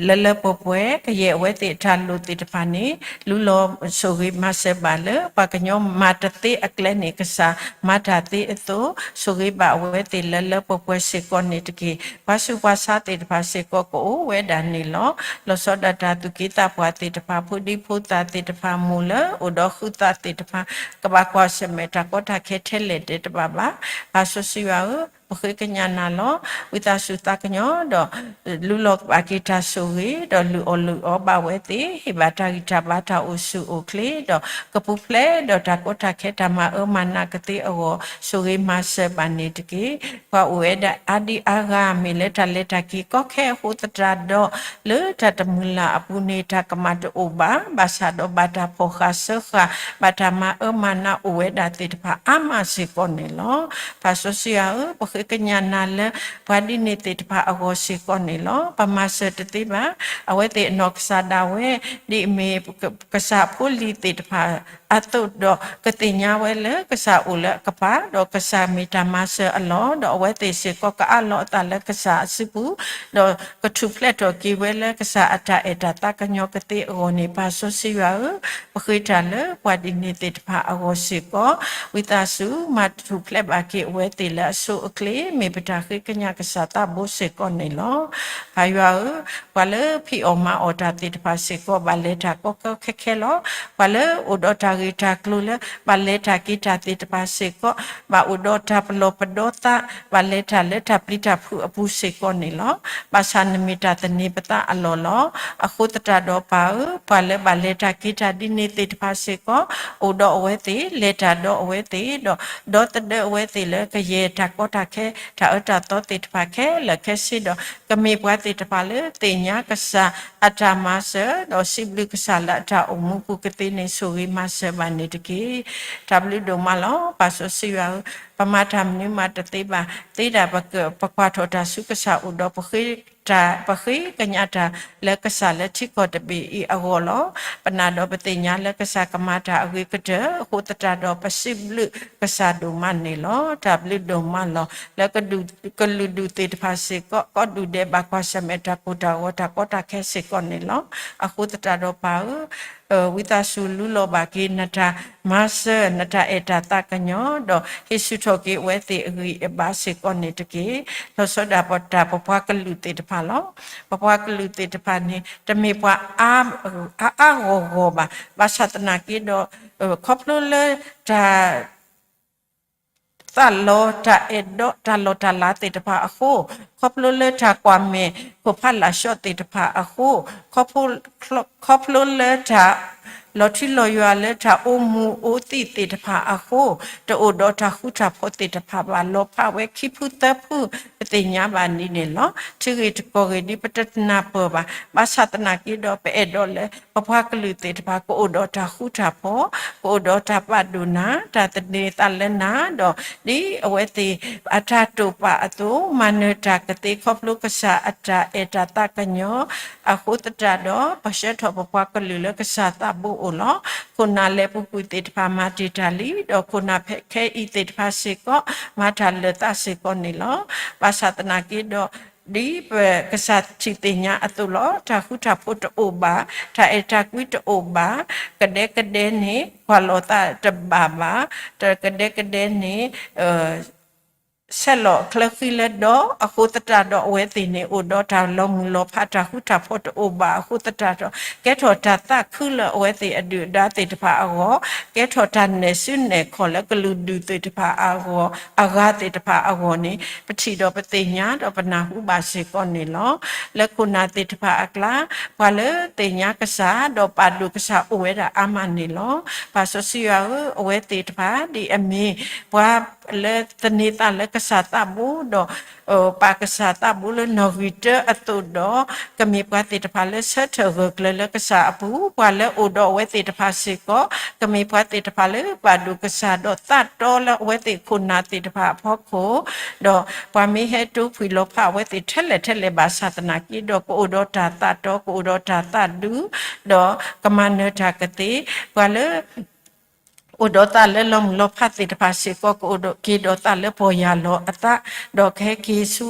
လၢလၢပှဲၤပှဲၤ, ကယဲၢ်အဝဲသ့ၣ်အတၢ်လိၣ်သ့ၣ်တဖၣ်န့ၣ် လူလီၤဆိၣ်ဂ့ၤမၤစၢၤဘၣ်လၢ ပှၤကညီမၤတသ့အကျဲန့ၣ် ကစၢ်မၤတၢ်သ့အသိး ဆိၣ်ဂ့ၤဘၣ်အဝဲသ့ၣ်လၢလၢပှဲၤပှဲၤစ့ၢ်ကီးန့ၣ်တက့ၢ်. ပှၤဆူးပှၤဆါသ့ၣ်တဖၣ်စ့ၢ်ကီးကအိၣ်ဝဲဒၣ်န့ၣ်လီၤ. လီၤဆီဒၣ်တၢ်သူၣ်က့သးပှၢ်သ့ၣ်တဖၣ် ဖိဒံဖိသၣ်သ့ၣ်တဖၣ် မိၢ်လၢအိၣ်ဒီးဃုသးသ့ၣ်တဖၣ် ကဘၣ်ကွၢ်ဆၢၣ်မဲာ်တၢ်ကီတၢ်ခဲထဲလဲၣ်တဲတဘၣ်ဘၣ်. ပၢ်စီဆှံယွၤဧၢ, ပဃ့ကညးနၤလီၤ. ဝံသးစူၤသးကညီၤဒီး လူလီၤဘၣ်က့ၤတၢ်ဆိၣ်ဂ့ၤ ဒီးလုၢ်အီၣ်လုၢ်အီဘၣ်ဝဲသ့ၣ်, ဟ့ၣ်ဘၣ်တၢ်ဂံၢ်တၢ်ဘါတၢ်အိၣ်ဆူၣ်အိၣ်ချ့ဒီး ကပူၤဖျဲးဒီးတၢ်ကီတၢ်ခဲတၢ်မၤအၢမၤနးကသ့အဂီၢ် ဆိၣ်ဂ့ၤမၤစၢၤဘၣ်န့ၣ်တက့ၢ်. ပှၤအိၣ်ဝဲဒၣ်အါဒံအါဂၤ မ့ၢ်လၢတၢ်လဲၤတၢ်က့ၤကီခဲအဃိသတးဒီး လၢတၢ်တမုၢ်လၢ်အပူၤန့ၣ် တၢ်ကမၣ်တအိၣ်ဘၣ်, ဘၣ်ဆၣ်ဒီးဘၣ်တၢ်ဖီၣ်ဃာ်စၢဃာ် ဘၣ်တၢ်မၤအၢမၤနးအိၣ်ဝဲဒၣ်သ့ၣ်တဖၣ်အါမးစ့ၢ်ကီးန့ၣ်လီၤ. ပၢ်စီဆှံယွၤဧၢ, ပဃ့ကညးနၤလၢ ပှၤဒ်န့ၣ်သ့ၣ်တဖၣ်အဂီၢ်စ့ၢ်ကီးန့ၣ်လီၤ. ပမၤစၢၤတသ့ဘၣ်. အဝဲသ့ၣ်အနီၢ်ကစၢ်ဒၣ်ဝဲ ဒ်အမ့ၢ် ကစၢ်ဖိလံၤသ့ၣ်တဖၣ်အသိးဒီး ကသ့ၣ်ညါဝဲလၢကစၢ်အိၣ်လၢအကပၤ ဒီးကစၢ်မ့ၢ်တၢ်မၤစၢၤအလီၢ်, ဒီးအဝဲသ့ၣ်စ့ၢ်ကီးကအးလီၤအသးလၢကစၢ်အစုပူၤ, ဒီးကထူၣ်ဖျဲးထီၣ်က့ၤဝဲလၢကစၢ်အတၢ်အဲၣ်တၢ်သးကညီၤကသ့အဂီၢ်န့ၣ် ပၢ်စီဆှံယွၤဧၢ, ပဃ့တၢ်လၢပှၤဒ်န့ၣ်သ့ၣ်တဖၣ်အဂီၢ်စ့ၢ်ကီး, ဝံသးစူၤမၤထူၣ်ဖျဲးဘၣ်က့ၤအဝဲသ့ၣ်လၢအဆိအချ့ မ့ၢ်ပတၢ်ဃ့ကညးကစၢ်သးဘိစ့ၢ်ကီးန့ၣ်လီၤ. ပၢ်ယွၤဧၢ, ပှၤလၢဖံးအီၣ်မၤအီၣ်တၢ်သ့ၣ်တဖၣ်စ့ၢ်ကီး ဘၣ်လဲၤတၢ်ကီကီခဲခဲလီၤ. ပှၤလၢအိၣ်ဒီးတၢ်ဂ့ၢ်တၢ်ကျိၤလၢ ဘၣ်လဲၤတၢ်က့ၤတၢ်သ့ၣ်တဖၣ်စ့ၢ်ကီး ဘၣ်အိၣ်ဒီးတၢ်ပလီၢ်ပဒီသး ဘၣ်လဲၤတၢ်လၢတၢ်ပျံၤတၢ်ဖုးအပူၤစ့ၢ်ကီးန့ၣ်လီၤ. ဘၣ်ဆၣ်နမ့ၢ်တၢ်သန့ၤပသးအလီၢ်လီၤ. အဃိသတးဒီးပၢ်ဧၢ, ပှၤလၢဘၣ်လဲၤတၢ်က့ၤတၢ်ဒ်န့ၣ်သ့ၣ်တဖၣ်စ့ၢ်ကီး အိၣ်ဒီးအဝဲသ့ၣ်, လဲၤတၢ်ဒီးအဝဲသ့ၣ်, ဒီး ဒီသဒၢအဝဲသ့ၣ်လၢကယဲၢ်တၢ်ကီတၢ်ခဲ တၢ်အၢတၢ်သီသ့ၣ်တဖၣ်ခဲလၢာ်ခဲဆ့ဒီး ကမ့ၢ်ပှၤသ့ၣ်တဖၣ်လၢသ့ၣ်ညါကစၢ်အတၢ်မၤစၢၤ ဒီးစံးဘျုးကစၢ်လၢအတၢ်အိၣ်မူပူၤကသ့န့ၣ် ဆိၣ်ဂ့ၤမၤစၢၤဘၣ်န့ၣ်တက့ၢ်. တၢ်ဘျုးဒိၣ်မးလီၤ. ပၢ်စီဆှံယွၤဧၢ, ပမၤတၢ်မနုၤမၤတသ့ဘၣ်သ့ဒၣ် ပက ပကွၢ်ထီၣ်တၢ်ဆူကစၢ်အိၣ်ဒီး ပဃ့တၢ် ပဃ့ကညးတၢ်လၢကစၢ်လၢထံကီၢ်တဘ့ၣ်အံၤအဂီၢ်လီၤ. ပနာ်ဒီးပသ့ၣ်ညါလၢကစၢ်ကမၤတၢ်အဂ့ၤကတၢၢ် အဃိသတးဒီး ပစံးဘျုးကစၢ်ဒိၣ်မးန့ၣ်လီၤ. တၢ်ဘျုးဒိၣ်မးလီၤ. လၢကဒူၣ် ကလုာ်ဒူၣ်သ့ၣ်တဖၣ်စ့ၢ်ကီး ကီၢ်ဒူၣ်ဒဲးဘၣ်ကွၢ်ဆၢၣ်မဲာ်တၢ်ကိၢ်တၢ်ဂီၤတၢ်ကီတၢ်ခဲစ့ၢ်ကီးန့ၣ်လီၤ. အဃိသတးဒီးပၢ်ဧၢ, ဝံသးစူၤလူလီၤဘၣ်က့ၤနတၢ်မၤစၢၤ နတၢ်အဲၣ်တၢ်သးကညီၤ ဒီးဟ့ၣ်ဆူၣ်ထီၣ်က့ၤအဝဲသ့ၣ်အဂံၢ်အဘါစ့ၢ်ကီးန့ၣ်တက့ၢ်. လီၤဆီဒၣ်ပတၢ်ပပှၤကလုာ်သ့ၣ်တဖၣ်လီၤ. ပပှၤကလုာ်သ့ၣ်တဖၣ်န့ၣ် တမ့ၢ်ပှၤအါအါဂီၢ်ဂီၢ်ဘၣ်. ဘၣ်ဆၣ်သနာ်က့ဒီး ခီဖျိလၢတၢ် သးလီတၢ်အဲၣ်ဒီးတၢ်လီၢ်တၢ်လၤသ့ၣ်တဖၣ်အဃိ, ခီဖျိလၢတၢ်ကွၢ်မဲာ်ခိၣ်ဖးလာ်ဆှီသ့ၣ်တဖၣ်အဃိ, ခီဖျိလၢတၢ် လီၤထူလီၤယွၤလၢတၢ်အိၣ်မူအိၣ်သံသ့ၣ်တဖၣ်အဃိ, တအိၣ်ဒီးတၢ်ဃူတၢ်ဖိးသ့ၣ်တဖၣ်ဘၣ် လီၤဖးဝဲခံဖုသၢဖု ပသ့ၣ်ညါဘၣ်ဒ်န့ၣ်လီၤ. ထံဂ့ၢ်တကီၢ်ဂ့ၢ်ဒ်ပတနၢ်ပၢၢ်ဘၣ်. ဘၣ်ဆၣ်သနာ်က့ဒီး ပအဲၣ်ဒိးလၢ ပပှၤကလုာ်သ့ၣ်တဖၣ် ကအိၣ်ဒီးတၢ်ဃူတၢ်ဖိး, ကအိၣ်ဒီးတၢ်ပာ်ဒိၣ်နၤ, တၢ်သန့ၤသးလၢနၤ, ဒီးဒ်အဝဲသ့ၣ်အတၢ်တိာ်ပာ်အသိး မၤနၢၤတၢ်ကသ့ခီဖျိကစၢ်အတၢ်အဲၣ်တၢ်သးကညီၤ အဃိသတးဒီး ပဆှၢထီၣ်ပပှၤကလုာ်လၢကစၢ်သးဘိအိၣ်လီၤ. ခိၣ်နၢ်လဲၤပူၤကွံာ်သ့ၣ်တဖၣ်မၤတ့ၢ်တၢ်လံ, ဒီးခိၣ်နၢ်ခဲအံၤသ့ၣ်တဖၣ်စ့ၢ်ကီး မၤတၢ်လၢာ်သးစ့ၢ်ကီးန့ၣ်လီၤ. ဘၣ်ဆၣ်သနာ်က့ဒီး ဒ်ပကစၢ်ထံၣ်သ့ၣ်ညါအသိးလီၤ. တၢ်ဃူတၢ်ဖိးတအိၣ်ဘၣ်, တၢ်အဲၣ်တၢ်ကွံတအိၣ်ဘၣ်, ကဒဲကဒဲန့ၣ် ကွၢ်လီၤသးတဘၣ်ဘၣ်, တကဒဲကဒဲန့ၣ် ဆဲးလီၤချၢဃံလၢဒီး အဃိသတးဒီးအဝဲသ့ၣ်န့ၣ် အိၣ်ဒီးတၢ်လီၤမုၢ်လီၤဖး တၢ်ဃူတၢ်ဖိးတအိၣ်ဘၣ်အဃိသတးဒီး ကဲထီၣ်တၢ်သးခုလၢအဝဲသ့ၣ်အဒုၣ်အဒါသ့ၣ်တဖၣ်အဂီၢ်, ကဲထီၣ်တၢ်နဲၣ်စုနဲၣ်ခီၣ်လၢကလုာ်ဒူၣ်သ့ၣ်တဖၣ်အဂီၢ်, အဂၤသ့ၣ်တဖၣ်အဂီၢ်န့ၣ် ပထံၣ်ဒီးပသ့ၣ်ညါဒီးပနၢ်ဟူဘၣ်စ့ၢ်ကီးန့ၣ်လီၤ. လၢခိၣ်နၢ်သ့ၣ်တဖၣ်အကျါ ပှၤလၢသ့ၣ်ညါကစၢ် ဒီးပာ်ဒိၣ်ကစၢ်အိၣ်ဝဲဒၣ်အါမးန့ၣ်လီၤ. ပၢ်စီဆှံယွၤဧၢ, အဝဲသ့ၣ်တဖၣ် ဒ်အမ့ၢ်ပှၤ လၢသန့ၤသးလၢကစၢ်သးဘိဒီး ပာ်ကစၢ်သးဘိလၢနီၣ်ဂံၢ်တၢအသိးဒီး ကမ့ၢ်ပှၤသ့ၣ်တဖၣ်လၢဆၢထၢၣ်ဂၢၢ်ကျၢၤလၢကစၢ်အပူၤ, ပှၤလၢအိၣ်ဒီးအဝဲသ့ၣ်တဖၣ်စ့ၢ်ကီး ကမ့ၢ်ပှၤသ့ၣ်တဖၣ်လၢဘၣ်ဒိၣ်ကစၢ်ဒီးသးတီလၢအဝဲသ့ၣ်ခိၣ်နၢ်သ့ၣ်တဖၣ်အဖီခိၣ်, ဒီးပှၤမ့ၢ်ဟဲတိဖှံၣ်လီၤဖးအဝဲသ့ၣ်ထဲလဲၣ်ထဲလဲၣ်ဘၣ်ဆၣ်သနာ်က့ဒီး ကအိၣ်ဒီးတၢ်သးတီ ကအိၣ်ဒီးတၢ်သးဒူ ဒီးကမၤနၢၤတၢ်ကသ့, ပှၤလၢ အိၣ်ဒီးသးလၢလီၤမုၢ်လီၤဖးသ့ၣ်တဖၣ်စ့ၢ်ကီး ကအိၣ်က့ၤဒီးသးလၢပီၢ်ယၢ်လီၤအသး, ဒီးကဟဲက့ၤဆူ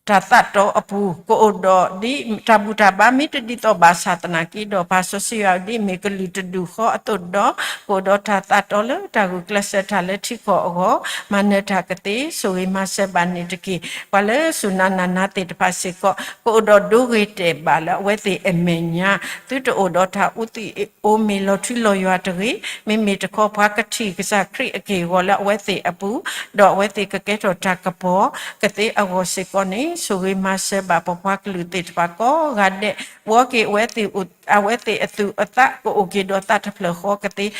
တၢ်သးတီအပူၤ, ကအိၣ်ဒီးဒ်တၢ်ဘူၣ်တၢ်ဘါ မ့ၢ်တဒ်သိးဘၣ်ဆၣ်သနာ်က့ဒီး ပၢ်စီဆှံယွၤဧၢ, ဒ်အမ့ၢ်ကလုၢ်တဒူၣ်ဃီအသိးဒီး ကအိၣ်ဒီးတၢ်သးတီလၢတၢ်ဂုာ်ကျဲးစၢးတၢ်လၢထံကီၢ်အဂီၢ်, မၤနၢၤတၢ်ကသ့, ဆိၣ်ဂ့ၤမၤစၢၤဘၣ်န့ၣ်တက့ၢ်. ပှၤလၢစူၢ်နၤနာ်နၤသ့ၣ်တဖၣ်စ့ၢ်ကီး ကအိၣ်ဒီးဒိဂ့ၤတဲာ်ဘၣ်လၢအဝဲသ့ၣ်အမဲာ်ညါ, သုတအိၣ်ဒီးတၢ်အူသံၣ်အိမ့ၤလီၤထွံလီၤယွၤတဂ့ၤ, မ့မ့ၢ်တခီပှၤကထံၣ်ကစၢ်ခရံာ်အက့ၢ်အဂီၤလၢအဝဲသ့ၣ်အပူၤ, ဒီးအဝဲသ့ၣ်ကကဲထီၣ်တၢ်ကပီၤကသ့အဂီၢ်စ့ၢ်ကီးန့ၣ်, ဆိၣ်ဂ့ၤမၤစၢၤဘၣ်ပပှၤကလုာ်သ့ၣ်တဖၣ်ကိးဂၤဒဲး, ဘှီက့ၤအဝဲသ့ၣ် အဝဲသ့ၣ်အသူၣ်အသး ကအိၣ်က့ၤဒီးသးတဖျၢၣ်ဃီကသ့, ဒီး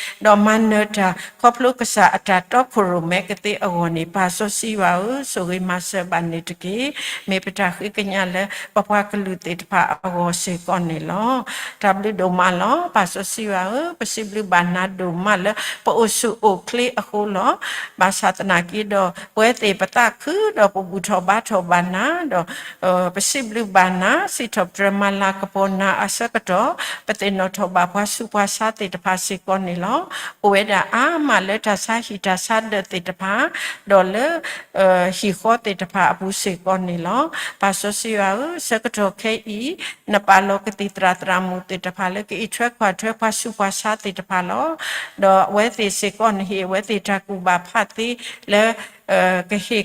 မၤနၢၤတၢ်ခီဖျိကစၢ်အတၢ်တီခိၣ်ရိၣ်မဲကသ့အဂီၢ်န့ၣ်, ပၢ်စီဆှံယွၤဧၢ, ဆိၣ်ဂ့ၤမၤစၢၤဘၣ်န့ၣ်တက့ၢ်. မ့ၢ်ပတၢ်ဃ့ကညးလၢပပှၤကလုာ်သ့ၣ်တဖၣ်အဂီၢ်စ့ၢ်ကီးန့ၣ်လီၤ. တၢ်ဘျုးဒိၣ်မးလီၤ. ပၢ်စီဆှံယွၤဧၢ, ပစံးဘျုးဘၣ်နၤဒိၣ်မးလၢပအိၣ်ဆူၣ်အိၣ်ချ့အဃိလီၤ. ဘၣ်ဆၣ်သနာ်က့ဒီး ပဝဲသ့ၣ်ပသးခုဒီးပဘူၣ်ထီၣ်ဘါထီၣ်ဘၣ်နၤဒီး ပစံးဘျုးဘၣ်နၤ, စံးထီၣ်ပတြၢၤမၤလၤကပီၤနၤအဆၢကတီၢ်, ပသ့ၣ်နီၣ်ထီၣ်ဘၣ်ပှၤဆူးပှၤဆါသ့ၣ်တဖၣ်စ့ၢ်ကီးန့ၣ်လီၤ. အိၣ်ဝဲဒၣ်အါမးလၢတၢ်ဆါဟံၣ်တၢ်ဆါဒၢးသ့ၣ်တဖၣ်, ဒီးလၢ ဟံၣ်ဃီသ့ၣ်တဖၣ်အပူၤစ့ၢ်ကီးန့ၣ်လီၤ. ပၢ်စီဆှံယွၤဧၢ, ဆၢကတီၢ်ခဲအံၤ နပာ်လီၤကသံၣ်သရၣ်သရၣ်မုၣ်သ့ၣ်တဖၣ်လၢကအံးထွဲကွၢ်ထွဲပှၤဆူးပှၤဆါသ့ၣ်တဖၣ်လီၤ. ဒီးအဝဲသ့ၣ်စ့ၢ်ကီး နဟ့ၣ်အဝဲသ့ၣ်တၢ်ကူၣ်ဘၣ်ဖးသ့လၢ ကဟ့ၣ်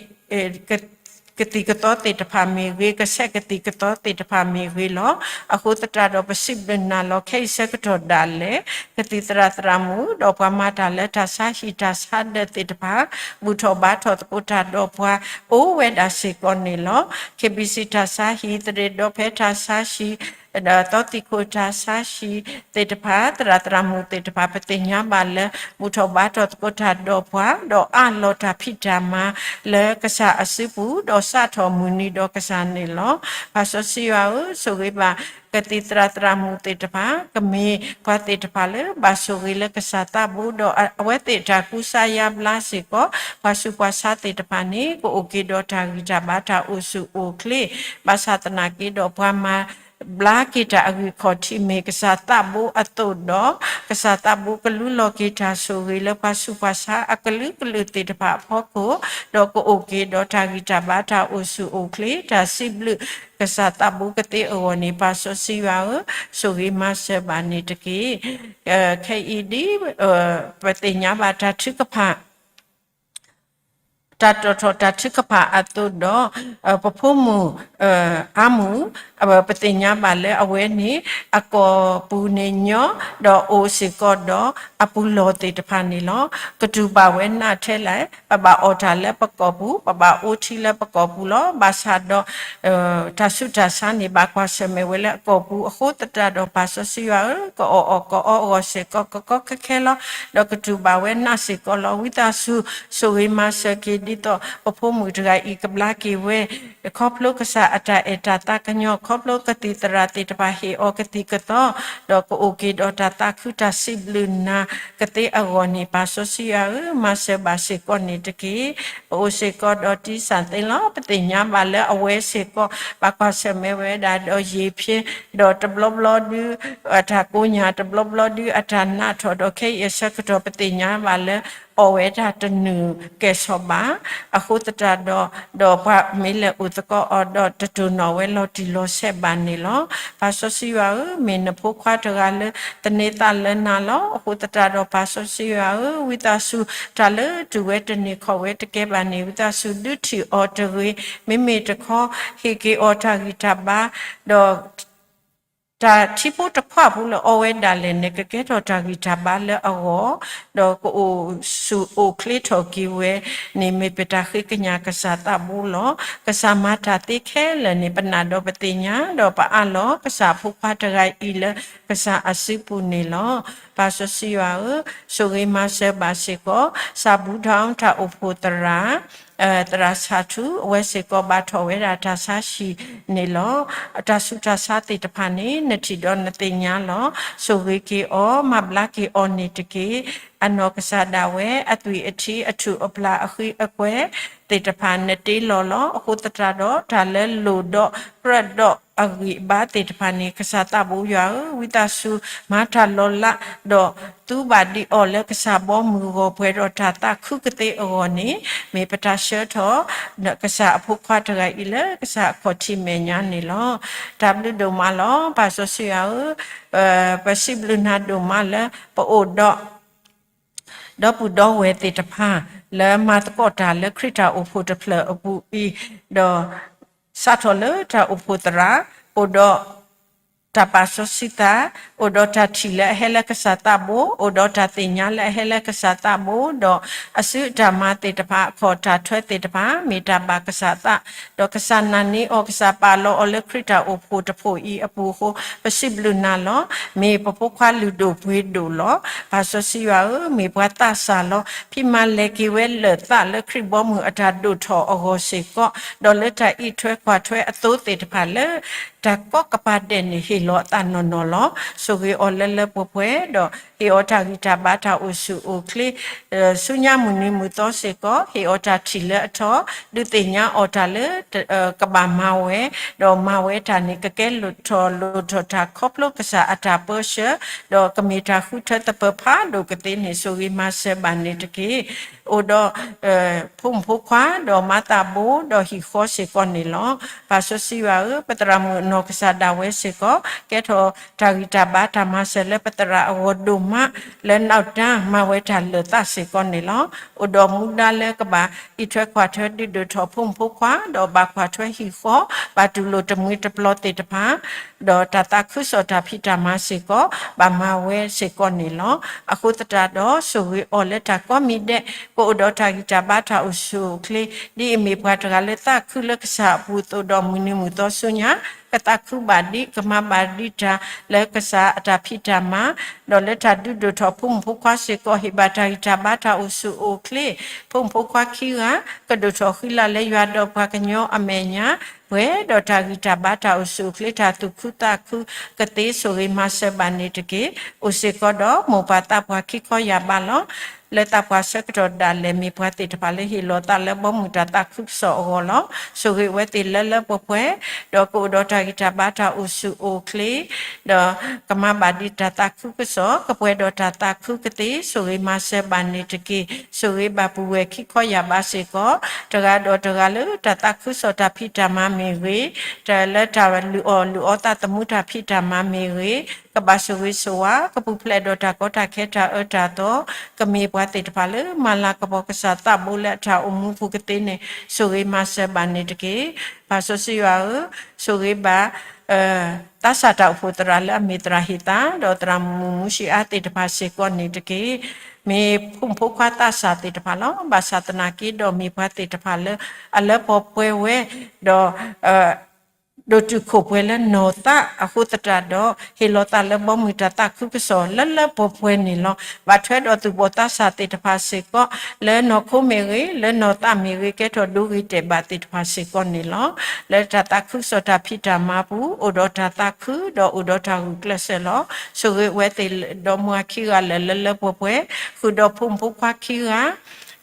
ကသံၣ်ကသီသ့ၣ်တဖၣ်မ့ၢ်ဂ့ၤ, ကဆဲးကသံၣ်ကသီသ့ၣ်တဖၣ်မ့ၢ်ဂ့ၤလီၤ. အဃိသတးဒီးပစံးဘျုးနၤလီၤ. ခဲအံၤဆၢကတီၢ်ဒၣ်လဲာ် ကသံၣ်သရၣ်သရၣ်မုၣ် ဒီးပှၤမၤတၢ်လၢတၢ်ဆါဟံၣ်တၢ်ဆါဒၢးသ့ၣ်တဖၣ် ဘူၣ်ထီၣ်ဘါထီၣ်သကိးတၢ်ဒီးပှၤ အိၣ်ဝဲဒၣ်စ့ၢ်ကီးန့ၣ်လီၤ. ခ့ဘံစံတၢ်ဆါဟံၣ်, သရ့ၣ်ဒီဖဲတၢ်ဆါဟံၣ်, ဒီးသီသံၣ်ခိၣ်တၢ်ဆါဟံၣ်သ့ၣ်တဖၣ်, သရၣ်သရၣ်မုၣ်သ့ၣ်တဖၣ် ပသ့ၣ်ညါဘၣ်လၢ ဘူၣ်ထီၣ်ဘါထီၣ်သကိးတၢ်ဒီးပှၤ, ဒီးအးလီၤတၢ်ဖံးတၢ်မၤလၢကစၢ်အစုပူၤ, ဒီးစးထီၣ်မုၢ်နံၤဒီးကစၢ်န့ၣ်လီၤ. ပၢ်စီဆှံယွၤဧၢ, ဆိၣ်ဂ့ၤဘၣ် ကသံၣ်သရၣ်သရၣ်မုၣ်သ့ၣ်တဖၣ်, ကမ့ၢ်ပှၤသ့ၣ်တဖၣ်လၢဘၣ်ဆိၣ်ဂ့ၤလၢကစၢ်သးဘိ, ဒီးအဝဲသ့ၣ်တၢ်ကူစါယါဘျါစ့ၢ်ကီး, ပှၤဆူးပှၤဆါသ့ၣ်တဖၣ်န့ၣ် ကအိၣ်က့ၤဒီးတၢ်ဂံၢ်တၢ်ဘါတၢ်အိၣ်ဆူၣ်အိၣ်ချ့, ဘၣ်ဆၣ်သနာ်က့ဒီးပှၤမၤ ဘျါက့ၤတၢ်အဂံၢ်ခီၣ်ထံးမ့ၢ်ကစၢ်သးဘိအသိးဒီး, ကစၢ်သးဘိကလူလီၤက့ၤတၢ်ဆိၣ်ဂ့ၤလၢပှၤဆူးပှၤဆါအကလုာ်ကလုာ်သ့ၣ်တဖၣ်အဖီခိၣ်, ဒီးကအိၣ်က့ၤဒီးတၢ်ဂံၢ်တၢ်ဘါတၢ်အိၣ်ဆူၣ်အိၣ်ချ့, တၢ်စံးဘျုးကစၢ်သးဘိကသ့အဂီၢ်န့ၣ်, ပၢ်စီဆှံယွၤဧၢ, ဆိၣ်ဂ့ၤမၤစၢၤဘၣ်န့ၣ်တက့ၢ်. ခဲအံၤဒ် ပသ့ၣ်ညါဘၣ်တၢ်ထုကဖၣ် တၢ်တီၣ်ထီၣ်တၢ်ထုကဖၣ်အသိးဒီး ပဖိမုၣ် အါမုၢ် ပသ့ၣ်ညါဘၣ်လၢအဝဲန့ၣ် အကိာ်ပူၤန့ၣ်ညီ ဒီးအိၣ်စ့ၢ်ကီးဒီးအပူၤလီၢ်သ့ၣ်တဖၣ်န့ၣ်လီၤ. ကတူၢ်ဘၣ်ဝဲနးထဲလဲၣ်, ပဘၣ်အီၣ်တၢ်လၢပကိာ်ပူၤ, ပဘၣ်အိးထံလၢပကိာ်ပူၤလီၤ. ဘၣ်ဆၣ်ဒီး တၢ်ဆူးတၢ်ဆါန့ၣ် ဘၣ်ကွၢ်ဆၢၣ်မဲာ်ဝဲလၢအကိာ်ပူၤအဃိသတးဒီး ပၢ်စီဆှံယွၤဧၢ, ကအီၣ်အီၣ်ကအီအဂီၢ်စ့ၢ်ကီး ကကီခဲခဲလီၤ. ဒီးကတူၢ်ဘၣ်ဝဲနးစ့ၢ်ကီးလီၤ. ဝံသးစူၤ ဆိၣ်ဂ့ၤမၤစၢၤက့ၤဒ်သိး ပဖိမုၣ်တဂၤအံၤကဘျါက့ၤဝဲ ခီဖျိကစၢ်အတၢ်အဲၣ်တၢ်သးကညီၤ, ခီဖျိကသံၣ်သရၣ်သ့ၣ်တဖၣ်ဟ့ၣ်အီၤကသံၣ်ကသီ, ဒီးကအိၣ်က့ၤဒီးတၢ်သးခုတၢ်စံးဘျုးနၤကသ့အဂီၢ်န့ၣ်, ပၢ်စီဆှံယွၤဧၢ, မၤစၢၤဘၣ်စ့ၢ်ကီးန့ၣ်တက့ၢ်. ပအိၣ်စ့ၢ်ကီးဒီးတံစၢ်သ့လီၤ. ပသ့ၣ်ညါဘၣ်လၢအဝဲစ့ၢ်ကီး ဘၣ်ကွၢ်ဆၢၣ်မဲာ်ဝဲဒၣ်ဒီးယ့ၢ်ဖျ့, ဒီးတဘျီဘျီဒု အတၢ်ကိးညၢ်, တဘျီဘျီဒု အတၢ်နးထီၣ်ဒီး ခဲအံၤအဆၢကတီၢ် ပသ့ၣ်ညါဘၣ်လၢ အီၣ်ဝဲဒၣ်တနုာ်ကဲၣ်ဆိးဘၣ်. အဃိသတးဒီး ဒီးပှၤမ့ၢ်လဲၤအိၣ်သကိးအီၤဒီး တတိၢ်နီၣ်ဝဲလီၤတံၢ်လီၤဆဲးဘၣ်န့ၣ်လီၤ. ပၢ်စီဆှံယွၤဧၢ, မ့ၢ်နဖိခွါတဂၤလၢသန့ၤသးလၢနၤလီၤ. အဃိသတးဒီး ပၢ်စီဆှံယွၤဧၢ, ဝံသးစူၤ တၢ်လၢတုၤဝဲတန့ၢ်ခီၣ်ဝဲတကဲဘၣ်န့ၣ် ဝံသးစူၤဒုးထံၣ်အီၤတဂ့ၤ, မ့မ့ၢ်တခီ ဟ့ၣ်က့ၤအီၤတၢ်ဂံၢ်တၢ်ဘါ, ဒီး တၢ်ထံဖိတခွးဖိလၢအီဝဲဒၣ်လဲာ်န့ၣ် ကကဲထီၣ်တၢ်ဂံၢ်တၢ်ဘါလၢအဂီၢ်, ဒီးကအိၣ်ဆူၣ်အိၣ်ချ့ထီၣ်က့ၤဝဲန့ၣ် မ့ၢ်ပတၢ်ဃ့ကညးကစၢ်သးဘိလီၤ. ကစၢ်မၤတၢ်သ့ခဲလၢာ်န့ၣ် ပနာ်ဒီးပသ့ၣ်ညါ, ဒီးပအးလီၤကစၢ်အဖိခွါတဂၤအံၤလၢကစၢ်အစုပူၤန့ၣ်လီၤ. ပၢ်စီဆှံယွၤဧၢ, ဆိၣ်ဂ့ၤမၤစၢၤဘၣ်စ့ၢ်ကီး စၢ်ဘူထီတၢ်အိၣ်ဖှိၣ်သရၣ် သရၣ်ဆၣ်ထူ အဝဲစ့ၢ်ကီးဘၣ်ထီၣ်ဝဲဒၣ်တၢ်ဆါဟံၣ်န့ၣ်လီၤ. တၢ်ဆူးတၢ်ဆါသ့ၣ်တဖၣ်န့ၣ် နထံၣ်ဒီးနသ့ၣ်ညါလီၤ. ဆိၣ်ဂ့ၤက့ၤအီၤ မၤဘျါက့ၤအီၤန့ၣ်တက့ၢ်. အနီၢ်ကစၢ်ဒၣ်ဝဲ အသွံၣ်အထံအထူၣ်အပျၢ်အဃံအကွဲသ့ၣ်တဖၣ် နတ့လီၤလီၤ. အဃိသတးဒီး တၢ်လၢလိၣ်ဒီးကြၢးဒီးအဂံၢ်အဘါသ့ၣ်တဖၣ်န့ၣ် ကစၢ်သးဘိယွၤဧၢ, ဝံသးစူၤမၤတၢ်လီၤလး ဒီးသူဘၣ်ဒံးအီၤလၢကစၢ်ဘီမုၢ်ဂီၤပှဲၤဒီးတၢ်သးခုကသ့အဂီၢ်န့ၣ် မ့ၢ်ပတၢ်ဆှၢထီၣ် ကစၢ်အဖိခွါတဂၤအံၤလၢကစၢ်အခီၣ်ထံးမဲာ်ညါန့ၣ်လီၤ. တၢ်ဘျုးဒိၣ်မးလီၤ. ပၢ်စီဆှံယွၤဧၢ, ပစံးဘျုးနၤဒိၣ်မးလၢပအိၣ်ဒီး ဒီပုၢ်ဒီဝဲၢ်သ့ၣ်တဖၣ် လၢမၤသကိးတၢ်လၢခရံာ်တၢ်အိၣ်ဖှိၣ်တဖျၢၣ်အပူၤအံၤ, ဒီးစးထီၣ်လၢတၢ်အိၣ်ဖှိၣ်သရၣ်, အိၣ်ဒီးတၢ်ပာ်စီဆှံသး, အိၣ်ဒီးတၢ်ထံၣ်လၢအဟဲလၢကစၢ်သးဘိ, အိၣ်ဒီးတၢ်သ့ၣ်ညါလၢအဟဲလၢကစၢ်သးဘိ, ဒီးအစုအတၢ်မၤသ့ၣ်တဖၣ် အခီၣ်တၢ်ထွဲသ့ၣ်တဖၣ် မ့ၢ်တၢ်ဘၣ်ကစၢ်သး, ဒီးကစၢ်နာ်န့ၢ်အီၤ ကစၢ်ပာ်လီၤအီၤလၢခရံာ်တၢ်အိၣ်ဖှိၣ်တဖှိၣ်အံၤအပူၤအဃိ ပစံးဘျုးနၤလီၤ. မ့ၢ်ပဖိခွါလုၢ်ဒိၣ်ပှ့ၤဒိၣ်လီၤ. ပၢ်စီဆှံယွၤဧၢ, မ့ၢ်ပှၤသးစၢ်လီၤ. ဖံးမၤလဲၤက့ၤဝဲလၢာ်သးလၢခရံာ်ဘီမုၢ်အတၢ်ဒိၣ်ထီၣ်အဂီၢ်စ့ၢ်ကီး, ဒီးလၢတၢ်အံးထွဲကွၢ်ထွဲအသိသ့ၣ်တဖၣ်လၢ တၢ်ကီကပၤဒဲးန့ၣ် ဟ့ၣ်လီၤအသးနီၢ်နီၢ်လီၤ. ဆိၣ်ဂ့ၤအီၤလၢလၢပှဲၤပှဲၤ, ဒီးဟ့ၣ်အီၤတၢ်ဂံၢ်တၢ်ဘါတၢ်အိၣ်ဆူၣ်အိၣ်ချ့ ဆူညါမုၢ်နံၤမုၢ်သီစ့ၢ်ကီး, ဟ့ၣ်အီၤတၢ်ထံၣ်လၢအထီ, ဒုးသ့ၣ်ညါအီၤတၢ်လၢ ကဘၣ်မၤဝဲ, ဒီးမၤဝဲတၢ်န့ၣ် ကကဲထီၣ်လိၣ်ထီၣ်တၢ်ခီဖျိကစၢ်အတၢ်ပၢဆှၢ, ဒီးကမ့ၢ်တၢ်ဃုထၢသပၢၤဖးဒိၣ်ကသ့န့ၣ် ဆိၣ်ဂ့ၤမၤစၢၤဘၣ်န့ၣ်တက့ၢ်. အိၣ်ဒီး ဖိမုၣ်ဖိခွါ, ဒီးမၤသးဘိ, ဒီးဟံၣ်ဃီစ့ၢ်ကီးန့ၣ်လီၤ. ပၢ်စီဆှံယွၤဧၢ, ပသရၣ်မုၣ်အနီၢ်ကစၢ်ဒၣ်ဝဲစ့ၢ်ကီး ကဲထီၣ်တၢ်ဂံၢ်တၢ်ဘါတၢ်မၤစၢၤလၢပသရၣ်အဂီၢ်ဒိၣ်မး, လၢနီၢ်တၢ်မၤဝဲတၢ်လၢာ်သးစ့ၢ်ကီးန့ၣ်လီၤ. အိၣ်ဒီးမူဒါလၢကဘၣ်အံးထွဲကွၢ်ထွဲဒုးဒိၣ်ထီၣ်ဖိမုၣ်ဖိခွါ, ဒီးဘၣ်ကွၢ်ထွဲဟံၣ်ဃီ, ဘၣ်တူၢ်လိာ်တမှံၤတပျီၤသ့ၣ်တဖၣ်, ဒီးတၢ်သးခုကစီၣ်တၢ်ဖံးတၢ်မၤစ့ၢ်ကီး ဘၣ်မၤဝဲစ့ၢ်ကီးန့ၣ်လီၤ. အဃိသတးဒီး ဆိၣ်ဂ့ၤအီၤလၢတၢ်ကိးမံၤဒဲး, ကအိၣ်ဒီးတၢ်ဂံၢ်တၢ်ဘါတၢ်အိၣ်ဆူၣ်အိၣ်ချ့, ဒ်အမ့ၢ်ပှၤတဂၤလၢသးခုလၢကစၢ်အပူၤအသိးဒီး မုၢ်နံၤမုၢ်သီဆူညါ ကသးခုဘၣ်ဒံး ကမၤဘၣ်ဒံးတၢ်လၢကစၢ်အတၢ်ဖံးတၢ်မၤ, ဒီးလၢတၢ်ဒုးဒိၣ်ထီၣ်ဖိမုၣ်ဖိခွါစ့ၢ်ကီး ဟ့ၣ်ဘၣ်တၢ်ဂံၢ်တၢ်ဘါတၢ်အိၣ်ဆူၣ်အိၣ်ချ့, ဖိမုၣ်ဖိခွါခံဂၤ ကဒိၣ်ထီၣ်ဃံလၤလၢယွၤဒီးပှၤကညီအမဲာ်ညါ, ပှဲၤဒီးတၢ်ဂံၢ်တၢ်ဘါတၢ်အိၣ်ဆူၣ်အိၣ်ချ့ တၢ်သူၣ်ခုသးခုကသ့ ဆိၣ်ဂ့ၤမၤစၢၤဘၣ်န့ၣ်တက့ၢ်. အိၣ်စ့ၢ်ကီးဒီးမိၢ်ပၢ်သးပှၢ်ခံခီယာ်ဘးလီၤ. လၢသးပှၢ်ဆၢကတီၢ်ဒၣ်လဲာ် မ့ၢ်ပှၤသ့ၣ်တဖၣ်လၢဟ့ၣ်လီၤသးလၢဘီမုၢ်တၢ်သးခုကစီၣ်အဂီၢ်လီၤ. ဆိၣ်ဂ့ၤဝဲသ့ၣ်လၢလၢပှဲၤပှဲၤ, ဒီးကအိၣ်ဒီးတၢ်ဂံၢ်တၢ်ဘါတၢ်အိၣ်ဆူၣ်အိၣ်ချ့, ဒီးကမၤဘၣ်ဒံးတၢ်သးခုကစီၣ်, ကပှဲၤဒီးတၢ်သးခုကသ့, ဆိၣ်ဂ့ၤမၤစၢၤဘၣ်န့ၣ်တက့ၢ်. ဆိၣ်ဂ့ၤဘၣ်ပုၢ်ဝဲၢ်ခံခီယာ်ဘးစ့ၢ်ကီး, တဂၤဒီးတဂၤလၢတၢ်သးခုကစီၣ်တၢ်ဖံးတၢ်မၤမ့ၢ်ဂ့ၤ, တၢ်လၢတၢ်လုၢ်အီၣ်လုၢ်အီသးသမူတၢ်ဖံးတၢ်မၤမ့ၢ်ဂ့ၤ, ကဘၣ်ဆိၣ်ဂ့ၤဆိၣ်ဝါ, ကပူၤဖျဲးဒီးတၢ်ကီတၢ်ခဲတၢ်အၢတၢ်သီ, ကမ့ၢ်ပှၤသ့ၣ်တဖၣ်လၢမၤလၤကပီၤကစၢ်သးဘိလၢအတၢ်အိၣ်မူပူၤကသ့န့ၣ် ဆိၣ်ဂ့ၤမၤစၢၤဘၣ်န့ၣ်တက့ၢ်. ပၢ်စီဆှံယွၤဧၢ, ဆိၣ်ဂ့ၤဘၣ် သးစၢ်တၢ်အိၣ်ဖှိၣ်သရၣ်လၢအမ့ၢ်သရၣ်ဟ့ၣ်သး, ဒီးသရၣ်မုၣ်မူၤၡံအါသ့ၣ်တဖၣ်စ့ၢ်ကီးန့ၣ်တက့ၢ်. မ့ၢ်ဖိမုၣ်ဖိခွါသးစၢ်သ့ၣ်တဖၣ်လီၤ. ဘၣ်ဆၣ်သနာ်က့ဒီးမ့ၢ်ပှၤသ့ၣ်တဖၣ်လၢ အလၢပှဲၤပှဲၤဝဲ, ဒီး ဒိၣ်တုာ်ခိၣ်ပှဲၤလၢနီၢ်သးအဃိသတးဒီး ဟ့ၣ်လီၤသးလၢဘီမုၢ်တၢ်သးခုကစီၣ်လၢလၢပှဲၤပှဲၤန့ၣ်လီၤ. ဘၣ်ထွဲဒီးသူၣ်ဘီၣ်သးစၢ်သ့ၣ်တဖၣ်စ့ၢ်ကီး လၢနီၢ်ခိမ့ၢ်ဂ့ၤ, လၢနီၢ်သးမ့ၢ်ဂ့ၤ, ကဲထီၣ်ဒိဂ့ၤတဲာ်ဘၣ်သ့ၣ်တဖၣ်စ့ၢ်ကီးန့ၣ်လီၤ. လၢတၢ်သးခုကစီၣ်တၢ်ဖံးတၢ်မၤပူၤ အိၣ်ဒီးတၢ်သးခု ဒီးအိၣ်ဒီးတၢ်ဂုာ်ကျဲးစၢးလီၤ. ဆိၣ်ဂ့ၤဝဲသ့ၣ်ဒီမါခံဂၤလၢာ်လၢလၢပှဲၤပှဲၤ, ဃုာ်ဒီးဖိမုၣ်ဖိခွါခံဂၤ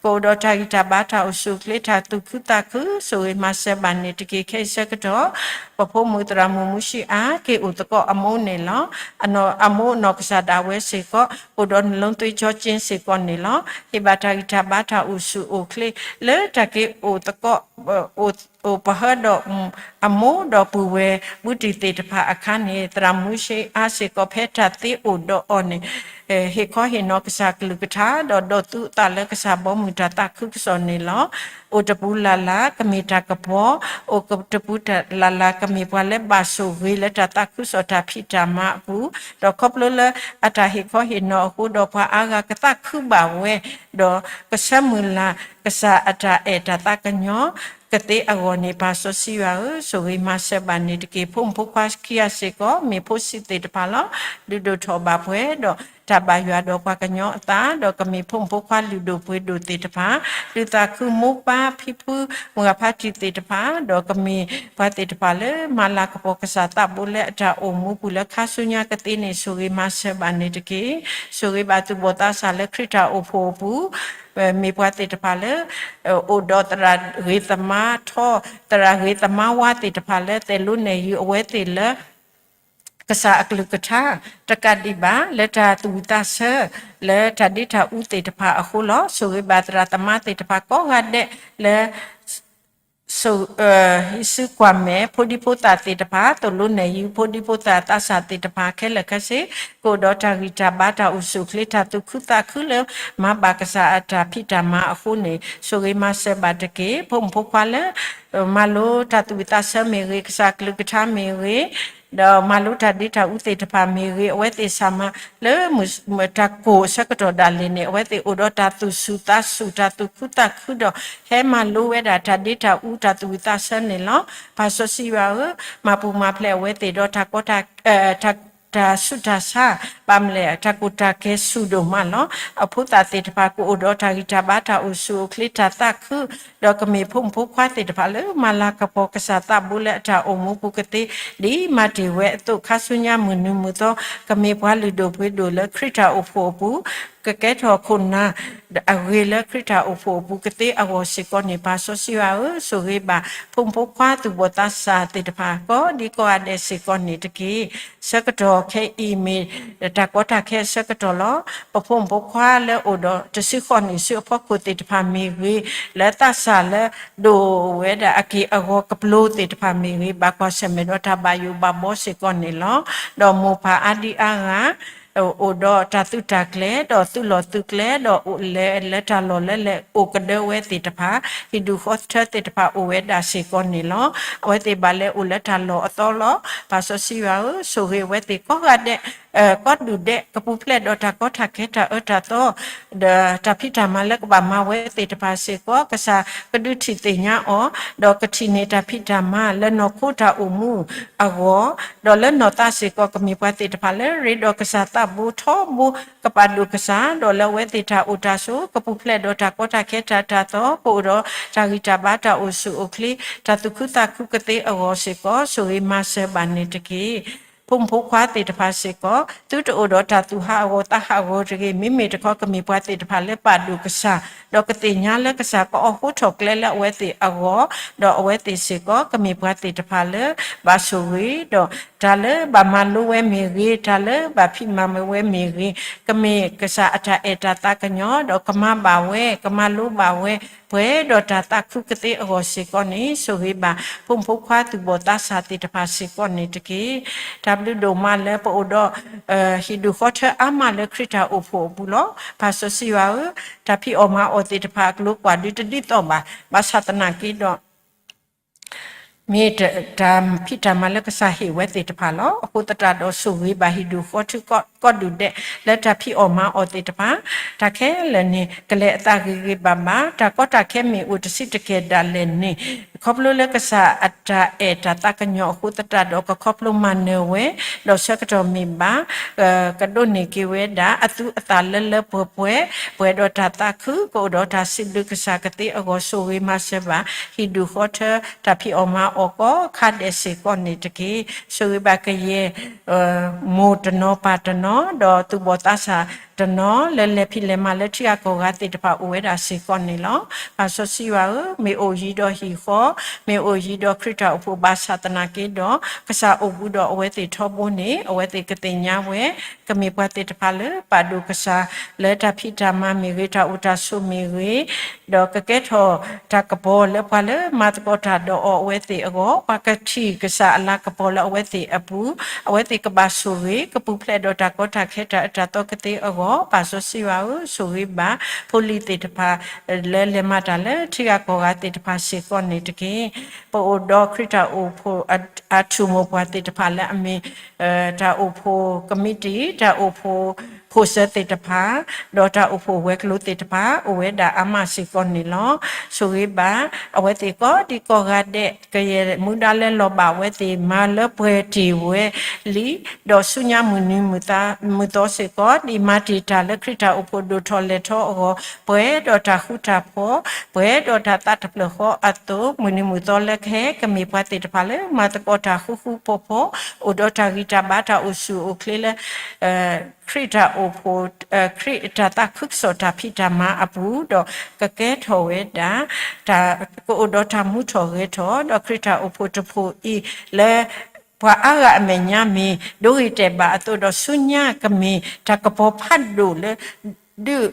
ကအိၣ်ဒီးတၢ်ဂံၢ်တၢ်ဘါတၢ်အိၣ်ဆူၣ်အိၣ်ချ့ တၢ်သူၣ်ခုသးခု ဆိၣ်ဂ့ၤမၤစၢၤဘၣ်န့ၣ်တက့ၢ်. ခဲအံၤဆၢကတီၢ် ပဖိမုၣ်သရၣ်မုၣ်မူၤၡံအါ က့ၤအိၣ်သကိးအမိၢ်န့ၣ်လီၤ. အမိၢ်အနီၢ်ကစၢ်ဒၣ်ဝဲစ့ၢ်ကီး အိၣ်ဒီးနလီသွ့ကၠီကၠ့စ့ၢ်ကီးန့ၣ်လီၤ. ဟ့ၣ်ဘၣ်တၢ်ဂံၢ်တၢ်ဘါတၢ်အိၣ်ဆူၣ်အိၣ်ချ့ လၢတၢ်က့ၤအိၣ်သကိး အိၣ်ပဟၢဒီးအမိၢ်ဒီးပုၢ်ဝဲၢ်ဘူးတံၢ်သ့ၣ်တဖၣ်အခါန့ၣ် သရၣ်မူၤၡ့အါစ့ၢ်ကီး ဖဲတၢ်သ့အိၣ်ဒီးအီၤန့ၣ် ဟ့ၣ်ခီဟ့ၣ်နီၤကစၢ်ကလုၢ်ကထါ ဒီးဒိးသူအသးလၢကစၢ်ဘီမုၢ်တၢ်သးခုကစီၣ်န့ၣ်လီၤ. အိၣ်တပူၤလၢ်လၢ် ကမ့ၢ်တၢ်ကပီၤ, အိၣ်တပူၤလၢ်လၢ် ကမ့ၢ်ပှၤလၢဘၣ်ဆိၣ်ဂ့ၤလၢတၢ်သးခုကစီၣ်တၢ်ဖံးတၢ်မၤအပူၤ, ဒီးခီဖျိလၢအတၢ်ဟ့ၣ်ခီဟ့ၣ်နီၤအဃိဒီးပှၤအါဂၤကသးခုဘၣ်ဝဲ, ဒီးကဆၢမုၢ်လၢ် ကစၢ်အတၢ်အဲၣ်တၢ်သးကညီၤ ကသ့အဂီၢ်န့ၣ် ပၢ်စီဆှံယွၤဧၢ, ဆိၣ်ဂ့ၤမၤစၢၤဘၣ်န့ၣ်တက့ၢ်. ဖိမုၣ်ဖိခွါခံဂၤစ့ၢ်ကီး မ့ၢ်ဖိဆံးသ့ၣ်တဖၣ်လီၤ. ဒုးဒိၣ်ထီၣ်ဘၣ်ပှဲၤဒီး တၢ်ဘၣ်ယွၤဒီးပှၤကညီအသး, ဒီးကမ့ၢ်ဖိမုၣ်ဖိခွါလုၢ်ဒိၣ်ပှ့ၤဒိၣ်သ့ၣ်တဖၣ်, ဒုးသးခုမိၢ်ပၢ်ဖံဖု မုၢ်ဂၤဖါတံၢ်သ့ၣ်တဖၣ်, ဒီးကမ့ၢ်ပှၤသ့ၣ်တဖၣ်လၢမၤလၤကပီၤကစၢ်သးဘိလၢအတၢ်အိၣ်မူပူၤလၢခါဆူညါကသ့န့ၣ် ဆိၣ်ဂ့ၤမၤစၢၤဘၣ်န့ၣ်တက့ၢ်. ဆိၣ်ဂ့ၤဘၣ်သူၣ်ဘီၣ်သးစၢ်လၢခရံာ်တၢ်အိၣ်ဖှိၣ်အပူၤ မ့ၢ်ပှၤသ့ၣ်တဖၣ်လၢ အိၣ်ဒီးသရၣ်ဂ့ၤသမါထီ, သရၣ်ဂ့ၤသမါဝါသ့ၣ်တဖၣ်လၢ သဲးလိနဲၣ်ယုၤအဝဲသ့ၣ်လၢ ကစၢ်အကလုၢ်ကထါ တကးဒံးဘၣ် လၢတၢ်သူၣ်ဝံၣ်သးဆၢ လၢတၢ်ဒ့တၢ်အူသ့ၣ်တဖၣ်အဃိလီၤ. ဆိၣ်ဂ့ၤဘၣ်သရၣ်သမါသ့ၣ်တဖၣ်ကိးဂၤဒဲးလၢ ဟံးစုကွၢ်မဲာ် ဖိဒံဖိသၣ်သ့ၣ်တဖၣ်, သဲးလိနဲၣ်ယုၤ ဖိဒံဖိသၣ်သးစၢ်သ့ၣ်တဖၣ်ခဲလၢာ်ခဲဆ့, ကအိၣ်ဒီးတၢ်ဂံၢ်တၢ်ဘါ တၢ်အိၣ်ဆူၣ်အိၣ်ချ့ တၢ်သူၣ်ခုသးခုလၢ မၤဘၣ်ကစၢ်အတၢ်ဖံးတၢ်မၤအဃိန့ၣ် ဆိၣ်ဂ့ၤမၤစၢၤဘၣ်တက့ၢ်. ဖိမုၣ်ဖိခွါလၢ မၤလိတၢ်သူၣ်ဝံၣ်သးဆၢမ့ၢ်ဂ့ၤ, ကစၢ်ကလုၢ်ကထါမ့ၢ်ဂ့ၤ, ဒီးမၤလိတၢ်ဒ့တၢ်အူသ့ၣ်တဖၣ်မ့ၢ်ဂ့ၤ, အဝဲသ့ၣ်ဆၢမၤလၢမုၢ်တၢ်ကိၢ်အဆၢကတီၢ်ဒၣ်လဲာ်န့ၣ် အဝဲသ့ၣ်အိၣ်ဒီးတၢ်သူၣ်ဆူၣ်သးဆူၣ် တၢ်သူၣ်ခုသးခုဒီး ဟဲမၤလိဝဲဒၣ်တၢ်ဒ့တၢ်အူ တၢ်သူၣ်ဝံၣ်သးဆၢန့ၣ်လီၤ. ပၢ်စီဆှံယွၤဧၢ, မၤပူၤမၤဖျဲးအဝဲသ့ၣ်ဒီးတၢ်ကီတၢ် တၢ်ဆူးတၢ်ဆါ, ဘၣ်မနုၤလဲၣ် တၢ်ကီတၢ်ခဲဆူၣ်ဒိၣ်မးလီၤ. အဖိသၣ်သ့ၣ်တဖၣ်ကအိၣ်ဒီးတၢ်ဂံၢ်တၢ်ဘါ တၢ်အိၣ်ဆူၣ်အိၣ်ချ့ တၢ်သးခု, ဒီးကမ့ၢ်ဖိမုၣ်ဖိခွါသ့ၣ်တဖၣ်လၢ မၤလၤကပီၤကစၢ်သးဘိလၢအတၢ်အိၣ်မူပူၤကသ့ ဒ်မၤတ့ၢ်ဝဲအသိး ခါဆူညါမုၢ်နုာ်မုၢ်သီ ကမ့ၢ်ပှၤလုၢ်ဒိၣ်ပှ့ၤဒိၣ်လၢခရံာ်တၢ်အိၣ်ဖှိၣ်အပူၤ ကကဲထီၣ်ခိၣ်နၢ်အဂ့ၤလၢခရံာ်တၢ်အိၣ်ဖှိၣ်အပူၤကသ့အဂီၢ်စ့ၢ်ကီးန့ၣ် ပၢ်စီဆှံယွၤဧၢ, ဆိၣ်ဂ့ၤဘၣ် ဖိမုၣ်ဖိခွါသူၣ်ဘီၣ်သးစၢ်သ့ၣ်တဖၣ် ကိးဒံကိးဂၤဒဲးစ့ၢ်ကီးန့ၣ်တက့ၢ်. ဆၢကတီၢ်ခဲအံၤမ့ၢ် တၢ်ကီတၢ်ခဲအဆၢကတီၢ်လီၤ. ပဖိမုၣ်ဖိခွါလၢအိၣ်ဒီးတဆံဃိးနံၣ်ဆူအဖီခိၣ်သ့ၣ်တဖၣ်မ့ၢ်ဂ့ၤ, လၢသးစၢ်လၢဒိၣ်ဝဲဒၣ်အက့ၢ်အဂီၤကပျိသ့ၣ်တဖၣ်မ့ၢ်ဂ့ၤ, ဘၣ်ကွၢ်ဆၢၣ်မဲာ်ဒီးတၢ်ဘၣ်ယိၣ်ဘၣ်ဘီစ့ၢ်ကီးန့ၣ်လီၤ. ဒီးမိၢ်ပၢ်အါဒံအါဂၤ အိၣ်ဒီးတၢ်သုးတၢ်ကျဲၤ, ဒီးသုးလီၢ်သုးကျဲ, ဒီးအိၣ်လဲၤလၢတၢ်လီၢ်လၢလဲၤအိၣ်ကဒၢဝဲသ့ၣ်တဖၣ်, ဟံၣ်ဒူၣ်ဃီထၢသ့ၣ်တဖၣ်အိၣ်ဝဲဒၣ်စ့ၢ်ကီးန့ၣ်လီၤ. အဝဲသ့ၣ်ဘၣ်လဲၤအိၣ်လၢတၢ်လီၢ်အသီလီၤ. ပၢ်စီဆှံယွၤဧၢ, ဆိၣ်ဂ့ၤအဝဲသ့ၣ်ကိးဂၤဒဲး ကိးဒူၣ်ဒဲး ကပူၤဖျဲးဒီးတၢ်ကီတၢ်ခဲတၢ်အၢတၢ်သီ ဒီးတၢ်ဖံးတၢ်မၤလၢကဘၣ်မၤဝဲသ့ၣ်တဖၣ်စ့ၢ်ကီး ကစၢ်ကဒုးထံၣ်သ့ၣ်ညါအီၤ, ဒီးကထံၣ်န့ၢ်တၢ်ဖံးတၢ်မၤလၢနီၢ်ခိတၢ်အိၣ်မူအဂီၢ်, ဒီးလၢနီၢ်သးစ့ၢ်ကီး ကမ့ၢ်ပှၤသ့ၣ်တဖၣ်လၢရ့ဒီးကစၢ်သးဘိထီဘိ ကပာ်ဒိၣ်ကစၢ်, ဒီးလၢအဝဲသ့ၣ်တၢ်အိၣ်တၢ်ဆိး ကပူၤဖျဲးဒီးတၢ်ကီတၢ်ခဲတၢ်အၢတၢ်သီ, ကအိၣ်ဒီးတၢ်ဂံၢ်တၢ်ဘါ တၢ်အိၣ်ဆူၣ်အိၣ်ချ့ တၢ်သူၣ်ခုသးခုကသ့အဂီၢ်စ့ၢ်ကီး ဆိၣ်ဂ့ၤမၤစၢၤဘၣ်န့ၣ်တက့ၢ်. ဖိမုၣ်ဖိခွါသ့ၣ်တဖၣ်စ့ၢ်ကီး သုတအိၣ်ဒီးတၢ်သူၣ်ဟးဂီၤသးဟးဂီၤတဂ့ၤ, မ့မ့ၢ်တခီ ကမ့ၢ်ပှၤသ့ၣ်တဖၣ်လၢပာ်ဒိၣ်ကစၢ်, ဒီးကသ့ၣ်ညါလၢကစၢ်ကအိးထီၣ်ကျဲလၢအဝဲသ့ၣ်အဂီၢ်, ဒီးအဝဲသ့ၣ်စ့ၢ်ကီး ကမ့ၢ်ပှၤသ့ၣ်တဖၣ်လၢ ဘၣ်ဆိၣ်ဂ့ၤ, ဒီးတၢ်လၢဘၣ်မၤလိဝဲမ့ၢ်ဂ့ၤ, တၢ်လၢဘၣ်ဖံးမၤဝဲမ့ၢ်ဂ့ၤ, ကမ့ၢ်ကစၢ်အတၢ်အဲၣ်တၢ်သးကညီၤ, ဒီးကမၤဘၣ်ဝဲ, ကမၤလိဘၣ်ဝဲ, ပှဲၤဒီးတၢ်သးခုကသ့အဂီၢ်စ့ၢ်ကီးန့ၣ် ဆိၣ်ဂ့ၤဘၣ် ဖိမုၣ်ဖိခွါသူၣ်ဘီၣ်သးစၢ်သ့ၣ်တဖၣ်စ့ၢ်ကီးန့ၣ်တက့ၢ်. တၢ်ဘျုးဒိၣ်မးလၢပအိၣ်ဒီး ဟံၣ်ဒူၣ်ဃီထၢအါမးလၢခရံာ်တၢ်အိၣ်ဖှိၣ်အပူၤလီၤ. ပၢ်စီဆှံယွၤဧၢ, တၢ်ဖံးအီၣ်မၤအီၣ်သ့ၣ်တဖၣ် အကျိၤကွၢ်ဒုတဒ်သိးဘၣ်, ဘၣ်ဆၣ်သနာ်က့ဒီး မ့ၢ်တၢ်ဖံးတၢ်မၤလၢကစၢ်ဟ့ၣ်ဝဲသ့ၣ်တဖၣ်လီၤ. အဃိသတးဒီး ဆိၣ်ဂ့ၤဘၣ်ဟံၣ်ဒူၣ်ဃီထၢကိးဒူၣ်ဒဲး လၢတၢ်ဖံးအီၣ်မၤအီၣ်သ့ၣ်တဖၣ်, တၢ်ခဲလၢာ်န့ၣ် ကလဲၤအသးဂ့ၤဂ့ၤဘၣ်ဘၣ်, တၢ်ကီတၢ်ခဲမ့ၢ်အိၣ်တဆံးတကဲာ်ဒၣ်လဲာ်န့ၣ်, ခီဖျိလၢကစၢ်အတၢ်အဲၣ်တၢ်သးကညီၤအဃိသတးဒီး ကခီဖျိမၤနၢၤဝဲ, ဒီးဆၢကတီၢ်မ့ၢ်ဘၣ် ကဒိးန့ၢ်က့ၤဝဲဒၣ် အသူအသၣ်လၢလၢပှဲၤပှဲၤ, ပှဲၤဒီးတၢ်သးခု, ကအိၣ်ဒီးတၢ်စံးဘျုးကစၢ်ကသ့အဂီၢ် ဆိၣ်ဂ့ၤမၤစၢၤဘၣ် ဟံၣ်ဒူၣ်ဃီထၢ တၢ်ဖံးအီၣ်မၤအီၣ်ကိးခါဒဲးစ့ၢ်ကီးန့ၣ်တက့ၢ်. ဆိၣ်ဂ့ၤဘၣ်ကယဲၢ် မိၢ်တနီၤပၢ်တနီၤ ဒီးသူၣ်ဘီၣ်သးစၢ် တနီၤလၢလဲၤဖံးလဲၤမၤလၢထံဂၤကီၢ်ဂၤသ့ၣ်တဖၣ်အိၣ်ဝဲဒၣ်စ့ၢ်ကီးန့ၣ်လီၤ. ပၢ်စီဆှံယွၤဧၢ, မ့ၢ်အိၣ်ယံၤဒီးဟံၣ်ဃီ, မ့ၢ်အိၣ်ယံၤဒီးခရံာ်တၢ်အိၣ်ဖှိၣ်ဘၣ်ဆၣ်သနာ်က့ဒီး, ကစၢ်အိၣ်ဘူးဒီးအဝဲသ့ၣ်ထီဘိန့ၣ် အဝဲသ့ၣ်ကသ့ၣ်ညါဝဲ ကမ့ၢ်ပှၤသ့ၣ်တဖၣ်လၢပာ်ဒိၣ်ကစၢ်လၢတၢ်ဖံးတၢ်မၤမ့ၢ်ဂ့ၤ, တၢ်အိၣ်တၢ်ဆိးမ့ၢ်ဂ့ၤ, ဒီးကကဲထီၣ်တၢ်ကပီၤလၢပှၤလၢမၤသကိးတၢ်ဒီးအီၤအဝဲသ့ၣ်အဂီၢ်, ပှၤကထံၣ်ကစၢ်အလၤကပီၤလၢအဝဲသ့ၣ်အပူၤ, အဝဲသ့ၣ်ကဘၣ်ဆိၣ်ဂ့ၤ, ကပူၤဖျဲးဒီးတၢ်ကီတၢ်ခဲတၢ်အၢတၢ်သီကသ့အဂီၢ်, ပၢ်စီဆှံယွၤဧၢ, ဆိၣ်ဂ့ၤဘၣ်ဖိလံၤသ့ၣ်တဖၣ် လၢလဲၤမၤတၢ်လၢထံဂၤကီၢ်ဂၤသ့ၣ်တဖၣ်စ့ၢ်ကီးန့ၣ်တက့ၢ်. ပအိၣ်ဒီးခရံာ်တၢ်အိၣ်ဖှိၣ်အထူၣ်မိၢ်ပှၢ်သ့ၣ်တဖၣ်လၢအမ့ၢ် တၢ်အိၣ်ဖှိၣ်ကမံးတံာ်, တၢ်အိၣ်ဖှိၣ်ခိၣ်စၢၤသ့ၣ်တဖၣ်, ဒီးတၢ်အိၣ်ဖှိၣ်ဝဲၤကျိၤသ့ၣ်တဖၣ် အိၣ်ဝဲဒၣ်အါမးစ့ၢ်ကီးန့ၣ်လီၤ. ဆိၣ်ဂ့ၤဘၣ်အဝဲသ့ၣ်ကိးဒံကိးဂၤဒဲး, ကယဲၢ်မူဒါလၢလီၤဘၣ်အဝဲသ့ၣ်မၤလၢပှဲၤတ့ၢ်ဝဲလံ, ဒီးဆူညါမုၢ်နံၤမုၢ်သီစ့ၢ်ကီး ဒ်မၤတ့ၢ်တၢ်လၢခရံာ်တၢ်အိၣ်ဖှိၣ်ဒိၣ်ထီၣ်လဲၢ်ထီၣ်အဂီၢ်, ပှဲၤဒီးတၢ်ဃူတၢ်ဖိး, ပှဲၤဒီးတၢ်သးတဖျၢၣ်ဃီအသိး, မုၢ်နံၤမုၢ်သီလၢကဟဲ ကမ့ၢ်ပှၤသ့ၣ်တဖၣ်လၢမၤသကိးတၢ်ဃူဃူဖိးဖိး, အိၣ်ဒီးတၢ်ဂံၢ်တၢ်ဘါတၢ်အိၣ်ဆူၣ်အိၣ်ချ့လၢ ခရံာ်တၢ်အိၣ်ဖှိၣ်, ခရံာ်တၢ်သးခုကစီၣ်တၢ်ဖံးတၢ်မၤအပူၤ, ဒီးကကဲထီၣ်ဝဲဒၣ် တၢ်ကအိၣ်ဒီးတၢ်မူထီၣ်ဂဲၤထီၣ်, ဒီးခရံာ်တၢ်အိၣ်ဖှိၣ်တဖှိၣ်အံၤလၢ ပှၤအါဂၤအမဲာ်ညါမ့ၢ်ဒိဂ့ၤတဲာ်ဘၣ်အသိး, ဒီးဆူညါကမ့ၢ်တၢ်ကပီၤဖးဒိၣ်လၢ ဒုး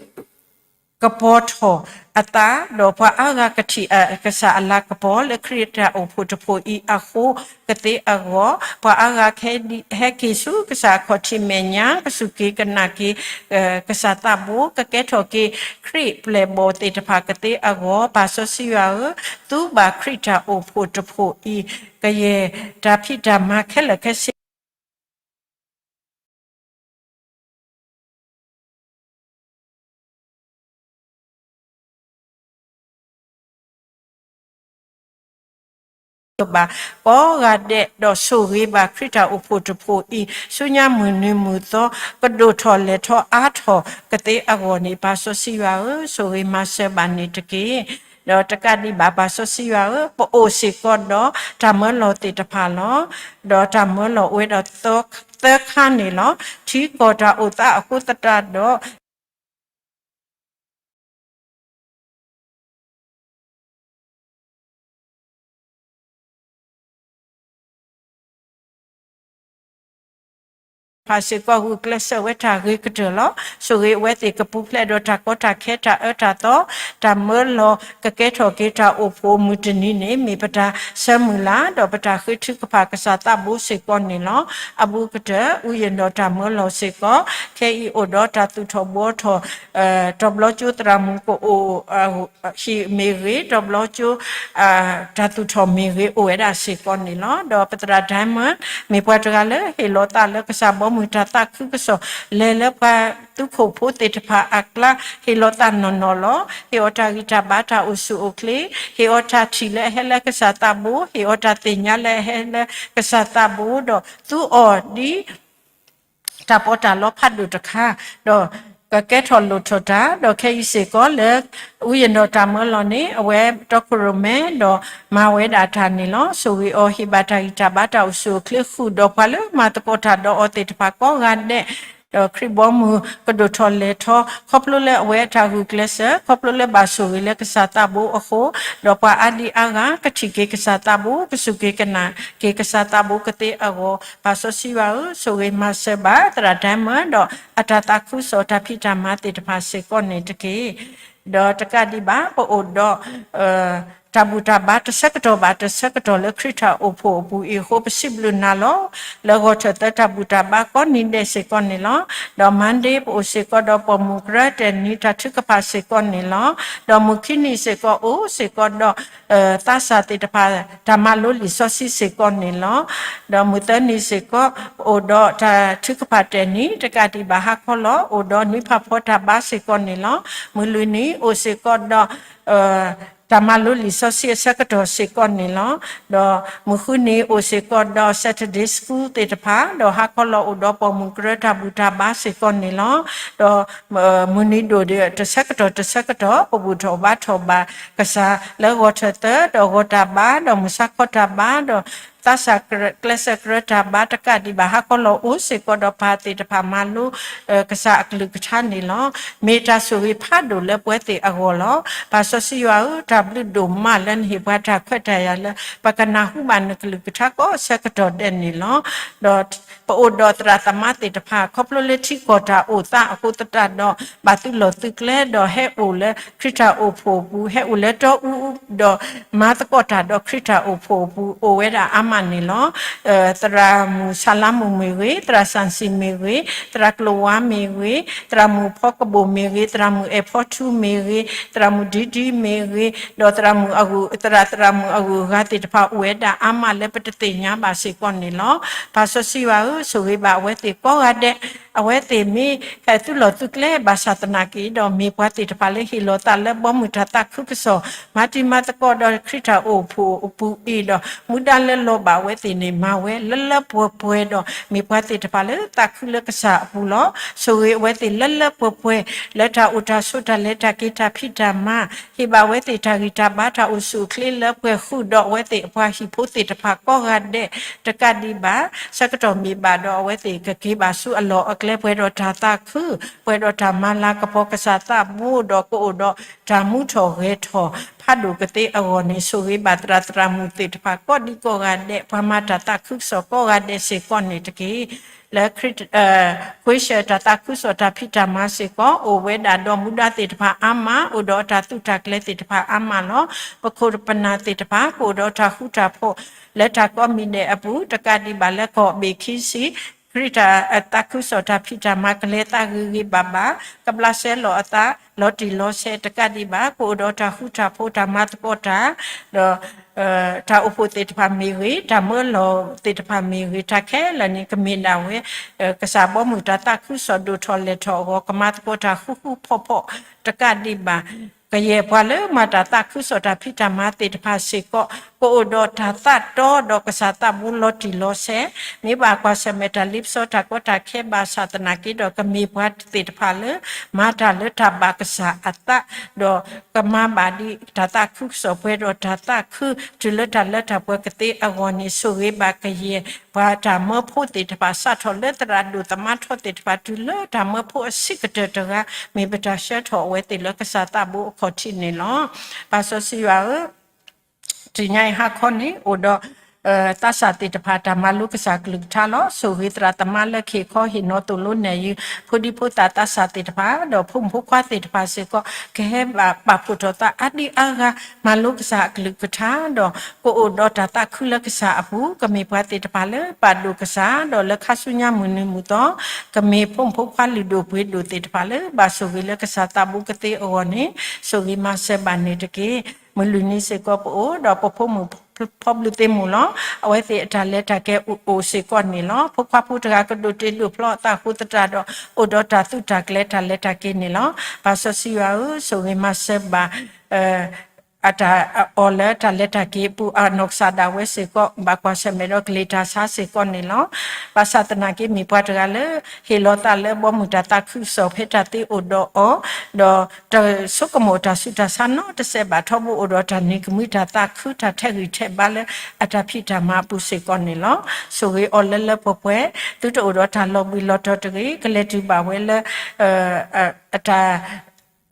ကပီၤထီၣ်အသး, ဒီးပှၤအါဂၤကထံၣ်ကစၢ်အလၤကပီၤလၢ ခရံာ်တၢ်အိၣ်ဖှိၣ်တဖှိၣ်အံၤအဃိကသ့အဂီၢ်, ပှၤအါဂၤကဟဲက့ၤဆူကစၢ်အခီၣ်ထံးမဲာ်ညါ, ကစူၢ်က့ၤကနာ်က့ၤ ကစၢ်သးဘိ, ကကဲထီၣ်က့ၤခရံာ်ပျဲၢ်ဘီၣ်သ့ၣ်တဖၣ်ကသ့အဂီၢ်, ပၢ်စီဆှံယွၤဧၢ, သူဘၣ်ခရံာ်တၢ်အိၣ်ဖှိၣ်တဖှိၣ်အံၤ ကယဲၢ်တၢ်ဖံးတၢ်မၤခဲလၢာ်ခဲဆ့ ကဘၣ်ကိးဂၤဒဲး, ဒီးဆိၣ်ဂ့ၤဘၣ်ခရံာ်တၢ်အိၣ်ဖှိၣ်တဖှိၣ်အံၤ ဆူညါမုၢ်နံၤမုၢ်သီ ကဒိၣ်ထီၣ်လဲၢ်ထီၣ်အါထီၣ်ကသ့အဂီၢ်န့ၣ်, ပၢ်စီဆှံယွၤဧၢ, ဆိၣ်ဂ့ၤမၤစၢၤဘၣ်န့ၣ်တက့ၢ်. ဒီးတကးဒံးဘၣ် ပၢ်စီဆှံယွၤဧၢ, ပအိၣ်စ့ၢ်ကီးဒီးတၢ်မၢလီၤသ့ၣ်တဖၣ်လီၤ. ဒီးတၢ်မၢလီၤအိၣ်ဝဲဒီးသၢခါန့ၣ်လီၤ. ထံကီၢ်တၢ်အိၣ်သးအဃိသတးဒီး ဖၣ်စ့ၢ်ကီးဂုာ်ကျဲးစၢးဝဲတၢ်ဂ့ၤကတၢၢ်လီၤ. ဆိၣ်ဂ့ၤအဝဲသ့ၣ်ကပူၤဖျဲးဒီးတၢ်ကီတၢ်ခဲတၢ်အၢတၢ်သီ, တၢ်မၢလီၤကကဲထီၣ်က့ၤတၢ်အိၣ်ဖှိၣ်မုၢ်တနံၤန့ၣ် မ့ၢ်ပတၢ်ဆၢမုၢ်လၢ်, ဒီးပတၢ်ဃ့ထုကဖၣ်ကစၢ်သးဘိစ့ၢ်ကီးန့ၣ်လီၤ. အဘူးကတၢၢ် အူယံၤဒီးတၢ်မၢလီၤစ့ၢ်ကီး, ခဲအံၤအိၣ်ဒီးတၢ်သူၣ်ထီၣ်ဘှီထီၣ် တီၤဘျီကၠိသရၣ်မုၣ်ကအိၣ် ဟံၣ်မ့ၢ်ဂ့ၤ, တီၤဘျီကၠိ တၢ်သူၣ်ထီၣ်မ့ၢ်ဂ့ၤ အိၣ်ဝဲဒၣ်စ့ၢ်ကီးန့ၣ်လီၤ. ဒီးပသရၣ် Diamond မ့ၢ်ပှၤတဂၤလၢဟ့ၣ်လီၤသးလၢကစၢ်ဘီမုၢ်တၢ်သးခုကစီၣ် လဲၤလၢပှၤသုးခိၣ်ဖိသ့ၣ်တဖၣ်အကျါ ဟ့ၣ်လီၤသးနီၢ်နီၢ်လီၤ. ဟ့ၣ်အီၤတၢ်ဂံၢ်တၢ်ဘါတၢ်အိၣ်ဆူၣ်အိၣ်ချ့, ဟ့ၣ်အီၤတၢ်ထံၣ်လၢအဟဲလၢကစၢ်သးဘိ, ဟ့ၣ်အီၤတၢ်သ့ၣ်ညါလၢအဟဲလၢကစၢ်သးဘိ, ဒီးသူအီၤဒ် တၢ်ပီးတၢ်လီဖးဒိၣ်တခါ, ဒီးကကဲထီၣ်လိၣ်ထီၣ်တၢ်, ဒီးခဲအံၤစ့ၢ်ကီးလၢ အူယံၤဒီးတၢ်မၢလီၤန့ၣ် အဝဲတီခိၣ်ရိၣ်မဲ ဒီးမၤဝဲဒၣ်တၢ်န့ၣ်လီၤ. ဆိၣ်ဂ့ၤအီၤ ဟ့ၣ်ဘၣ်တၢ်ဂံၢ်တၢ်ဘါတၢ်အိၣ်ဆူၣ်အိၣ်ချ့ဃုာ်ဒီးပှၤလၢမၤသကိးတၢ်ဒီးအီၤသ့ၣ်တဖၣ်ကိးဂၤဒဲး, ဒီးခရံာ်ဘီမုၢ်ကဒိၣ်ထီၣ်လဲၤထီၣ် ခီဖျိလၢအဝဲအတၢ်ဂုာ်ကျဲးစၢး, ခီဖျိလၢဘၣ်ဆိၣ်ဂ့ၤလၢကစၢ်သးဘိအဃိ, ဒီးပှၤအါဒံအါဂၤ ကထံၣ်က့ၤကစၢ်သးဘိ, ကစူၢ်က့ၤကနာ်က့ၤကစၢ်သးဘိကသ့အဂီၢ်, ပၢ်စီဆှံယွၤဧၢ, ဆိၣ်ဂ့ၤမၤစၢၤဘၣ် သရၣ် Diamond ဒီးအတၢ်သးခုကစီၣ်တၢ်ဖံးတၢ်မၤသ့ၣ်တဖၣ်စ့ၢ်ကီးန့ၣ်တက့ၢ်. ဒီးတကးဒံးဘၣ် ပအိၣ်ဒီး တၢ်ဘူၣ်တၢ်ဘါတဆၢကတီၢ်ဘၣ်တဆၢကတီၢ်လၢခရံာ်တၢ်အိၣ်ဖှိၣ်အပူၤအံၤအဃိ ပစံးဘျုးနၤလီၤ. လၢဂီၤထၢၣ်သၢတၢ်ဘူၣ်တၢ်ဘါကိးနံၤဒဲးစ့ၢ်ကီးန့ၣ်လီၤ. ဒီး Monday ပအိၣ်စ့ၢ်ကီးဒီးပိာ်မုၣ်ကရၢတဲာ်နံၤတၢ်ထုကဖၣ်စ့ၢ်ကီးန့ၣ်လီၤ. ဒီးမုၢ်ခံနံၤစ့ၢ်ကီးအိၣ်စ့ၢ်ကီးဒီး သးစၢ်သ့ၣ်တဖၣ် တၢ်မၤလိလံာ်စီဆှံစ့ၢ်ကီးန့ၣ်လီၤ. ဒီးမုၢ်သၢနံၤစ့ၢ်ကီး ပအိၣ်ဒီးတၢ်ထုကဖၣ်တဲာ်နံၤ တကးဒံးဘၣ်ဟါခီလီၤ အိၣ်ဒီးနွံဖးဖီတၢ်ဘါစ့ၢ်ကီးန့ၣ်လီၤ. မုၢ်လွံၢ်နံၤအိၣ်စ့ၢ်ကီးဒီး တၢ်မၤလိလံာ်စီဆှံအဆၢကတီၢ်စ့ၢ်ကီးန့ၣ်လီၤ. ဒီးမုၢ်ဃုနံၤအိၣ်စ့ၢ်ကီးဒီး Saturday School သ့ၣ်တဖၣ်, ဒီးဟါခီလီၤအိၣ်ဒီးပိာ်မုၣ်ကရၢတၢ်ဘူၣ်တၢ်ဘါစ့ၢ်ကီးန့ၣ်လီၤ. ဒီး မုၢ်နံၤဒိၣ်ဒီးတဆၢကတီၢ်တဆၢကတီၢ် ပဘူၣ်ထီၣ်ဘါထီၣ်ဘၣ်ကစၢ်လၢဂီၤထၢၣ်သၢ ဒီးဂီၤတၢ်ဘါ ဒီးမုၢ်ဆါခီတၢ်ဘါ ဒီး သးစၢ်ကျဲးစၢးကြၢးတၢ်ဘါတကးဒံးဘၣ် ဟးခီလီၤအိၣ်စ့ၢ်ကီးဒီးပှၤသ့ၣ်တဖၣ်မၤလိ ကစၢ်အကလုၢ်ကထါန့ၣ်လီၤ. မ့ၢ်တၢ်ဆိၣ်ဂ့ၤဖးဒိၣ်လၢပဝဲသ့ၣ်အဂီၢ်လီၤ. ပၢ်စီဆှံယွၤဧၢ, တၢ်ဘျုးဒိၣ်မးလၢနဟ့ၣ်ပှၤတၢ်ခွဲးတၢ်ယာ်လၢ ပကနၢ်ဟူဘၣ်နကလုၢ်ကထါကိးဆၢကတီၢ်ဒဲးန့ၣ်လီၤ. ဒီးပအိၣ်ဒီးသရၣ်သမါသ့ၣ်တဖၣ် ခီဖျိလၢထံကီၢ်တၢ်အိၣ်သးအဃိသတးဒီး ဘၣ်သုးလီၢ်သုးကျဲဒီးဟဲအိၣ်လၢခရံာ်တၢ်အိၣ်ဖှိၣ်အပူၤ, ဟဲအိၣ်လၢတီအူဒီး မၤသကိးတၢ်ဒီးခရံာ်တၢ်အိၣ်ဖှိၣ်အပူၤ အိၣ်ဝဲဒၣ်အါမးန့ၣ်လီၤ. သရၣ်မုၣ်ဆၣ်လါမုၣ်မ့ၢ်ဂ့ၤ, သရၣ်စၣ်စံၣ်မ့ၢ်ဂ့ၤ, သရၣ်ကျိၤဝါမ့ၢ်ဂ့ၤ, သရၣ်မုၣ်ဖီကဘိၣ်မ့ၢ်ဂ့ၤ, သရၣ်မုၣ်အဲၣ်ဖီထူမ့ၢ်ဂ့ၤ, သရၣ်မုၣ်ဒံဒံမ့ၢ်ဂ့ၤ, ဒီးသရၣ်မုၣ်အဂုၤ သရၣ်သရၣ်မုၣ်အဂုၤအဂၤသ့ၣ်တဖၣ်အိၣ်ဝဲဒၣ်အါမးလၢပတသ့ၣ်ညါဘၣ်စ့ၢ်ကီးန့ၣ်လီၤ. ပၢ်စီဆှံယွၤဧၢ, ဆိၣ်ဂ့ၤဘၣ်အဝဲသ့ၣ်ကိးဂၤဒဲး, အဝဲသ့ၣ်မ့ၢ်ဟဲသုးလီၢ်သုးကျဲဘၣ်ဆၣ်သနာ်က့ဒီး မ့ၢ်ပှၤသ့ၣ်တဖၣ်လၢဟ့ၣ်လီၤသးလၢဘီမုၢ်တၢ်သးခုကစီၣ်, မၤတံၤမၤသကိးဒီးခရံာ်တၢ်အိၣ်ဖှိၣ်အပူၤအံၤဒီး မူဒါလၢလီၤဘၣ်အဝဲသ့ၣ်န့ၣ် မၤဝဲလၢလၢပှဲၤပှဲၤဒီး မ့ၢ်ပှၤသ့ၣ်တဖၣ်လၢသးခုလၢကစၢ်အပူၤလီၤ. ဆိၣ်ဂ့ၤအဝဲသ့ၣ်လၢလၢပှဲၤပှဲၤ လၢတၢ်အိၣ်တၢ်ဆိးတၢ်လဲၤတၢ်က့ၤတၢ်ဖံးတၢ်မၤ, ဟ့ၣ်ဘၣ်အဝဲသ့ၣ်တၢ်ဂံၢ်တၢ်ဘါတၢ်အိၣ်ဆူၣ်အိၣ်ချ့လၢပှဲၤဃုာ်ဒီးအဝဲသ့ၣ်အပှၤဟံၣ်ဖိသ့ၣ်တဖၣ်ကိးဂၤဒဲးတကးဒံးဘၣ်, ဆၢကတီၢ်မ့ၢ်ဘၣ်ဒီး အဝဲသ့ၣ်ကက့ၤဘၣ်ဆူအလီၢ်အကျဲ ပှဲၤဒီးတၢ်သးခု, ပှဲၤဒီးတၢ်မၤလၤကပီၤကစၢ်သးဘိဒီး ကအိၣ်ဒီးတၢ်မူထီၣ်ဂဲၤထီၣ်ဖးဒိၣ်ကသ့အဂီၢ်န့ၣ် ဆိၣ်ဂ့ၤဘၣ်သရၣ်သရၣ်မုၣ်သ့ၣ်တဖၣ်ကိးဒံကိးဂၤဒဲး ပှၤမၤတၢ်သးခုကစီၣ်ကိးဂၤဒဲးစ့ၢ်ကီးန့ၣ်တက့ၢ်. လၢ ခွ့ၡၢၣ်တၢ်သးခုကစီၣ်တၢ်ဖံးတၢ်မၤစ့ၢ်ကီး အိၣ်ဝဲဒၣ်ဒီးမူဒါသ့ၣ်တဖၣ်အါမး, အိၣ်ဒီးတၢ်သုးတၢ်ကျဲၤသ့ၣ်တဖၣ်အါမးလီၤ. ပခိၣ်ပနၢ်သ့ၣ်တဖၣ် ကအိၣ်ဒီးတၢ်ဃူတၢ်ဖိး လၢတၢ်ကိးမံၤဒဲးအပူၤ တကးဒံးဘၣ်လၢကီၢ်ဘ့ၣ်ခံဆံ ခရံာ်တၢ်သးခုကစီၣ်တၢ်ဖံးတၢ်မၤကလဲၤသးဂ့ၤဂ့ၤဘၣ်ဘၣ်, ကဘျးစဲလီၤအသး လီၤတံၢ်လီၤဆဲးတကးဒံးဘၣ် ကအိၣ်ဒီးတၢ်ဃူတၢ်ဖိး တၢ်မၤသကိးတၢ် ဒီး တၢ်အိၣ်ဖှိၣ်သ့ၣ်တဖၣ်မ့ၢ်ဂ့ၤ, တၢ်မၢလီၤသ့ၣ်တဖၣ်မ့ၢ်ဂ့ၤ, တၢ်ခဲလၢာ်န့ၣ် ကမ့ၢ်ဒၣ်ဝဲ ကစၢ်ဘီမုၢ်တၢ်သးခုကစီၣ်ဒိၣ်ထီၣ်လဲၢ်ထီၣ်အဂီၢ် ကမၤသကိးတၢ်ဃူဃူဖိးဖိးတကးဒံးဘၣ်. ကယဲၢ်ပှၤလၢမၤတၢ်သးခုကစီၣ်တၢ်ဖံးတၢ်မၤသ့ၣ်တဖၣ်စ့ၢ်ကီး ကအိၣ်ဒီးတၢ်သးတီဒီးကစၢ်သးဘိလီၤတံၢ်လီၤဆဲး, မ့ၢ်ဘၣ်ကွၢ်ဆၢၣ်မဲာ်တၢ်လ့ပစီတၢ်ကီတၢ်ခဲဘၣ်ဆၣ်သနာ်က့ဒီး ကမ့ၢ်ပှၤသ့ၣ်တဖၣ်လၢ မၤတၢ်လၢတၢ်ဘၣ်ကစၢ်အသး ဒီးကမၤဘၣ်ဒ်တၢ်သးခုကစီၣ်ပှဲၤဒီးတၢ်သးခု တုၤလၢတၢ်လၢတၢ်ပှဲၤကသ့အဂီၢ်န့ၣ် ဆိၣ်ဂ့ၤဘၣ်ကယဲၢ် ပှၤတၢ်မၢဖိသ့ၣ်တဖၣ် စးထီၣ်လၢသရၣ်ဒိၣ်သမါထီသ့ၣ်တဖၣ် တုၤလၢတၢ်မၢဖိအဆံးကတၢၢ်တဂၤ မ့ၢ်ပတၢ်ဆှၢထီၣ်အဝဲသ့ၣ်လၢကစၢ်သးဘိအခီၣ်ထံးန့ၣ်လီၤ. ပၢ်စီဆှံယွၤဧၢ, တနံၤအံၤဟါခီန့ၣ် အိၣ်ဒီး သးစၢ်သ့ၣ်တဖၣ် တၢ်မၤလိကစၢ်ကလုၢ်ကထါလီၤ. ဆိၣ်ဂ့ၤသရၣ်သမါလၢခံခီ ဟ့ၣ်နီၤသိၣ်လိနဲၣ်ယုၤ ဖိဒံဖိသၣ်သးစၢ်သ့ၣ်တဖၣ် ဒီးဖိမုၣ်ဖိခွါသ့ၣ်တဖၣ်စ့ၢ်ကီး ကဟဲဘၣ်ပာ်ဖှိၣ်ထီၣ်သးအါဒံအါဂၤ မၤလိကစၢ်အကလုၢ်ကထါ ဒီးကအိၣ်ဒီးတၢ်သးခုလၢကစၢ်အပူၤ ကမ့ၢ်ပှၤသ့ၣ်တဖၣ်လၢပာ်ဒိၣ်ကစၢ် ဒီးလၢခါဆူညါမုၢ်နံၤမုၢ်သီ ကမ့ၢ်ဖိမုၣ်ဖိခွါလုၢ်ဒိၣ်ပှ့ၤဒိၣ်သ့ၣ်တဖၣ်လၢ ဘၣ်ဆိၣ်ဂ့ၤလၢကစၢ်သးဘိကသ့အဂီၢ်န့ၣ် ဆိၣ်ဂ့ၤမၤစၢၤဘၣ်န့ၣ်တက့ၢ်. မုၢ်လွံၢ်နံၤစ့ၢ်ကီး ပအိၣ်ဒီးပဖိမုၣ်ဖီဘျုးသ့ၣ်မုၣ်လီၤ. အဝဲသ့ၣ်အတၢ်လဲၤတၢ်ကဲအိၣ်အိၣ်စ့ၢ်ကီးန့ၣ်လီၤ. ဖိခွါဖိတဂၤကဒိးတ့ဒိးဖျီအသးအဃိသတးဒီး အိၣ်ဒီးတၢ်သုးတၢ်ကျဲၤတၢ်လဲၤတၢ်က့ၤန့ၣ်လီၤ. ပၢ်စီဆှံယွၤဧၢ, ဆိၣ်ဂ့ၤမၤစၢၤဘၣ် အတၢ်အီၣ်လၢတၢ်လဲၤတၢ်က့ၤအပူၤ အနီၢ်ကစၢ်ဒၣ်ဝဲစ့ၢ်ကီး ဘၣ်ကွၢ်ဆၢၣ်မဲာ်ဒီးကလံၤတၢ်ဆါစ့ၢ်ကီးန့ၣ်လီၤ. ဘၣ်ဆၣ်သနာ်က့ မ့ၢ်ပှၤတဂၤလၢ ဟ့ၣ်လီၤသးလၢဘီမုၢ်တၢ်သးခုကစီၣ်ဖဲတၢ်သ့အိၣ်ဒီးအီၤ, ဒီးတဆိကမိၣ်တၢ်ဆူးတၢ်ဆါနီတစဲးဘၣ် ထီဘိအိၣ်ဒီးတၢ်နံၤကမှံတၢ်သးခု တၢ်ထဲးဂံၢ်ထဲးဘါလၢအတၢ်ဖံးတၢ်မၤအပူၤစ့ၢ်ကီးန့ၣ်လီၤ. ဆိၣ်ဂ့ၤအီၤလၢလၢပှဲၤပှဲၤ သုတအိၣ်ဒီးတၢ်လီၤဘှံးလီၤတီၤတဂ့ၤ, ကလဲၤတုၤဘၣ်ဝဲလၢ အတၢ်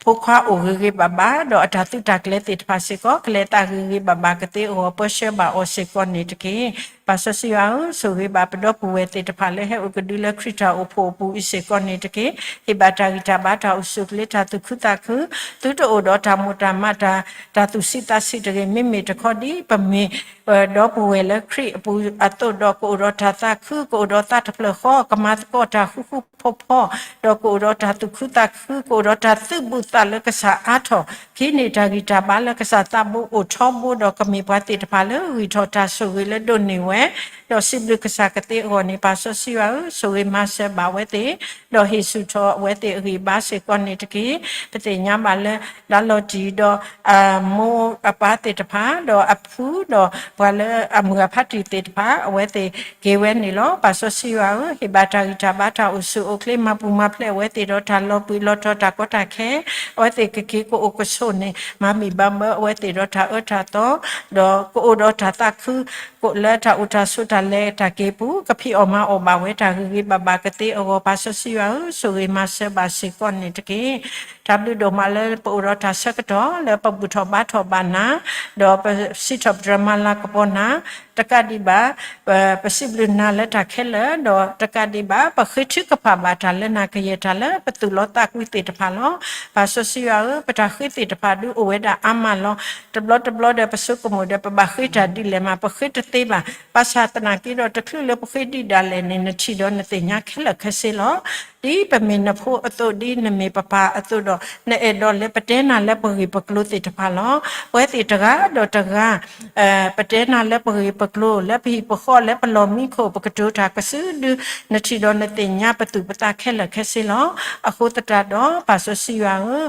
ဖိခွါအိၣ်ဂ့ၤဂ့ၤဘၣ်ဘၣ်, ဒီးအတၢ်သုးတၢ်ကျဲၤသ့ၣ်တဖၣ်စ့ၢ်ကီး ကလဲၤသးဂ့ၤဂ့ၤဘၣ်ဘၣ်ကသ့အဂီၢ် ပၢဆှၢဘၣ်အီၤစ့ၢ်ကီးန့ၣ်တက့ၢ်. ပၢ်စီဆှံယွၤဧၢ, ဆိၣ်ဂ့ၤဘၣ်ပဒီပုၢ်ဝဲၢ်သ့ၣ်တဖၣ်လၢဟဲအိၣ်ကဒုလၢခရံာ်တၢ်အိၣ်ဖှိၣ်အပူၤအံၤစ့ၢ်ကီးန့ၣ်တက့ၢ်. ဟ့ၣ်ဘၣ်တၢ်ဂံၢ်တၢ်ဘါတၢ်အိၣ်ဆူၣ်အိၣ်ချ့တၢ်သူၣ်ခုသးခု, သုတအိၣ်ဒီးတၢ်မိၣ်တၢ်မးတၢ် တၢ်သူၣ်ဆံးသးဆံးတဂ့ၤ, မ့မ့ၢ်တခီဒ် ပမ့ၢ် ဒီပုၢ်ဝဲၢ်လၢခရံာ်အပူၤအသိးဒီး ကအိၣ်ဒီးတၢ်သးခု, ကအိၣ်ဒီးသးတဖျၢၣ်ဃီ, ကမၤသကိးတၢ်ဃူဃူဖိးဖိး, ဒီးကအိၣ်ဒီးတၢ်သူၣ်ခုသးခု, ကအိၣ်ဒီးတၢ်သုးဘူးသးလၢကစၢ်အါထီၣ်, ကဟံးန့ၢ်တၢ်ဂံၢ်တၢ်ဘါလၢကစၢ်သးဘိအိၣ်ထီဘိ, ဒီးကမ့ၢ်ပှၤသ့ၣ်တဖၣ်လၢဂံၢ်ထီၣ်တၢ်ဆိၣ်ဂ့ၤလၢဒိးန့ၢ်ဝဲ, ဒီးစံးဘျုးကစၢ်ကသ့အဂီၢ်န့ၣ် ပၢ်စီဆှံယွၤဧၢ, ဆိၣ်ဂ့ၤမၤစၢၤဘၣ်ဝဲသ့ၣ်, ဒီးဟ့ၣ်ဆူၣ်ထီၣ်အဝဲသ့ၣ်အဂံၢ်အဘါစ့ၢ်ကီးန့ၣ်တက့ၢ်. ပသ့ၣ်ညါဘၣ်လၢ လါလီၤတံၢ်ဒီး အမိၢ်အပၢ်သ့ၣ်တဖၣ်, ဒီးအဖု, ဒီးပှၤလၢအမုၢ်အဖါတံၢ်သ့ၣ်တဖၣ် အဝဲသ့ၣ်က့ၤဝဲန့ၣ်လီၤ. ပၢ်စီဆှံယွၤဧၢ, ဟ့ၣ်ဘၣ်တၢ်ဂံၢ်တၢ်ဘါတၢ်အိၣ်ဆူၣ်အိၣ်ချ့ မၤပူၤမၤဖျဲးအဝဲသ့ၣ်ဒီးတၢ်လီၤဘှံးလီၤတီၤတၢ်ကီတၢ်ခဲ, အဝဲသ့ၣ်ကက့ၤကအိၣ်ကဆိးန့ၣ် မၤဘံၣ်ဘၣ်ဘၢအဝဲသ့ၣ်ဒီးတၢ်အၢတၢ်သီ, ဒီးကအိၣ်ဒီးတၢ်သးခု, ကအိၣ်လၢတၢ် တၢ်ဆိတၢ်လဲၤတၢ်က့ၤပူၤ ကဖံးအီၣ်မၤအီၣ်ဘၣ်ဝဲတၢ်ဂ့ၤဂ့ၤဘၣ်ဘၣ်ကသ့အဂီၢ် ပၢ်စီဆှံယွၤဧၢ, ဆိၣ်ဂ့ၤမၤစၢၤဘၣ်စ့ၢ်ကီးန့ၣ်တက့ၢ်. တၢ်ဘျုးဒိၣ်မးလၢပအိၣ်ဒီးတၢ်ဆၢကတီၢ် လၢပဘူၣ်ထီၣ်ဘါထီၣ်ဘၣ်နၤ, ဒီးပစံးထီၣ်ပတြၢၤမၤလၤကပီၤနၤ, တကးဒံးဘၣ် ပစံးဘျုးနၤလၢတၢ်ခဲလၢာ် ဒီးတကးဒံးဘၣ် ပဃ့ထုကဖၣ်ဘၣ်တၢ်လၢနၤကယဲၢ်တၢ်လၢပသူၣ်လီသးကွံသ့ၣ်တဖၣ်လီၤ. ပၢ်စီဆှံယွၤဧၢ, ပတၢ်ဃ့သ့ၣ်တဖၣ်ဒုးအိၣ်ဝဲဒၣ်အါမးလီၤ. တဘျီတဘျီဒီးပဆိကမိၣ်ဒီး ပဘၣ်ဃ့တၢ်ဒ်လဲၣ်မး ပဃ့တသ့ဘၣ်. ဘၣ်ဆၣ်သနာ်က့ဒီး တချုးလၢပဃ့ဒံးဒၣ်လဲာ်န့ၣ် နထံၣ်ဒီးနသ့ၣ်ညါခဲလၢာ်ခဲဆ့လီၤ. ဒ်ပမ့ၢ်နဖိအသိး ဒ်နမ့ၢ်ပပၢ်အသိးဒီး နအဲၣ်ဒိးလၢပတဲနၤလၢပဂ့ၢ်ပကျိၤသ့ၣ်တဖၣ်လီၤ. ပဝဲသ့ၣ်တဂၤဒီးတဂၤ ပတဲနၤလၢပဂ့ၢ်ပကျိၤ လၢပဟံၣ်ပဃီ လၢပလီၢ်မံခိၣ် ပကတိၤတၢ်ကစုဒု နထံၣ်ဒီးနသ့ၣ်ညါပသူၣ်ပသးခဲလၢာ်ခဲဆ့လီၤ. အဃိသတးဒီး ပၢ်စီဆှံယွၤဧ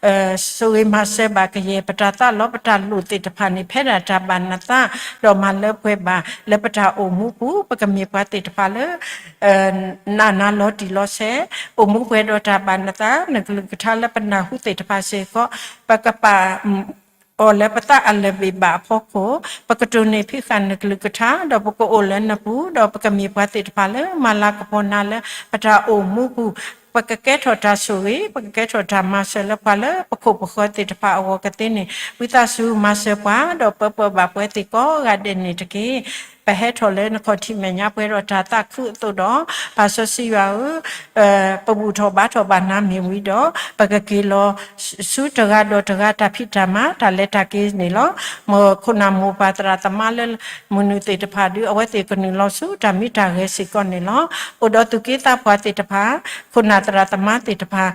ၢ, ဆိၣ်ဂ့ၤမၤစၢၤဘၣ်ကယဲၢ် ပတၢ်သးလီပတၢ်လိၣ်သ့ၣ်တဖၣ်န့ၣ် ဖဲဒၣ်တၢ်ဘၣ်နသး ဒီးမၤလၢပှဲၤဘၣ် လၢပတၢ်အိၣ်မူပူၤ ပကမ့ၢ်ပှၤသ့ၣ်တဖၣ်လၢ နးနးလီၤတံၢ်လီၤဆဲး အိၣ်မူပှဲၤဒီးတၢ်ဘၣ်နသး နကလုၢ်ကထါလၢပနၢ်ဟူသ့ၣ်တဖၣ်စ့ၢ်ကီး ပကပာ် အီၤလၢပသးအလၢာ်ဘ့ၣ်ဘၣ်အဖီခိၣ် ပကတိၢ်န့ၢ်ဖံးဃာ်နကလုၢ်ကထါ ဒီးပကအိၣ်လၢနပူၤ ဒီးပကမ့ၢ်ပှၤသ့ၣ်တဖၣ်လၢမၤလၤကပီၤနၤလၢပတၢ်အိၣ်မူပူၤ ပကကဲထီၣ်တၢ်ဆိၣ်ဂ့ၤ ပကကဲထီၣ်တၢ်မၤစၢၤလၢပှၤလၢပခိၣ်ပဃၢၤသ့ၣ်တဖၣ်အဂီၢ်ကသ့န့ၣ် ဝံသးစူၤမၤစၢၤပှၤ ဒီးပၢပှဲၤဘၣ်ပဝဲသ့ၣ်ကိးဂၤဒဲးန့ၣ်တက့ၢ်. ပဟဲထီၣ်လၢနခီၣ်ထံးမဲာ်ညါပှဲၤဒီးတၢ်သးခုအသိးဒီး ပၢ်စီဆှံယွၤဧၢ, ပဘူၣ်ထီၣ်ဘါထီၣ်ဘၣ်နၤမ့ၢ်ဝံၤဒီး ပကက့ၤလီၤ ဆူတဂၤဒီးတဂၤတၢ်ဖံးတၢ်မၤ တၢ်လဲၤတၢ်က့ၤန့ၣ်လီၤ. မ်ခိၣ်နၢ်မိၢ်ပၢ်သရၣ်သမါလၢမုၢ်နုာ်သ့ၣ်တဖၣ်ဒုး အဝဲသ့ၣ်ကနုာ်လီၤဆူတၢ်မံတၢ်ဂဲၤစ့ၢ်ကီးန့ၣ်လီၤ. အိၣ်ဒီးသူၣ်က့သးပှၢ်သ့ၣ်တဖၣ် ခိၣ်နၢ်သရၣ်သမါသ့ၣ်တဖၣ်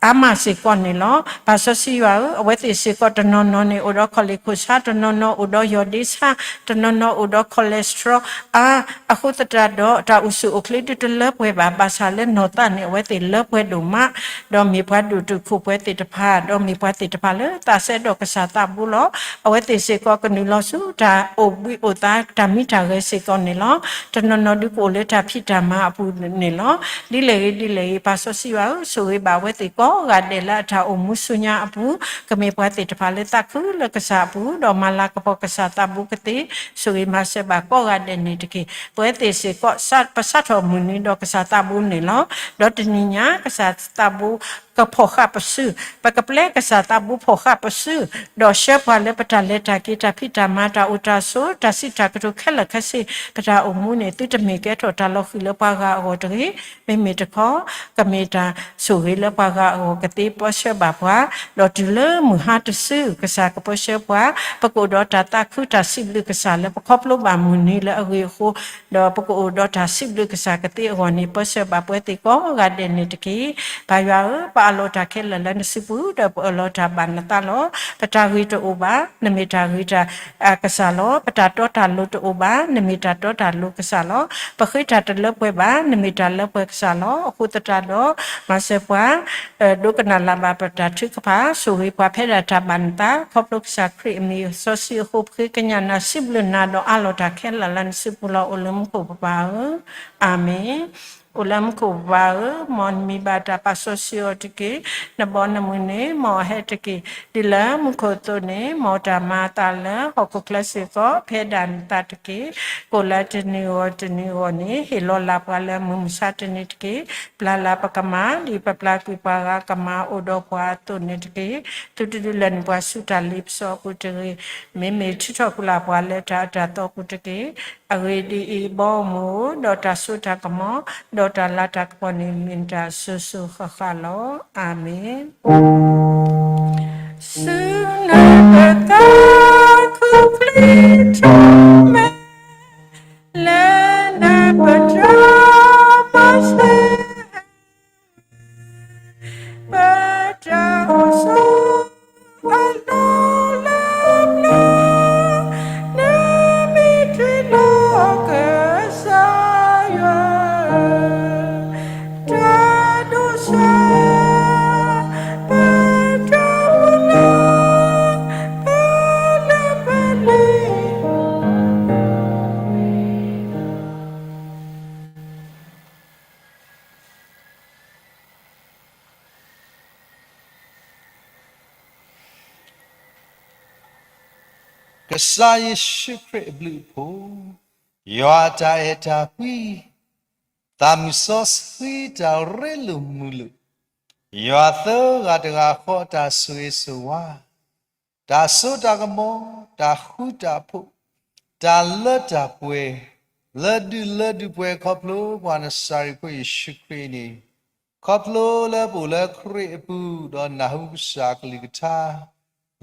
အါမးစ့ၢ်ကီးန့ၣ်လီၤ. ပၢ်စီဆှံယွၤဧၢ, အဝဲသ့ၣ်စ့ၢ်ကီးတနီၤနီၤန့ၣ် အိၣ်ဒီးခီၣ်လ့ၢ်ခိၣ်ဆါ, တနီၤနီၤအိၣ်ဒီးယီၢ်ဒ့ဆါ, တနီၤနီၤအိၣ်ဒီး cholesterol အါ, အဃိသတးဒီး တၢ်အိၣ်ဆူၣ်အိၣ်ချ့ဒုးတလၢပှဲၤဘၣ်, ဘၣ်ဆၣ်လၢနီၢ်သးန့ၣ် အဝဲသ့ၣ်လၢပှဲၤဒိၣ်မး, ဒီးမ့ၢ်ပှၤဒိၣ်တုာ်ခိၣ်ပှဲၤသ့ၣ်တဖၣ်, ဒီးမ့ၢ်ပှၤသ့ၣ်တဖၣ်လၢသးစဲဒီးကစၢ်သးဘိလီၤ. အဝဲသ့ၣ်စ့ၢ်ကီးကနုာ်လီၤဆူတၢ်အိၣ်ဘှံးအိၣ်သါတၢ်မံတၢ်ဂဲၤစ့ၢ်ကီးန့ၣ်လီၤ. တနီၤနီၤဒုးကအိၣ်လၢတၢ်ဖံးတၢ်မၤအပူၤန့ၣ်လီၤ. ဒ်လဲၣ်ဂ့ၤဒ်လဲၣ်ဂ့ၤ ပၢ်စီဆှံယွၤဧၢ, ဆိၣ်ဂ့ၤဘၣ်အဝဲသ့ၣ်ကိးဂၤဒဲးလၢအတၢ်အိၣ်မူဆူညါအပူၤ, ကမ့ၢ်ပှၤသ့ၣ်တဖၣ်လၢသးခုလၢကစၢ်အပူၤ, ဒီးမၤလၤကပီၤကစၢ်သးဘိကသ့, ဆိၣ်ဂ့ၤမၤစၢၤဘၣ်ကိးဂၤဒဲးန့ၣ်တက့ၢ်. ပဝဲသ့ၣ်စ့ၢ်ကီး ပစးထီၣ်မုၢ်နံၤဒီးကစၢ်သးဘိန့ၣ်လီၤ. ဒီးတနံၤညါ ကစၢ်သးဘိကဖီၣ်ဃာ်ပစု, ပကပျဲကစၢ်သးဘိဖီၣ်ဃာ်ပစု, ဒီးဆှၢပှၤလၢပတၢ်လဲၤတၢ်က့ၤ တၢ်ဖံးတၢ်မၤ တၢ်အိၣ်တၢ်ဆိး တၢ်စံးတၢ်ကတိၤခဲလၢာ်ခဲဆ့ ပတၢ်အိၣ်မူန့ၣ် သုတမ့ၢ်ကဲထီၣ်တၢ်လီၤဃံၤလၢပှၤဂၤအဂီၢ်တဂ့ၤ. မ့မ့ၢ်တခီ ကမ့ၢ်တၢ်ဆိၣ်ဂ့ၤလၢပှၤဂၤအဂီၢ်ကသ့ ပၢဆှၢဘၣ်ပှၤ, ဒီးတုၤလၢမုၢ်ဟါတစု ကစၢ်ကပၢဆှၢပှၤ, ပကအိၣ်ဒီးတၢ်သးခုတၢ်စံးဘျုးကစၢ်လၢပခီဖျိဘၣ်မုၢ်နံၤလၢအဂ့ၤအဃိ, ဒီးပကအိၣ်ဒီးတၢ်စံးဘျုးကစၢ်ကသ့အဂီၢ်န့ၣ် ပၢဆှၢဘၣ်ပဝဲသ့ၣ်ကိးဂၤဒဲးန့ၣ်တက့ၢ်. ပၢ်ယွၤဧၢ, ပအးလီၤတၢ်ခဲလၢာ်လၢနစုပူၤ ဒီးပအၢၣ်လီၤတၢ်ဘၣ်နသးလီၤ. ပတၢ်ဂ့ၤတအိၣ်ဘၣ်, နမ့ၢ်တၢ်ဂ့ၤတၢ်ကစၢ်လီၤ. ပတၢ်တီတၢ်လိၤတအိၣ်ဘၣ်, နမ့ၢ်တၢ်တီတၢ်လိၤကစၢ်လီၤ. ပဃ့တၢ်တလၢပှဲၤဘၣ်, နမ့ၢ်တၢ်လၢပှဲၤကစၢ်လီၤ. အဃိသတးဒီး မၤစၢၤပှၤ ဒိကနၣ်လၢ်ဘၣ်ပတၢ်ထုကဖၣ်, ဆိၣ်ဂ့ၤပှၤဖဲဒၣ်တၢ်ဘၣ်နသး, ခီဖျိကစၢ်ခရံာ်အမံၤစီဆှံအဃိ ပဃ့ကညးနၤ စံးဘျုးနၤဒီးအးလီၤတၢ်ခဲလၢာ်လၢနစုပူၤလီၤ. အိၣ်လၢမူခိၣ်ပပၢ်ဧၢ, အၤမ့ၣ်. အိၣ်လၢမူခိၣ်ပပၢ်ဧၢ, မ်နမံၤဘၣ်တၢ်ပာ်စီဆှံအီၤတက့ၢ်. နဘီနမုၢ်န့ၣ် မ်အဟဲတက့ၢ်. ဒ်လၢမူခိၣ်အသိးန့ၣ်, မ်တၢ်မၤအသးလၢဟီၣ်ခိၣ်ချၢစ့ၢ်ကီး ဖဲဒၣ်နသးတက့ၢ်. ကိၣ်လၢတနံၤဂီၢ်တနံၤဂီၢ်န့ၣ် ဟ့ၣ်လီၤလၢ်ပှၤလၢမုၢ်မဆါတနံၤတက့ၢ်. ပျၢ်လၢ်ပကမၢ် ဒ်ပပျၢ်ကွံာ်ပှၤဂၤကမၢ်အိၣ်ဒီးပှၤအသိးန့ၣ်တက့ၢ်. သုတဒုးလဲၤနုာ်ပှၤဆူတၢ်လ့ပစီအပူၤတဂ့ၤ. မ့မ့ၢ်ထုးထီၣ်ကွံာ်လၢ်ပှၤလၢတၢ်အၢတၢ်သီပူၤတက့ၢ်. အဂ့ၢ်ဒ်အံၤ, ဘီမုၢ်ဧၢ, ဒီးတၢ်စိတၢ်ကမီၤ, ဒီးတၢ်လၤတၢ်ကပီၤန့ၣ် မ့ၢ်နတၢ်အစိၤစိၤဃၣ်ဃၣ်လီၤ. အၤမ့ၣ်. ဆူနပသးခုဖျံးထီၣ်မဲ လၢနပတြၢၤမၤစၢၤ ပတၢ်အိၣ်ဆိးအလီၢ်လၢပျၢၤ, နမ့ၢ်တုၤလီၤကစၢ်ယွၤ, တၢ်ဒိးစၢ် ပတၢ်အိၣ်လၢ ပလၢပလ့ၤ ကစၢ်ယ့ၣ်ၡူးခရံာ်အဘျုးအဖှိၣ်, ယွၤအတၢ်အဲၣ်တၢ်ကွံ, သးမုၢ်စီဆှံတၢ်ရ့လိာ်မုာ်လိာ်, ယွၤသၢဂၤတဂၤဃီအတၢ်ဆိၣ်ဂ့ၤဆိၣ်ဝါ, တၢ်စိတၢ်ကမီၤ, တၢ်ဃူတၢ်ဖိး, တၢ်လၢတၢ်ပှဲၤ, လၢဒုးလၢဒုးပှဲၤခီဖျိပှၤနစၤရ့းဖိယ့ၣ်ၡူးခရံာ်န့ၣ်, ခီဖျိလၢပအိၣ်လၢခရံာ်အပူၤ ဒီးနၢ်ဟူကစၢ်အကလုၢ်ကထါ,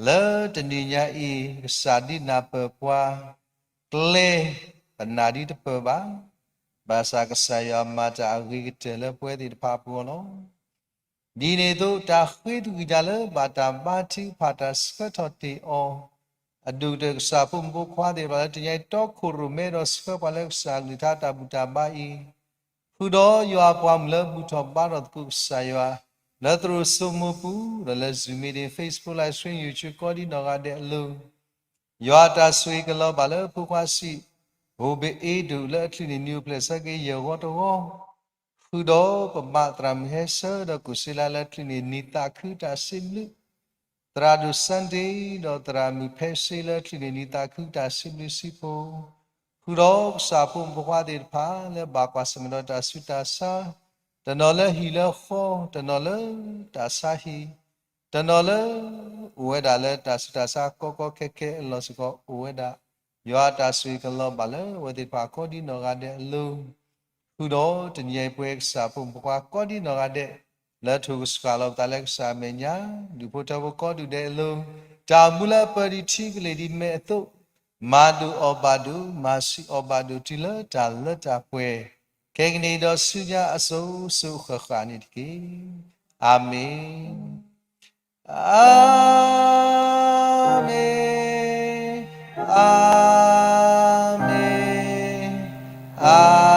လၢတနံၤညါအံၤ ကစၢ်ဒုးနၢ်ပၢၢ်ပှၤ, ကျဲ, ပနၢ်ဒုးတပၢၢ်ဘၣ်, ဘၣ်ဆၣ်ကစၢ်ယွၤမၤတၢ်အဂ့ၤကတၢၢ်လၢပဝဲသ့ၣ်တဖၣ်အပူၤအီၤလီၤ. ဒ်န့ၣ်အသိး တၢ်ဃ့ထုကဖၣ်တၢ်ဘါထုကဖၣ်တၢ်ဆှၢထီၣ်တ့ၢ်အီၤ, အဒိၣ်ကတၢၢ်ကစၢ်ဖိမုၣ်ဖိခွါသ့ၣ်တဖၣ်လၢတနံၤအံၤတီခိၣ်ရိၣ်မဲဒီးဆှၢပှၤလၢကစၢ်အကလုၢ်ကထါတၢ်ဘူၣ်တၢ်ဘါအံၤ, ဃုာ်ဒီးယွၤအပှၤမုၣ်လၢဘူၣ်ထီၣ်ဘါထီၣ်သကိးကစၢ်ယွၤ, လၢသရိာ်စိမိပူၤ, ဒီးလၢ Zoom meeting, Facebook live stream, YouTube ကိးဒံနီၢ်ဂၤဒဲးအလိၤ, ယွၤအတၢ်ဆိၣ်ဂ့ၤကလီၤဘၣ်လၢဖိခွါဆံး, ဟိၤဘ့းအ့ဒိၣ်လၢအချုးန့ၢ်နံၤအိၣ်ဖျဲၣ်ဆၢက့ၤယဲၢ်ဂီၤတဂီၤ, ဃုာ်ဒီးပဘၣ်သရၣ်မုၣ်ဟဲဆၢဒီးကိၣ်စ့လါလၢအချုးန့ၢ်နံၤသးခုတၢ်စံးဘျုး, သရၣ်ဒိၣ် Sunday ဒီးသရၣ်မုၣ်ဖဲစ့လၢအချုးန့ၢ်နံၤသးခုတၢ်စံးဘျုးစံးဖှိၣ်, ဃုာ်ဒီးကစၢ်ဖိမုၣ်ဖိခွါသ့ၣ်တဖၣ်လၢဘၣ်ကွၢ်ဆၢၣ်မဲာ်ဒီးတၢ်ဆူးတၢ်ဆါ, တနီၤလၢဟံၣ်လၢဃီ, တနီၤလၢတၢ်ဆါဟံၣ်, တနီၤလၢ အိၣ်ဝဲဒၣ်လၢတၢ်ဆူးတၢ်ဆါကီကီခဲခဲအလီၢ်စ့ၢ်ကီးအိၣ်ဝဲဒၣ်, ယွၤအတၢ်ဆိၣ်ဂ့ၤကလီၤဘၣ်လၢအဝဲသ့ၣ်တဖၣ်ကိးဒံနီၢ်ဂၤဒဲးအလိၤ, ဃုာ်ဒီးတနံၤအံၤပဝဲကစၢ်ဖိမုၣ်ဖိခွါကိးဒံနီၢ်ဂၤဒဲး, လၢထိၣ်ကဆှၣ်လီၤပသးလၢကစၢ်အမဲာ်ညါ, ဒူၣ်ဖိထၢဖိကိးဒူၣ်ဒဲးအလိၤ, တၢ်မူလၢအပၢၢ်ဒံးထံကလ့ၢ်ဒံးမဲာ်အသိး, မၤဒိၣ်အီၣ်ဘၣ်ဒိၣ်, မၤဆူၣ်အီၣ်ဘၣ်ဒိၣ်တုၤလၢတၢ်လၢတၢ်ပှဲၤ, ခဲကနံၣ်အံၤဒီးဆူညါအစိၤစိၤဃၣ်ဃၣ်န့ၣ်တက့ၢ်. အၤမ့ၣ်, အၤမ့ၣ်, အၤမ့ၣ်, အၤမ့ၣ်.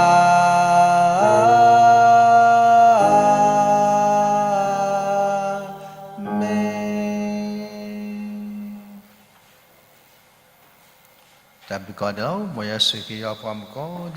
တၢ်ဘျုးကီးဒီး မ်ယွၤဆိၣ်ဂ့ၤက့ၤယွၤပှၤမုၣ်ကိး